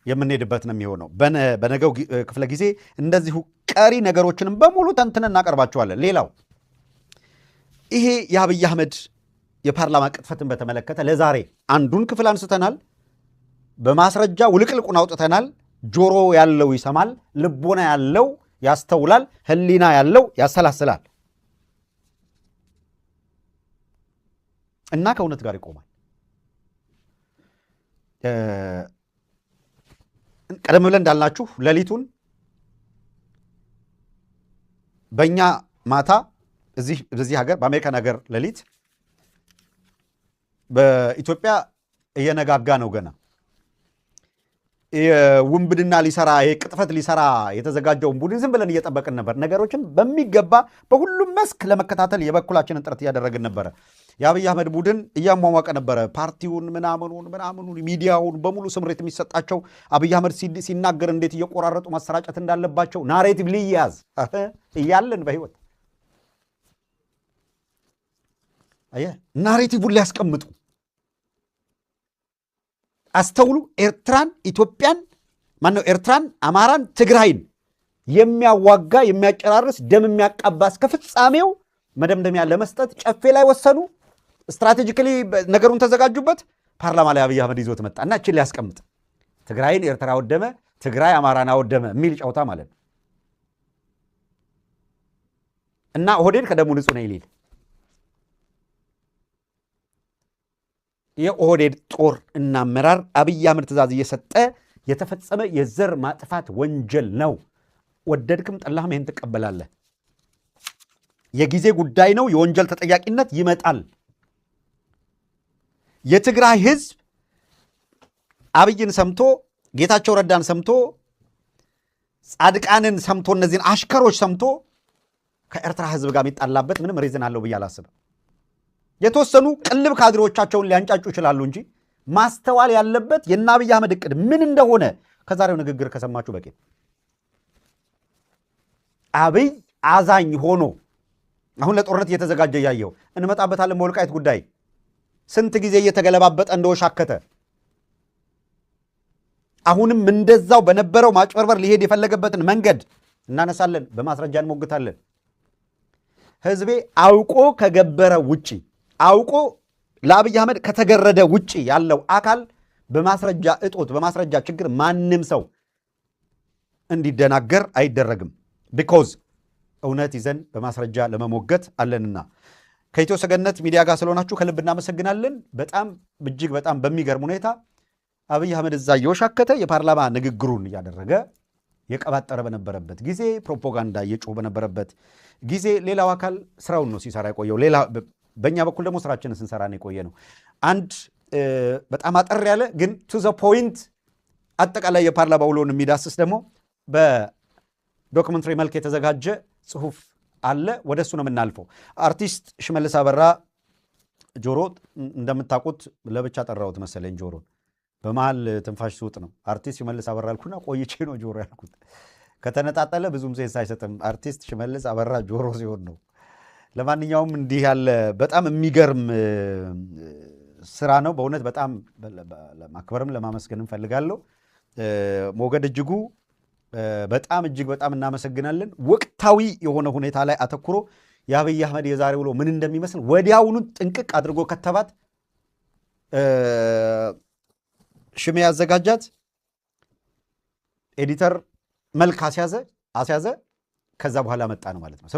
የምንሄድበት ነው የሚሆነው። በነገው ክፍለ ጊዜ እንደዚሁ ቀሪ ነገሮችንም በሙሉ ተንትነን እናቀርባቸዋለን። ሌላው ይሄ የአብይ አህመድ የፓርላማ ቅጥፈትን በተመለከተ ለዛሬ አንዱን ክፍል አንስተናል። በማስረጃ ውልቅልቁን አውጥተናል። ጆሮ ያለው ይሰማል፣ ልቦና ያለው ያስተውላል፣ ህሊና ያለው ያሰላስላል እና ከእውነት ጋር ይቆማል። ቀደም ብለን እንዳልናችሁ ሌሊቱን በእኛ ማታ እዚህ ሀገር በአሜሪካን ሀገር ሌሊት በኢትዮጵያ እየነጋጋ ነው ገና የውንብድና ሊሰራ የቅጥፈት ሊሰራ የተዘጋጀውን ቡድን ዝም ብለን እየጠበቅን ነበር። ነገሮችን በሚገባ በሁሉም መስክ ለመከታተል የበኩላችንን ጥረት እያደረግን ነበረ። የአብይ አህመድ ቡድን እያሟሟቀ ነበረ። ፓርቲውን ምናምኑን ምናምኑን ሚዲያውን በሙሉ ስምሬት የሚሰጣቸው አብይ አህመድ ሲናገር እንዴት እየቆራረጡ ማሰራጨት እንዳለባቸው narrative ሊያዝ እያለን በህይወት አየህ፣ narrative ን ሊያስቀምጡ አስተውሉ። ኤርትራን ኢትዮጵያን ማነው ኤርትራን አማራን ትግራይን የሚያዋጋ የሚያጨራርስ ደም የሚያቃባ እስከ ፍጻሜው መደምደሚያ ለመስጠት ጨፌ ላይ ወሰኑ። Strategically ነገሩን ተዘጋጁበት። ፓርላማ ላይ አብይ አህመድ ይዞት መጣ እና እችን ሊያስቀምጥ ትግራይን ኤርትራ አወደመ፣ ትግራይ አማራን አወደመ የሚል ጨዋታ ማለት ነው። እና ኦህዴድ ከደሙ ንጹህ ነው ይሊል የኦህዴድ ጦር እና አመራር አብይ አህመድ ትእዛዝ እየሰጠ የተፈጸመ የዘር ማጥፋት ወንጀል ነው። ወደድክም ጠላህም ይህን ትቀበላለህ። የጊዜ ጉዳይ ነው። የወንጀል ተጠያቂነት ይመጣል። የትግራይ ህዝብ አብይን ሰምቶ ጌታቸው ረዳን ሰምቶ ጻድቃንን ሰምቶ እነዚህን አሽከሮች ሰምቶ ከኤርትራ ህዝብ ጋር የሚጣላበት ምንም reason አለው ብዬ አላስብም። የተወሰኑ ቅልብ ካድሬዎቻቸውን ሊያንጫጩ ይችላሉ እንጂ ማስተዋል ያለበት የእነ አብይ አህመድ እቅድ ምን እንደሆነ ከዛሬው ንግግር ከሰማችሁ በቂ። አብይ አዛኝ ሆኖ አሁን ለጦርነት እየተዘጋጀ እያየው እንመጣበታለን። በወልቃይት ጉዳይ ስንት ጊዜ እየተገለባበጠ እንደወሻከተ አሁንም እንደዛው በነበረው ማጭበርበር ሊሄድ የፈለገበትን መንገድ እናነሳለን፣ በማስረጃ እንሞግታለን። ህዝቤ አውቆ ከገበረ ውጪ አውቆ ለአብይ አህመድ ከተገረደ ውጪ ያለው አካል በማስረጃ እጦት በማስረጃ ችግር ማንም ሰው እንዲደናገር አይደረግም። Because እውነት ይዘን በማስረጃ ለመሞገት አለንና ከኢትዮ ሰገነት ሚዲያ ጋር ስለሆናችሁ ከልብ እናመሰግናለን። በጣም እጅግ በጣም በሚገርም ሁኔታ አብይ አህመድ እዛ እየወሻከተ የፓርላማ ንግግሩን እያደረገ የቀባጠረ በነበረበት ጊዜ፣ ፕሮፓጋንዳ እየጮህ በነበረበት ጊዜ ሌላው አካል ስራውን ነው ሲሰራ የቆየው። ሌላ በእኛ በኩል ደግሞ ስራችንን ስንሰራ ነው የቆየ ነው። አንድ በጣም አጠር ያለ ግን to the point አጠቃላይ የፓርላማ ውሎን የሚዳስስ ደግሞ በ documentary መልክ የተዘጋጀ ጽሁፍ አለ። ወደ እሱ ነው የምናልፈው። አርቲስት ሽመልስ አበራ ጆሮ እንደምታውቁት ለብቻ ጠራሁት መሰለኝ። ጆሮን በመሀል ትንፋሽ ስውጥ ነው። አርቲስት ሽመልስ አበራ አልኩና ቆይቼ ነው ጆሮ ያልኩት። ከተነጣጠለ ብዙም sense አይሰጥም። አርቲስት ሽመልስ አበራ ጆሮ ሲሆን ነው። ለማንኛውም እንዲህ ያለ በጣም የሚገርም ስራ ነው። በእውነት በጣም ለማክበርም ለማመስገንም ፈልጋለሁ። ሞገድ እጅጉ በጣም እጅግ በጣም እናመሰግናለን። ወቅታዊ የሆነ ሁኔታ ላይ አተኩሮ የአብይ አህመድ የዛሬ ውሎ ምን እንደሚመስል ወዲያውኑ ጥንቅቅ አድርጎ ከተባት፣ ሽሜ ያዘጋጃት editor መልክ አስያዘ። ከዛ በኋላ መጣ ነው ማለት ነው።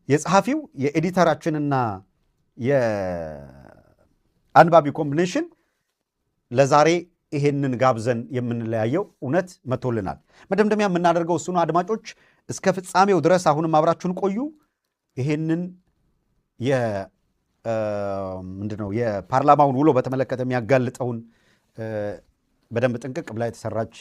የጸሐፊው የ editor ኣችንና የአንባቢ combination ለዛሬ ይሄንን ጋብዘን የምንለያየው እውነት መቶልናል። መደምደሚያ የምናደርገው እሱ ነው። አድማጮች፣ እስከ ፍጻሜው ድረስ አሁንም አብራችሁን ቆዩ። ይሄንን ምንድነው የፓርላማውን ውሎ በተመለከተ የሚያጋልጠውን በደንብ ጥንቅቅ ብላ የተሰራች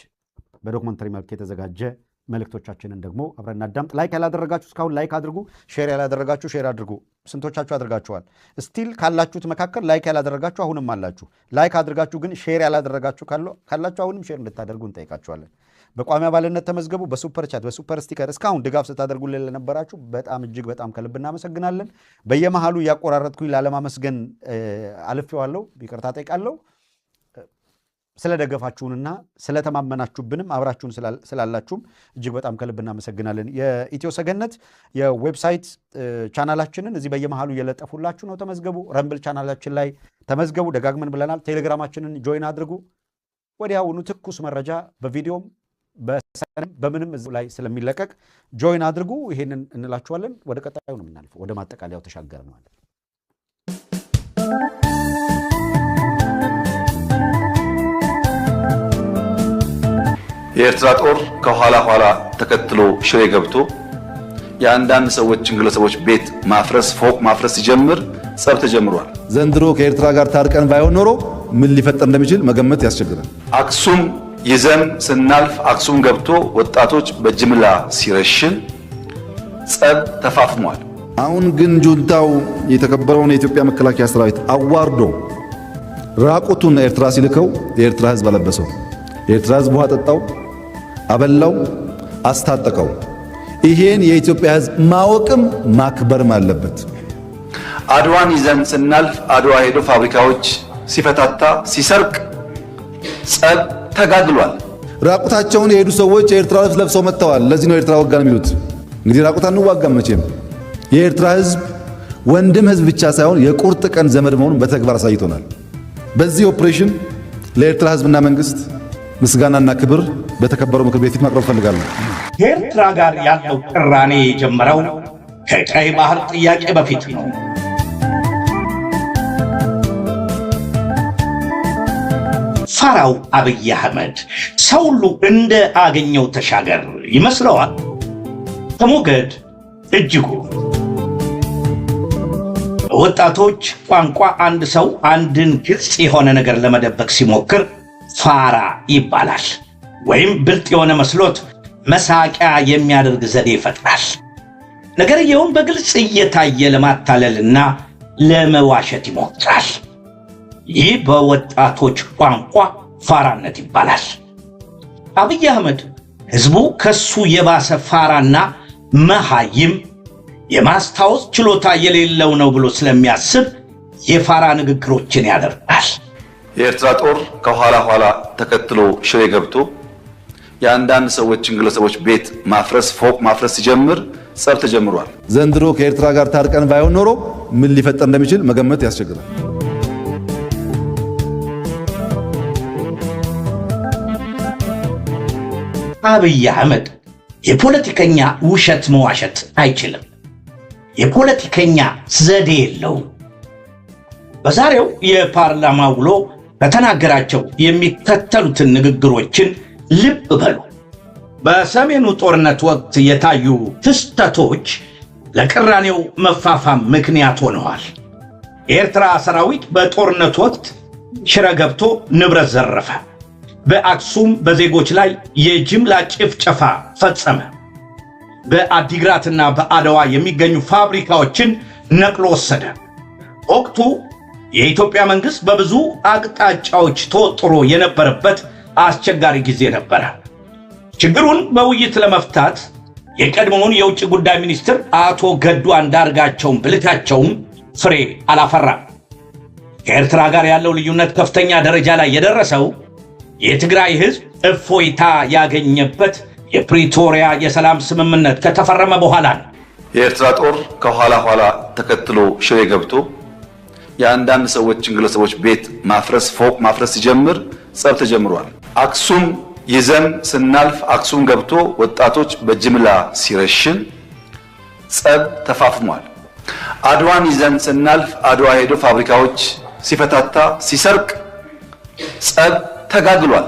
በ documentary መልክ የተዘጋጀ መልእክቶቻችንን ደግሞ አብረን እናዳምጥ። Like ያላደረጋችሁ እስካሁን like አድርጉ። Share ያላደረጋችሁ share አድርጉ። ስንቶቻችሁ አድርጋችኋል? Still ካላችሁት መካከል like ያላደረጋችሁ አሁንም አላችሁ። Like አድርጋችሁ ግን share ያላደረጋችሁ ካላችሁ አሁንም share እንድታደርጉ እንጠይቃችኋለን። በቋሚ አባልነት ተመዝገቡ። በ super chat፣ በ super sticker እስካሁን ድጋፍ ስታደርጉልን ለነበራችሁ በጣም እጅግ በጣም ከልብ እናመሰግናለን። በየመሃሉ እያቆራረጥኩኝ ላለማመስገን አልፌዋለሁ፣ ይቅርታ ጠይቃለሁ። ስለደገፋችሁንና ስለተማመናችሁብንም አብራችሁን ስላላችሁም እጅግ በጣም ከልብ እናመሰግናለን። የኢትዮ ሰገነት የ website ቻናላችንን እዚህ በየመሃሉ እየለጠፉላችሁ ነው። ተመዝገቡ። Rumble ቻናላችን ላይ ተመዝገቡ። ደጋግመን ብለናል። ቴሌግራማችንን join አድርጉ። ወዲያውኑ ትኩስ መረጃ በቪዲዮም በሰንም በምንም እዚሁ ላይ ስለሚለቀቅ join አድርጉ። ይሄንን እንላችኋለን። ወደ ቀጣዩ ነው የምናልፈው። ወደ ማጠቃለያው ተሻገርን ማለት ነው። የኤርትራ ጦር ከኋላ ኋላ ተከትሎ ሽሬ ገብቶ የአንዳንድ ሰዎችን ግለሰቦች ቤት ማፍረስ፣ ፎቅ ማፍረስ ሲጀምር ጸብ ተጀምሯል። ዘንድሮ ከኤርትራ ጋር ታርቀን ባይሆን ኖሮ ምን ሊፈጠር እንደሚችል መገመት ያስቸግራል። አክሱም ይዘን ስናልፍ አክሱም ገብቶ ወጣቶች በጅምላ ሲረሽን ጸብ ተፋፍሟል። አሁን ግን ጁንታው የተከበረውን የኢትዮጵያ መከላከያ ሰራዊት አዋርዶ ራቁቱን ኤርትራ ሲልከው የኤርትራ ሕዝብ አለበሰው። የኤርትራ ሕዝብ ውሃ ጠጣው፣ አበላው፣ አስታጠቀው። ይሄን የኢትዮጵያ ሕዝብ ማወቅም ማክበርም አለበት። አድዋን ይዘን ስናልፍ አድዋ ሄዶ ፋብሪካዎች ሲፈታታ ሲሰርቅ ጸብ ተጋግሏል። ራቁታቸውን የሄዱ ሰዎች የኤርትራ ልብስ ለብሰው መጥተዋል። ለዚህ ነው ኤርትራ ወጋን የሚሉት። እንግዲህ ራቁት አንዋጋም መቼም። የኤርትራ ሕዝብ ወንድም ሕዝብ ብቻ ሳይሆን የቁርጥ ቀን ዘመድ መሆኑን በተግባር አሳይቶናል። በዚህ ኦፕሬሽን ለኤርትራ ሕዝብና መንግስት ምስጋናና ክብር በተከበረው ምክር ቤት ፊት ማቅረብ እፈልጋለሁ። ከኤርትራ ጋር ያለው ቅራኔ የጀመረው ከቀይ ባህር ጥያቄ በፊት ነው። ፋራው አብይ አህመድ ሰው ሁሉ እንደ አገኘው ተሻገር ይመስለዋል። ከሞገድ እጅጉ። በወጣቶች ቋንቋ አንድ ሰው አንድን ግልጽ የሆነ ነገር ለመደበቅ ሲሞክር ፋራ ይባላል። ወይም ብልጥ የሆነ መስሎት መሳቂያ የሚያደርግ ዘዴ ይፈጥራል። ነገርየውን በግልጽ እየታየ ለማታለልና ለመዋሸት ይሞክራል። ይህ በወጣቶች ቋንቋ ፋራነት ይባላል። አብይ አህመድ ህዝቡ ከሱ የባሰ ፋራና መሃይም፣ የማስታወስ ችሎታ የሌለው ነው ብሎ ስለሚያስብ የፋራ ንግግሮችን ያደርጋል። የኤርትራ ጦር ከኋላ ኋላ ተከትሎ ሽሬ ገብቶ የአንዳንድ ሰዎችን ግለሰቦች ቤት ማፍረስ፣ ፎቅ ማፍረስ ሲጀምር ጸብ ተጀምሯል። ዘንድሮ ከኤርትራ ጋር ታርቀን ባይሆን ኖሮ ምን ሊፈጠር እንደሚችል መገመት ያስቸግራል። አብይ አህመድ የፖለቲከኛ ውሸት መዋሸት አይችልም። የፖለቲከኛ ዘዴ የለውም። በዛሬው የፓርላማ ውሎ በተናገራቸው የሚከተሉትን ንግግሮችን ልብ በሉ። በሰሜኑ ጦርነት ወቅት የታዩ ክስተቶች ለቅራኔው መፋፋም ምክንያት ሆነዋል። የኤርትራ ሰራዊት በጦርነት ወቅት ሽረ ገብቶ ንብረት ዘረፈ። በአክሱም በዜጎች ላይ የጅምላ ጭፍጨፋ ፈጸመ። በአዲግራትና በአድዋ የሚገኙ ፋብሪካዎችን ነቅሎ ወሰደ። ወቅቱ የኢትዮጵያ መንግስት በብዙ አቅጣጫዎች ተወጥሮ የነበረበት አስቸጋሪ ጊዜ ነበረ። ችግሩን በውይይት ለመፍታት የቀድሞውን የውጭ ጉዳይ ሚኒስትር አቶ ገዱ አንዳርጋቸውን ብልካቸውም ፍሬ አላፈራም። ከኤርትራ ጋር ያለው ልዩነት ከፍተኛ ደረጃ ላይ የደረሰው የትግራይ ህዝብ እፎይታ ያገኘበት የፕሪቶሪያ የሰላም ስምምነት ከተፈረመ በኋላ ነው። የኤርትራ ጦር ከኋላ ኋላ ተከትሎ ሽሬ ገብቶ የአንዳንድ ሰዎችን ግለሰቦች ቤት ማፍረስ፣ ፎቅ ማፍረስ ሲጀምር ጸብ ተጀምሯል። አክሱም ይዘን ስናልፍ አክሱም ገብቶ ወጣቶች በጅምላ ሲረሽን ጸብ ተፋፍሟል። አድዋን ይዘን ስናልፍ አድዋ ሄዶ ፋብሪካዎች ሲፈታታ ሲሰርቅ ጸብ ተጋግሏል።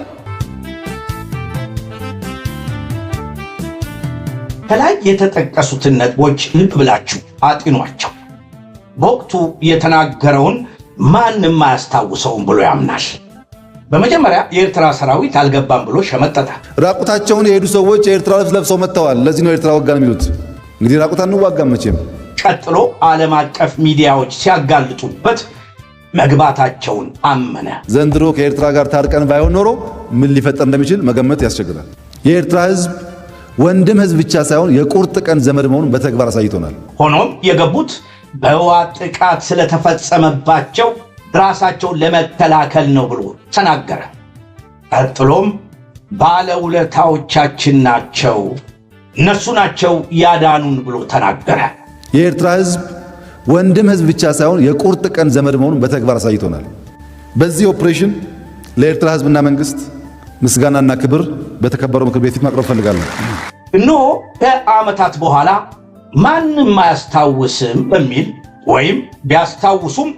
ከላይ የተጠቀሱትን ነጥቦች ልብ ብላችሁ አጢኗቸው። በወቅቱ የተናገረውን ማንም አያስታውሰውም ብሎ ያምናል። በመጀመሪያ የኤርትራ ሰራዊት አልገባም ብሎ ሸመጠጠ። ራቁታቸውን የሄዱ ሰዎች የኤርትራ ልብስ ለብሰው መጥተዋል። ለዚህ ነው ኤርትራ ወጋን የሚሉት። እንግዲህ ራቁት አንዋጋም መቼም። ቀጥሎ ዓለም አቀፍ ሚዲያዎች ሲያጋልጡበት መግባታቸውን አመነ። ዘንድሮ ከኤርትራ ጋር ታርቀን ባይሆን ኖሮ ምን ሊፈጠር እንደሚችል መገመት ያስቸግራል። የኤርትራ ሕዝብ ወንድም ሕዝብ ብቻ ሳይሆን የቁርጥ ቀን ዘመድ መሆኑን በተግባር አሳይቶናል። ሆኖም የገቡት በህወሓት ጥቃት ስለተፈጸመባቸው ራሳቸውን ለመከላከል ነው ብሎ ተናገረ። ቀጥሎም ባለውለታዎቻችን ናቸው፣ እነሱ ናቸው ያዳኑን ብሎ ተናገረ። የኤርትራ ሕዝብ ወንድም ሕዝብ ብቻ ሳይሆን የቁርጥ ቀን ዘመድ መሆኑን በተግባር አሳይቶናል። በዚህ ኦፕሬሽን ለኤርትራ ሕዝብና መንግስት ምስጋናና ክብር በተከበረው ምክር ቤት ፊት ማቅረብ እፈልጋለሁ። እነሆ ከዓመታት በኋላ ማንም አያስታውስም በሚል ወይም ቢያስታውሱም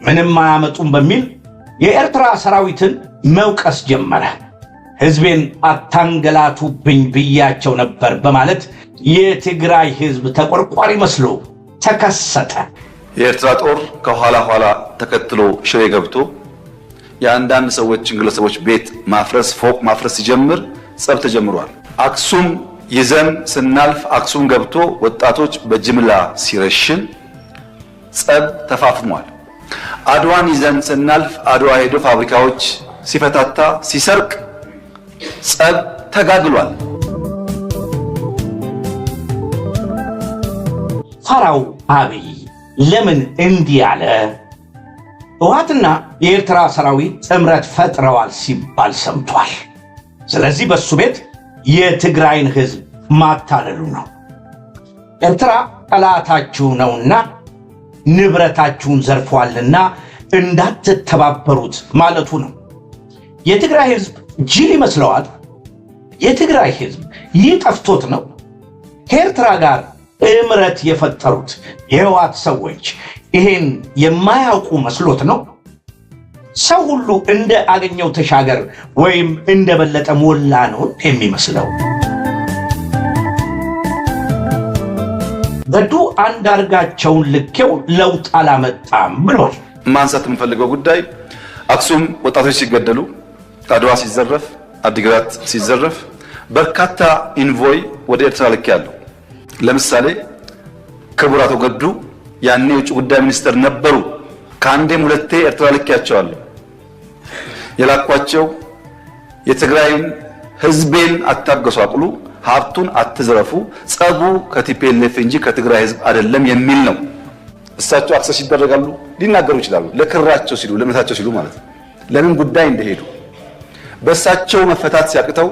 ምንም አያመጡም በሚል የኤርትራ ሰራዊትን መውቀስ ጀመረ። ህዝቤን አታንገላቱብኝ ብያቸው ነበር በማለት የትግራይ ህዝብ ተቆርቋሪ መስሎ ተከሰተ። የኤርትራ ጦር ከኋላ ኋላ ተከትሎ ሽሬ ገብቶ የአንዳንድ ሰዎችን ግለሰቦች ቤት ማፍረስ፣ ፎቅ ማፍረስ ሲጀምር ጸብ ተጀምሯል። አክሱም ይዘን ስናልፍ አክሱም ገብቶ ወጣቶች በጅምላ ሲረሽን ጸብ ተፋፍሟል። አድዋን ይዘን ስናልፍ አድዋ ሄዶ ፋብሪካዎች ሲፈታታ ሲሰርቅ ጸብ ተጋግሏል። ፋራው አብይ ለምን እንዲህ አለ? ህወሓትና የኤርትራ ሰራዊት ጥምረት ፈጥረዋል ሲባል ሰምቷል። ስለዚህ በሱ ቤት የትግራይን ህዝብ ማታለሉ ነው። ኤርትራ ጠላታችሁ ነውና ንብረታችሁን ዘርፏልና እንዳትተባበሩት ማለቱ ነው። የትግራይ ህዝብ ጅል ይመስለዋል? የትግራይ ህዝብ ይህ ጠፍቶት ነው? ከኤርትራ ጋር ጥምረት የፈጠሩት የህወሓት ሰዎች ይሄን የማያውቁ መስሎት ነው? ሰው ሁሉ እንደ አገኘው ተሻገር ወይም እንደ በለጠ ሞላ ነው የሚመስለው። ገዱ አንዳርጋቸውን ልኬው ለውጥ አላመጣም ብሏል። ማንሳት የምፈልገው ጉዳይ አክሱም ወጣቶች ሲገደሉ፣ አድዋ ሲዘረፍ፣ አዲግራት ሲዘረፍ በርካታ envoy ወደ ኤርትራ ልኬ ያለው። ለምሳሌ ክቡር አቶ ገዱ ያኔ የውጭ ጉዳይ ሚኒስትር ነበሩ። ከአንዴም ሁለቴ ኤርትራ ልኬያቸዋለሁ። የላኳቸው የትግራይን ህዝቤን አታጎሳቁሉ፣ ሀብቱን አትዝረፉ፣ ጸቡ ከ TPLF እንጂ ከትግራይ ህዝብ አይደለም የሚል ነው። እሳቸው access ይደረጋሉ፣ ሊናገሩ ይችላሉ። ለክራቸው ሲሉ ለእምነታቸው ሲሉ ማለት ነው። ለምን ጉዳይ እንደሄዱ በእሳቸው መፈታት ሲያቅተው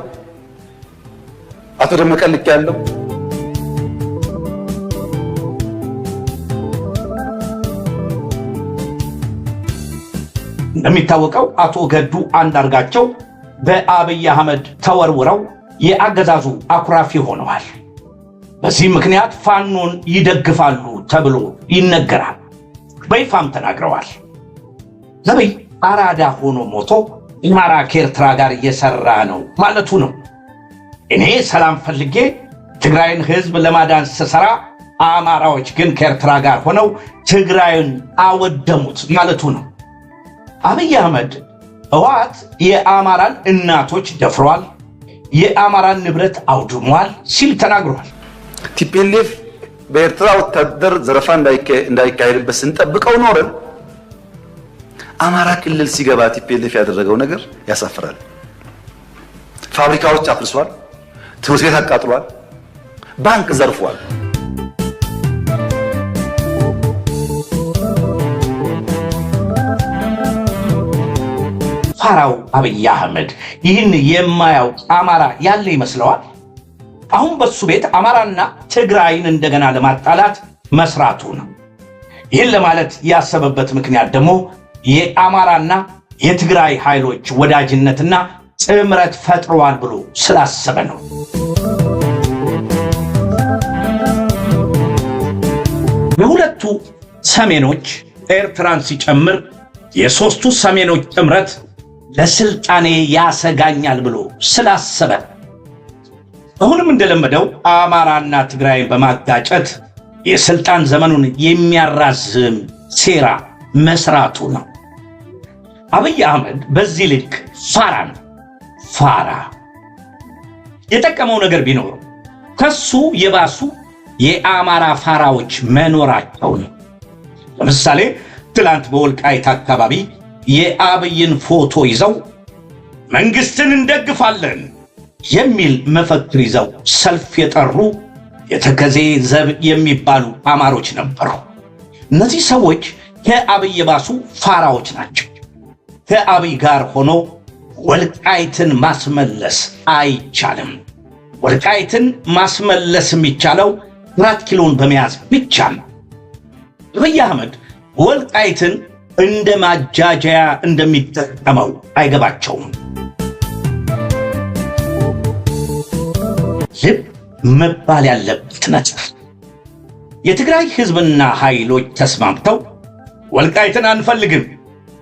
አቶ ደመቀ ልክ ያለው እንደሚታወቀው አቶ ገዱ አንዳርጋቸው በአብይ አህመድ ተወርውረው የአገዛዙ አኩራፊ ሆነዋል። በዚህ ምክንያት ፋኖን ይደግፋሉ ተብሎ ይነገራል። በይፋም ተናግረዋል። ዘበይ አራዳ ሆኖ ሞቶ አማራ ከኤርትራ ጋር እየሰራ ነው ማለቱ ነው። እኔ ሰላም ፈልጌ ትግራይን ህዝብ ለማዳን ስሰራ አማራዎች ግን ከኤርትራ ጋር ሆነው ትግራይን አወደሙት ማለቱ ነው። አብይ አህመድ ህወሓት የአማራን እናቶች ደፍሯል፣ የአማራን ንብረት አውድሟል ሲል ተናግሯል። TPLF በኤርትራ ወታደር ዘረፋ እንዳይካሄድበት ስንጠብቀው ኖረን አማራ ክልል ሲገባ TPLF ያደረገው ነገር ያሳፍራል። ፋብሪካዎች አፍርሷል፣ ትምህርት ቤት አቃጥሏል፣ ባንክ ዘርፏል። ፋራው አብይ አህመድ ይህን የማያውቅ አማራ ያለ ይመስለዋል? አሁን በሱ ቤት አማራና ትግራይን እንደገና ለማጣላት መስራቱ ነው። ይህን ለማለት ያሰበበት ምክንያት ደግሞ የአማራና የትግራይ ኃይሎች ወዳጅነትና ጥምረት ፈጥሯል ብሎ ስላሰበ ነው። የሁለቱ ሰሜኖች ኤርትራን ሲጨምር የሶስቱ ሰሜኖች ጥምረት ለስልጣኔ ያሰጋኛል ብሎ ስላሰበ አሁንም እንደለመደው አማራና ትግራይን በማጋጨት የስልጣን ዘመኑን የሚያራዝም ሴራ መስራቱ ነው። አብይ አህመድ በዚህ ልክ ፋራ ነው። ፋራ የጠቀመው ነገር ቢኖር ከሱ የባሱ የአማራ ፋራዎች መኖራቸው ነው። ለምሳሌ ትላንት በወልቃይት አካባቢ የአብይን ፎቶ ይዘው መንግስትን እንደግፋለን የሚል መፈክር ይዘው ሰልፍ የጠሩ የተከዜ ዘብ የሚባሉ አማሮች ነበሩ። እነዚህ ሰዎች ከአብይ የባሱ ፋራዎች ናቸው። ከአብይ ጋር ሆኖ ወልቃይትን ማስመለስ አይቻልም። ወልቃይትን ማስመለስ የሚቻለው 4 ኪሎን በመያዝ ብቻ ነው። አብይ አህመድ ወልቃይትን እንደ ማጃጃያ እንደሚጠቀመው አይገባቸውም። ልብ መባል ያለበት ነጥብ የትግራይ ህዝብና ኃይሎች ተስማምተው ወልቃይትን አንፈልግም፣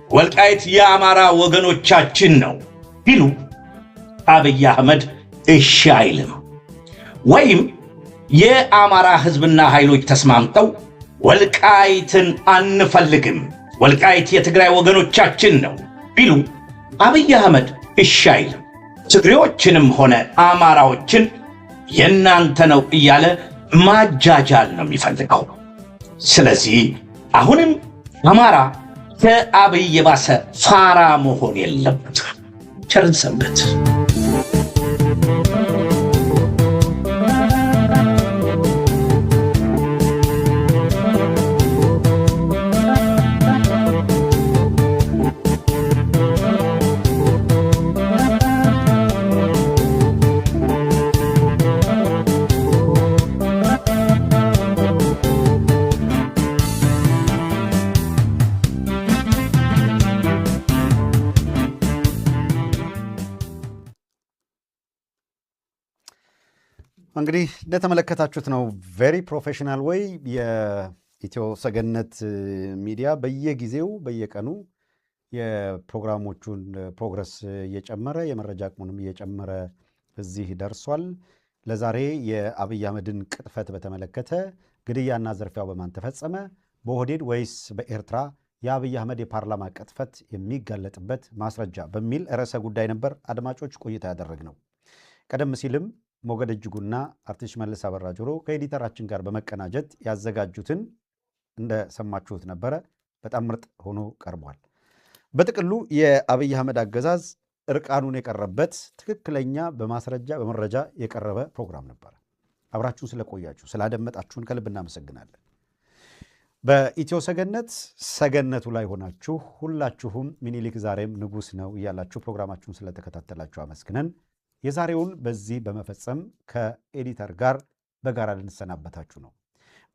ወልቃይት የአማራ ወገኖቻችን ነው ቢሉ አብይ አህመድ እሺ አይልም። ወይም የአማራ ህዝብና ኃይሎች ተስማምተው ወልቃይትን አንፈልግም፣ ወልቃይት የትግራይ ወገኖቻችን ነው ቢሉ አብይ አህመድ እሺ አይልም። ትግሬዎችንም ሆነ አማራዎችን የናንተ ነው እያለ ማጃጃል ነው የሚፈልገው። ስለዚህ አሁንም አማራ ከአብይ የባሰ ፋራ መሆን የለበትም። ቸርን ሰንብት። እንግዲህ እንደተመለከታችሁት ነው። Very professional way የኢትዮ ሰገነት ሚዲያ በየጊዜው በየቀኑ የፕሮግራሞቹን progress እየጨመረ የመረጃ አቅሙንም እየጨመረ እዚህ ደርሷል። ለዛሬ የአብይ አህመድን ቅጥፈት በተመለከተ ግድያና ዝርፊያው በማን ተፈጸመ፣ በኦህዴድ ወይስ በኤርትራ፣ የአብይ አህመድ የፓርላማ ቅጥፈት የሚጋለጥበት ማስረጃ በሚል ርዕሰ ጉዳይ ነበር አድማጮች ቆይታ ያደረግነው። ቀደም ሲልም ሞገድ እጅጉና አርቲስት ሽመልስ አበራ ጆሮ ከኤዲተራችን ጋር በመቀናጀት ያዘጋጁትን እንደሰማችሁት ነበረ። በጣም ምርጥ ሆኖ ቀርቧል። በጥቅሉ የአብይ አህመድ አገዛዝ እርቃኑን የቀረበት ትክክለኛ በማስረጃ በመረጃ የቀረበ ፕሮግራም ነበር። አብራችሁን ስለቆያችሁ ስላደመጣችሁን ከልብ እናመሰግናለን። በኢትዮ ሰገነት ሰገነቱ ላይ ሆናችሁ ሁላችሁም ሚኒሊክ ዛሬም ንጉስ ነው እያላችሁ ፕሮግራማችሁን ስለተከታተላችሁ አመስግነን የዛሬውን በዚህ በመፈጸም ከ editor ጋር በጋራ ልንሰናበታችሁ ነው።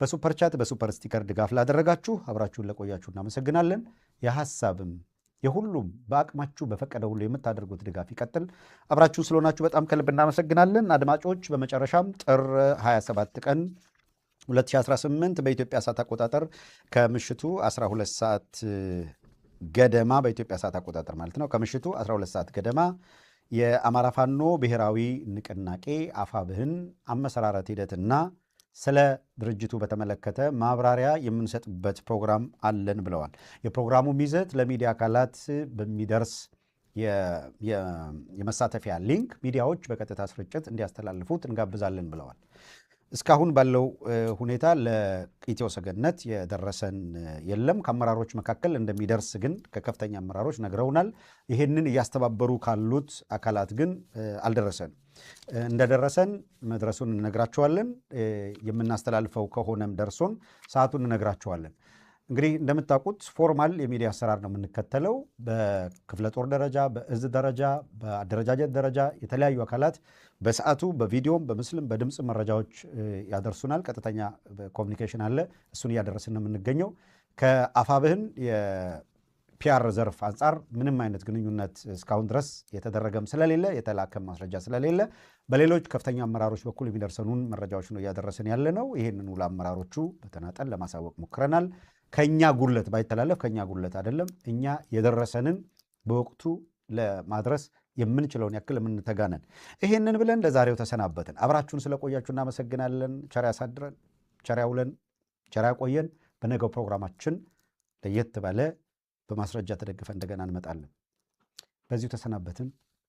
በ super chat በ super sticker ድጋፍ ላደረጋችሁ አብራችሁን ለቆያችሁ እናመሰግናለን። የሐሳብም የሁሉም በአቅማችሁ በፈቀደ ሁሉ የምታደርጉት ድጋፍ ይቀጥል። አብራችሁን ስለሆናችሁ በጣም ከልብ እናመሰግናለን። አድማጮች በመጨረሻም ጥር 27 ቀን 2018 በኢትዮጵያ ሰዓት አቆጣጠር ከምሽቱ 12 ሰዓት ገደማ በኢትዮጵያ ሰዓት አቆጣጠር ማለት ነው ከምሽቱ 12 ሰዓት ገደማ የአማራ ፋኖ ብሔራዊ ንቅናቄ አፋብህን አመሰራረት ሂደትና ስለ ድርጅቱ በተመለከተ ማብራሪያ የምንሰጥበት ፕሮግራም አለን ብለዋል። የፕሮግራሙም ይዘት ለሚዲያ አካላት በሚደርስ የመሳተፊያ link ሚዲያዎች በቀጥታ ስርጭት እንዲያስተላልፉት እንጋብዛለን ብለዋል። እስካሁን ባለው ሁኔታ ለኢትዮ ሰገነት የደረሰን የለም። ከአመራሮች መካከል እንደሚደርስ ግን ከከፍተኛ አመራሮች ነግረውናል። ይህንን እያስተባበሩ ካሉት አካላት ግን አልደረሰን። እንደደረሰን መድረሱን እንነግራቸዋለን። የምናስተላልፈው ከሆነም ደርሶን ሰዓቱን እንነግራቸዋለን። እንግዲህ እንደምታውቁት formal የሚዲያ አሰራር ነው የምንከተለው። በክፍለ ጦር ደረጃ፣ በእዝ ደረጃ፣ በአደረጃጀት ደረጃ የተለያዩ አካላት በሰዓቱ በቪዲዮም በምስልም በድምፅ መረጃዎች ያደርሱናል። ቀጥተኛ communication አለ። እሱን እያደረስን ነው የምንገኘው። ከአፋብህን የ PR ዘርፍ አንጻር ምንም አይነት ግንኙነት እስካሁን ድረስ የተደረገም ስለሌለ፣ የተላከም ማስረጃ ስለሌለ፣ በሌሎች ከፍተኛ አመራሮች በኩል የሚደርሰኑን መረጃዎች ነው እያደረስን ያለ ነው። ይህንኑ ለአመራሮቹ በተናጠል ለማሳወቅ ሞክረናል። ከኛ ጉድለት ባይተላለፍ ከኛ ጉድለት አይደለም። እኛ የደረሰንን በወቅቱ ለማድረስ የምንችለውን ያክል የምንተጋነን። ይሄንን ብለን ለዛሬው ተሰናበትን። አብራችሁን ስለቆያችሁ እናመሰግናለን። ቸር ያሳድረን፣ ቸር ያውለን፣ ቸር ያቆየን። በነገው ፕሮግራማችን ለየት ባለ በማስረጃ ተደግፈ እንደገና እንመጣለን። በዚሁ ተሰናበትን።